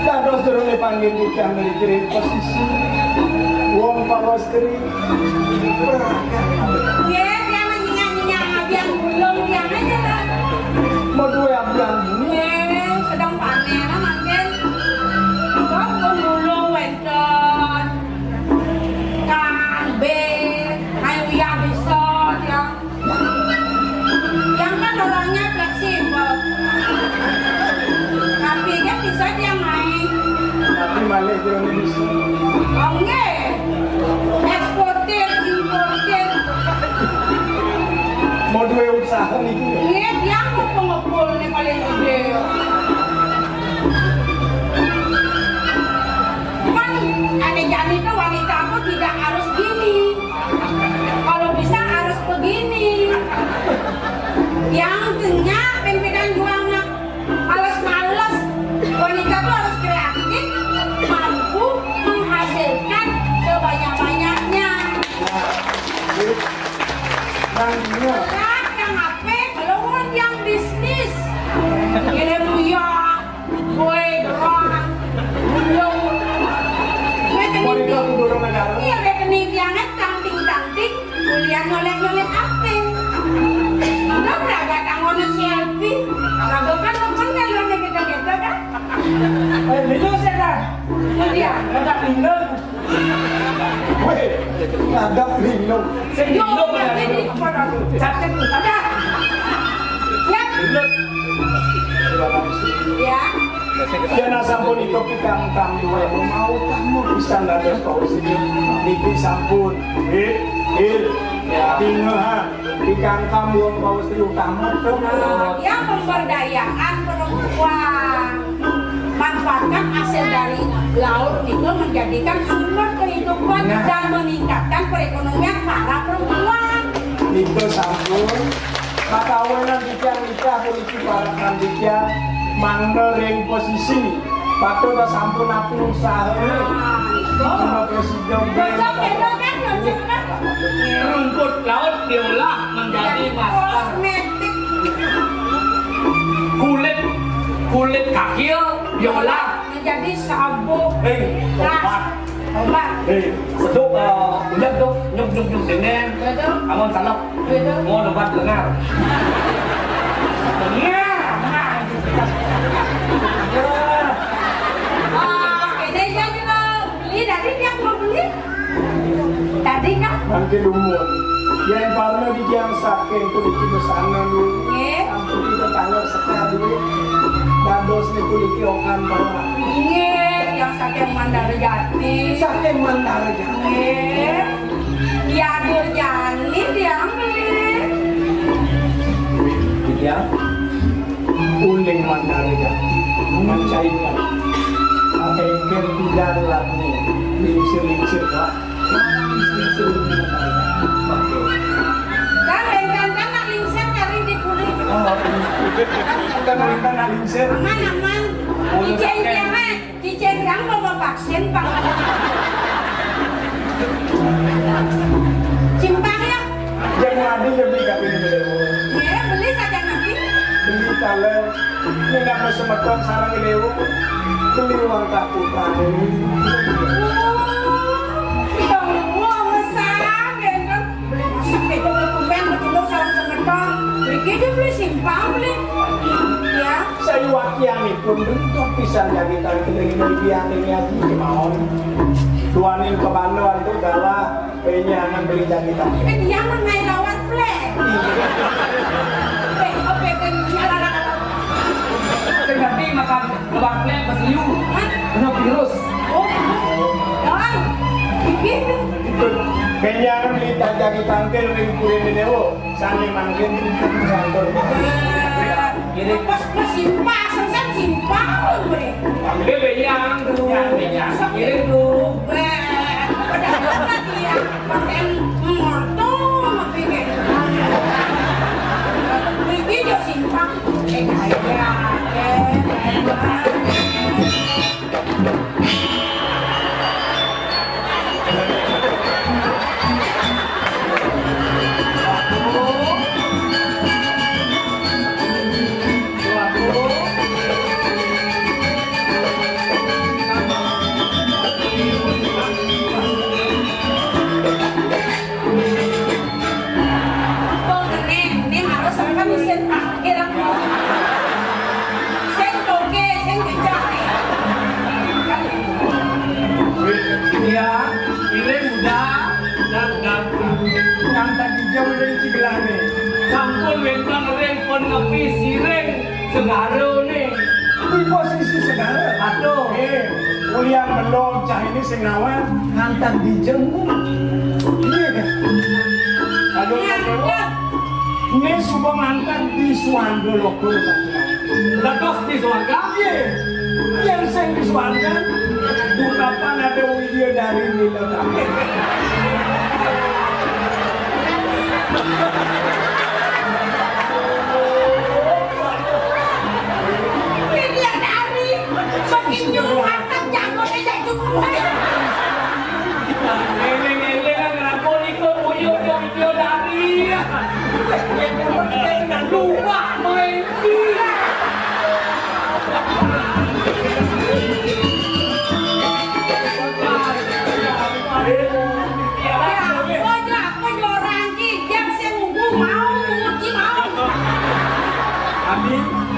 Dados durunge panggih titiang mriki ring pesisir. Wong Pawastri. Nggih, titiang nyinyah-nyinyah, titiang bulung, titiang aja, Pak. Mau duwe abang. Nggih, sedang panen, mangkin. Kok pemulung wénten. Kambing, ayo ya bisa, titiang. Yang kan orangnya fleksibel. Tapi dia bisa dia main. Tapi malih dia bisa. Oh, nggih. Eksportir, importir. Mau duwe usaha niki. Nggih, dia mau pengepul nih paling gede. Kan ada jani tuh wanita aku tidak harus gini. Kalau bisa harus begini. Yang tengah pimpinan juang males-males. Wanita Aku harus kreatif, mampu menghasilkan sebanyak-banyaknya. Nah, ini. Nah, ini. Lah, yang apa? Kalau orang yang bisnis, gila, buya, gue, gerah, gunung. Gue Mau keningting. Didorong negara. Iya, gue keningting, tangting-tangting. Kuliah nyolek-nyolek apa? Udah beragak tangan selfie. Raga kan temen kan lo gitu-gitu kan? Eh, itu saya dah. Kuliah. Ada pindah. Weh, ada pindah. Saya Yo, pindah ya, pada ini dulu. Apa dah? Sakit. Ada. Ya. Pindah. Ya. Yén asampun nika pikangkang duwé mau kamu pisan dados pausi. Niki sampun. Nggih, nggih. Tingehan pikangkang wong pausi utama. Nah, ya, pemberdayaan perempuan. Manfaatkan hasil dari laut itu menjadikan sumber kehidupan Nah. Dan meningkatkan perekonomian para perempuan. Nika sampun. Katawenan titiang nitah puniki para pandhita mangda ring posisi patut sampun api usaha. Nah, nika. Mangda presiden. Cocok, cocok, kan? Cocok, kan? Rumput laut diolah menjadi masker. Kosmetik. Kulit, kulit kaki diolah. Menjadi sabuk. Hei, nah, tobat. Tobat. Hei, seduk, eh, ulet tuh, nyuk, nyuk, nyuk, denen. Betul. Amun salep. Betul. Mau tobat dengar. Dengar, dengar. Ah, ini aja dulu. Beli, tadi dia mau beli. Tadi kan? Mangke dumun. Yén parna titiang saking puniki mesana nu. Nggih. Sampun kita tanggal sekar duit. Dados niku niki okan bawa. Nggih, yang saking Mandara Jati. Saking Mandara Jati. Nggih. Ya Durjani tiang beli. Titiang uling Mandara Jati. Mancaikan. Apa yang kedua lagi? Lingsir-lingsir lah. Kan bentang kan nak lingsir kari di kulit. Oh, iya. Kan bentang nak lingsir. Aman, aman. Oh, iya, cicing kan. Cicing kan mau vaksin, Pak. Simpang ya? Jangan mandi lebih kami beli. Ya, beli saja nanti. Beli taler. Nggak mau semeton sarang dewa. Beli uang takutan. Uang besar, gendong. Beli masak itu berkumen, bertemu sarang semeton. Beli gitu, beli simpang, beli. Ya. Saya wakianipun bentuk pisan jadi tangkil ini biang ini aku kemauan. Tuanin ke Bandung untuk galah. Kayaknya akan beli jagitan. Eh, dia mah main lawan play. Play, oh, play, play, iya, lah, lah, lah. Sing ngerti makan lawan play, pas liu. Hah? Kena virus. Oh, doang. Begitu. Itu. Kayaknya akan beli jagitan ke ring kuring di dewo. Sami mangkin, matur. Pas, pas simpang, sesat simpang, gue. Dia beyang tuh. Ya, beyang. Kirim tuh. Weh, udah amat ya. Pakai motor, tapi kayak begini simpang. Eh, kayak, eh, eh. Kok ngene, ini harus apa mesin parkir aku. Sing toge, sing jejak. Iya, ini muda. Nang tadi jauh dari Cigelane. Sampun wénten ring pun ngepi siring. Segara nih. Di posisi segara. Aduh. Eh, kuliah belum cah ini sing nawar ngantar di jengku. Iya kan? Aduh, aduh. Ini suba ngantar di suarga lokal. Ledos di suarga? Iya. Yang sing di suarga. Bukapan ada widya dari Nila. Ini dia dari. Sok Nyuruh angkat jagoné, jago gue. Eling-eling nang rampok iku buyut yo bidadari. Yen nang luwak main. Ya, kok yo ora iki, jam sing nunggu mau, ngunci mau. Abi,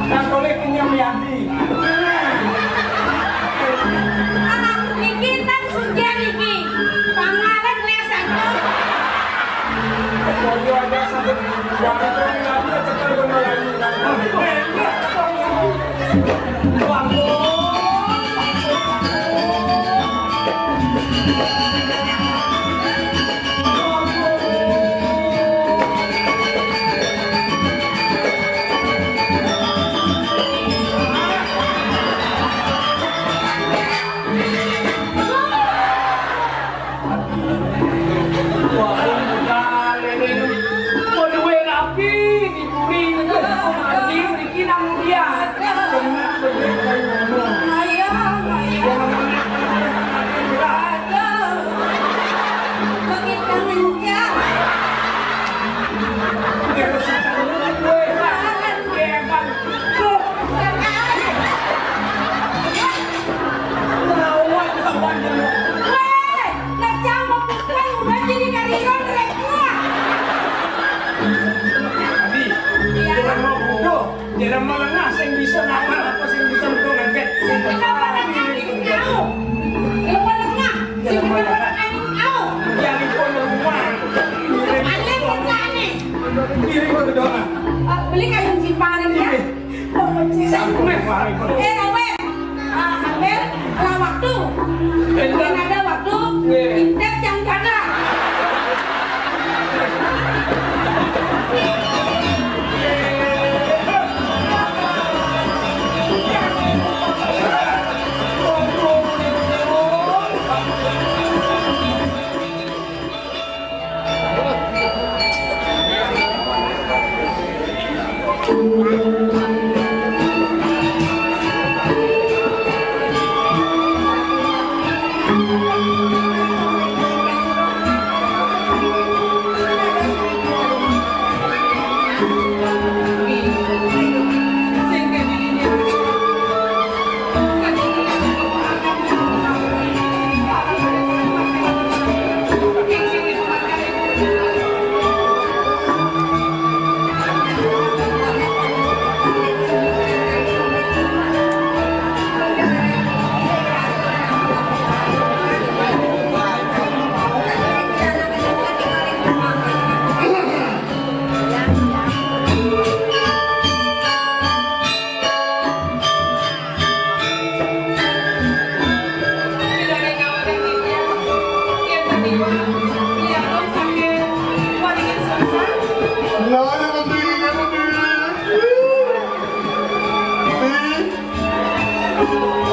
nang oleh kenyang ya, Abi. Alah, iki nang sugih iki. Pangalet les aku. Pokoknya ada satu warung yang ada cekel beneran. Wah, Waduh, udah, ini. Waduh, rapi, diburi, mandi, mriki nang dia. Kena bener, kayak ngomong. Ayo, ayo. Aduh. Begitu mencah. Dia kesini, gue. Dia, Bang. Lawan, lawan dulu. Weh, nek cah mau pukul, udah jadi karyawan, Rek. Wah. Abi, iya. Jangan mau bodoh, jangan mau lengah, sing bisa ngamal apa sing bisa bodoh ngangkat. Sing bisa lengah, sing bisa jauh. Kalau mau lengah, sing bisa lengah, ayo, jauh. Jangan pun rumah. Aneh, kok aneh? Diri gua berdoa. Eh, beli kayu cimparing ya. Iya. Sampai hari. Eh, Rawe. Ah, Ambil, lah waktu. Mungkin ada waktu. Iya. Intep yang jaga.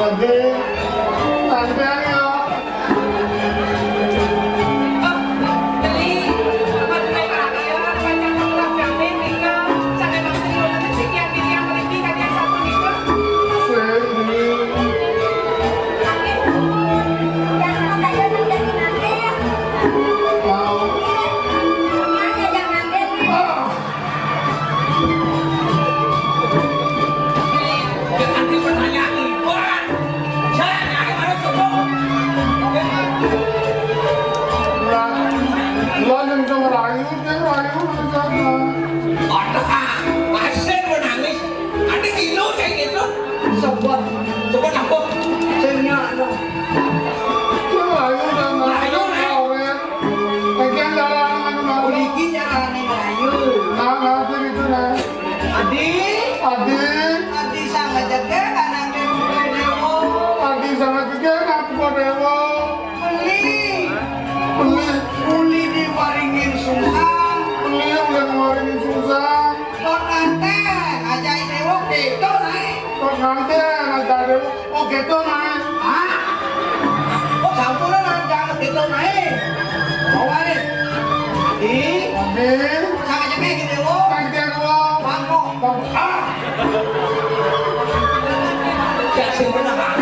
Oke, santai ya. Lah, lo yang dong rayu, dia rayu, lu sana. Aduh, ah, pasien mau nangis. Ada gilo kayak gitu. Sebut, sebut apa? Sing nyak, no. Lu rayu, dan rayu, rayu, rayu. Bagian dalam anu, anu. Polisi yang alami rayu. Nah, nah, itu gitu, nah. Adi. Adi. Adi sangat jaga, kanang dewa. Adi sangat jaga, kanang dewa. Beli. Beli. Beli di waringin sungsang. Beli yang waringin sungsang. Kok nganten, aja dewa, gitu, naik. Kok nganten, aja dewa. Oh, gitu, naik. Hah? Oh, sampun, naik, jangan gitu, naik. Bawa deh. Adi. Adi. Sangat jaga, gitu, dewa. Sangat jaga, dewa. Bangkok. Bangkok. Ah. Cak sing bener, ah.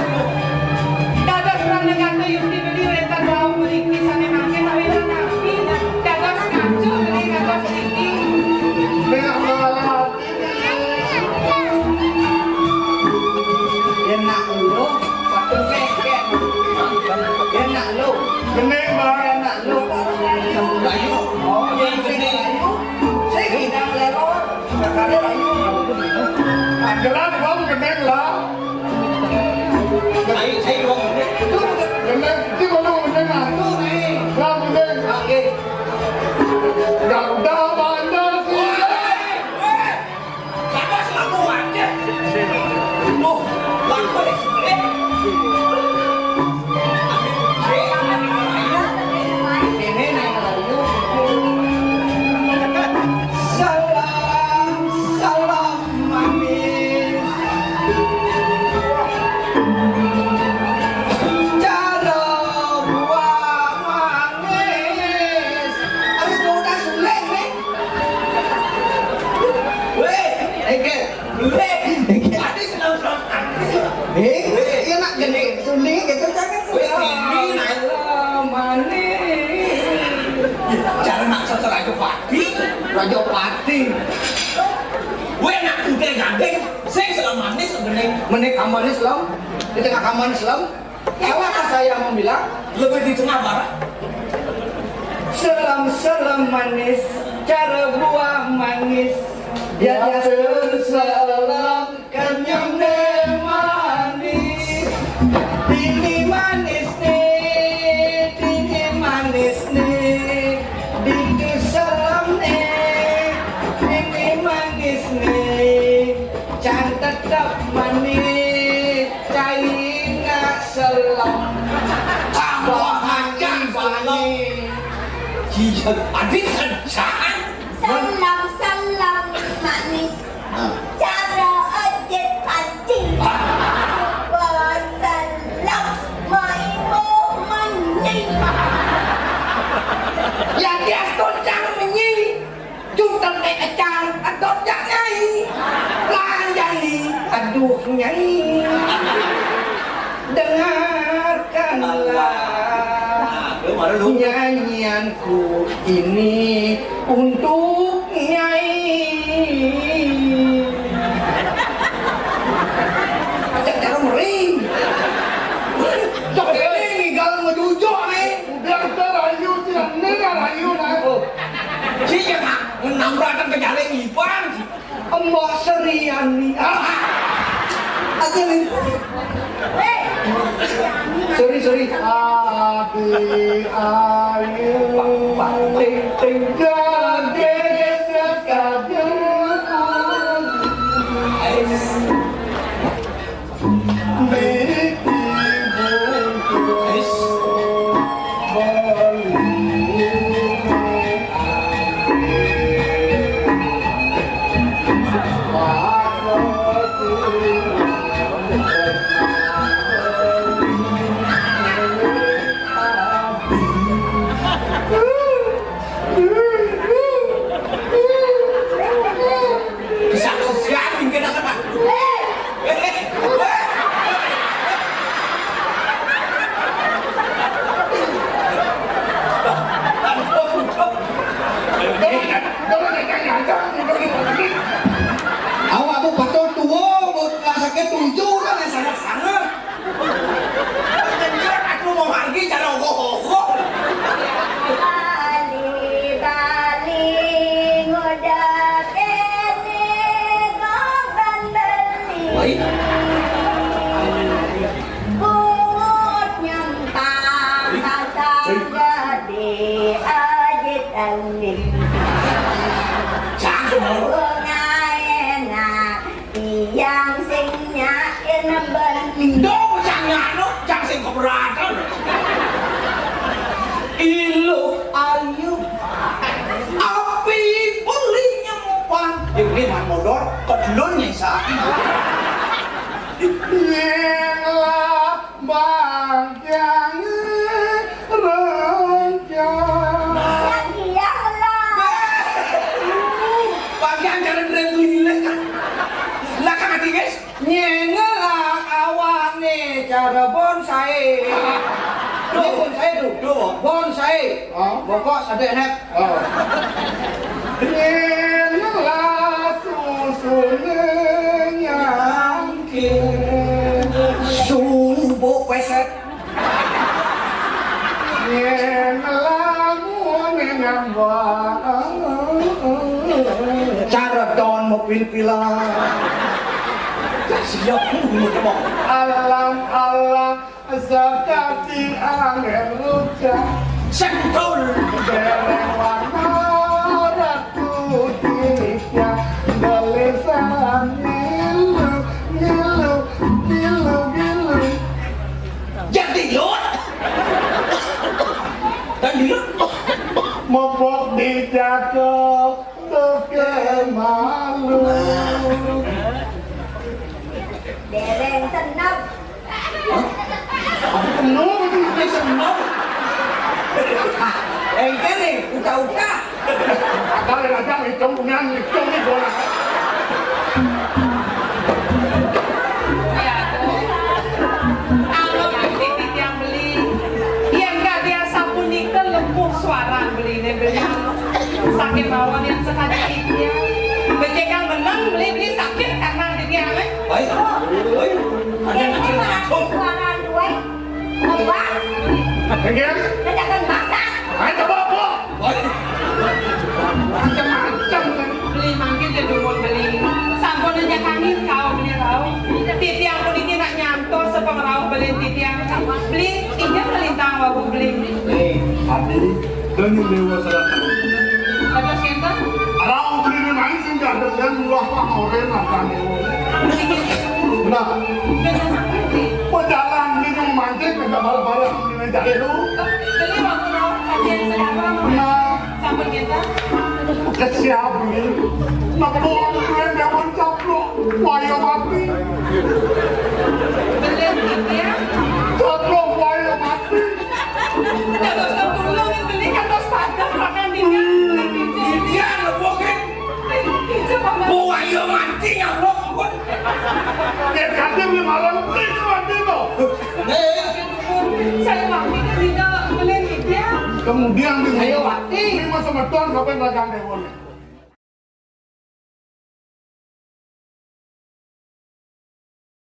Lu, patung kékék. Dia nak lu. Gending, Bang. Dia nak lu. Layu. Oh, dia sing layu. Sing hidang lelor. Kakak dia layu. Agelan, Bang, gending lah. Ayo, saya dua gending. Gending, itu kalau gending lah. Itu nih. Bang, gending. Oke. Garuda mana sih? Weh, weh. Siapa sih lampu aja? Tuh, lampu deh. Eh. Ini nih, ayo. Salam, salam manis. Cara buah manis. Harus mau udah sulit, nih. Weh, Ege. Weh, tadi senang-senang. Eh, iya nak gini, sulit gitu, jangan. Weh, ini manis. Cara nak satu Raja Pati. Raja Pati. Weh, nak putih gandeng. Saya selama manis sebenarnya. Menik amanis, Lam. Di tengah amanis, Lam. Salahkah saya membilang? Lebih di tengah barat. Selam-selam manis, cara buah manis. Dia, dia selam kenyang manis. Ini manis nih, ini manis nih. Ini selam nih, ini manis nih. Can tetap manis. Caina selem. Tambah manis selem. Iya, adit kencang. Selem, selem manis. Nah. Cara ojek pancing. Ah. Selem, maimu mancing. Ya, dia kencang menyi. Jutek éh écang, edot jak nyai. Lanjani, aduh nyai. Dengarkanlah nyanyianku ini untuk nyai. Ajak cara mering. Cok ini ngigal ngejujok nih. Udah, udah, rayu, tidak. Ini kan rayu, nah. Oh. Sih, ya, Mak. Ngenambrakan ke jaring ipan. Mbok Seriani. Ah. Aja nih. Sorry, sorry. Abi ayu. Pak, Pak. Ting, ting, dade, sekadang. Kesaksian mungkin apa, Pak? Awak bu betul tua, bu rasa ketujuh kan yang sangat-sangat. Aku mau pergi cara ogoh-ogoh. Bali, Bali, ngudag ini goban beli. Woi. Bungut nyempang pasang gede ajit alit. Cang. Bunga enak. Tiang sing nyair nemben. Ndong, jang nyano, jang sing keberatan. Ilu ayu. Api beli nyempan. Ini man modor, kedulun nyisa. Ngelah bangkiang rencang. Bangkiang lah. Bangkiang cara dren tuh hilang. Lah, kan hati, guys. Nyengela awakne cara bonsai. Ini bonsai tuh. Tuh. Bonsai. Hah? Bokok sadek net. Oh. Nyengela susune nyangkir. Set. Yén lamun ngambang. Cara ton mapil-pilan. Siap, ngomong. Alam, alam, sakati angin hujan. Sentul. Dereng warna ratu tiga. Gelisah milu, milu, milu, milu. Jadi yuk. Dan dia mobok di jago, oke malu. Dereng senep. Aku penuh itu, itu senep. Ah, engke nih, uka-uka. Ada yang ada ngitung, kemudian ngitung nih bola. Ya, kalau nanti titiang beli, ya enggak biasa punika lepuh suaran beliné beli. Saking mawon yang sekali titiang. Becik kang meneng beli-beli sakit karena titiang, eh. Baik. Baik. Ada yang sakit langsung. Suaran duwe. Apa? Again? Ledakan basah. Ayo coba apa? Macam-macam kan. Beli mangkin ke dumun beli. Sampun aja kami kau beli rau. Titiang puniki nak nyantos sepengrauh beli titiang. Beli, injak melintang wabu beli. Eh, hati, dengan dewa selatan. Terus kita? Rau beli main sing gak ada yang luah pak oren makan dewa. Nah, pejalan ini memancing, minta barang-barang, minta dulu. Beli waktu rau kajian sedang. Nah, sampun kita. Kesiap nih. Nepuk gue zaman caplok, waya mati. Beli gitu ya. Caplok, waya mati. Terus tertulung beli kan terus padam makan dia. Dia nepukin. Itu paman. Waya mati nyaplok pun. Ya, kata beli malam, itu mati tuh. Saya waktu itu tidak melihat dia. Kemudian di saya waktu ini mah sama Tuhan, ngapain ragaan dewa nih?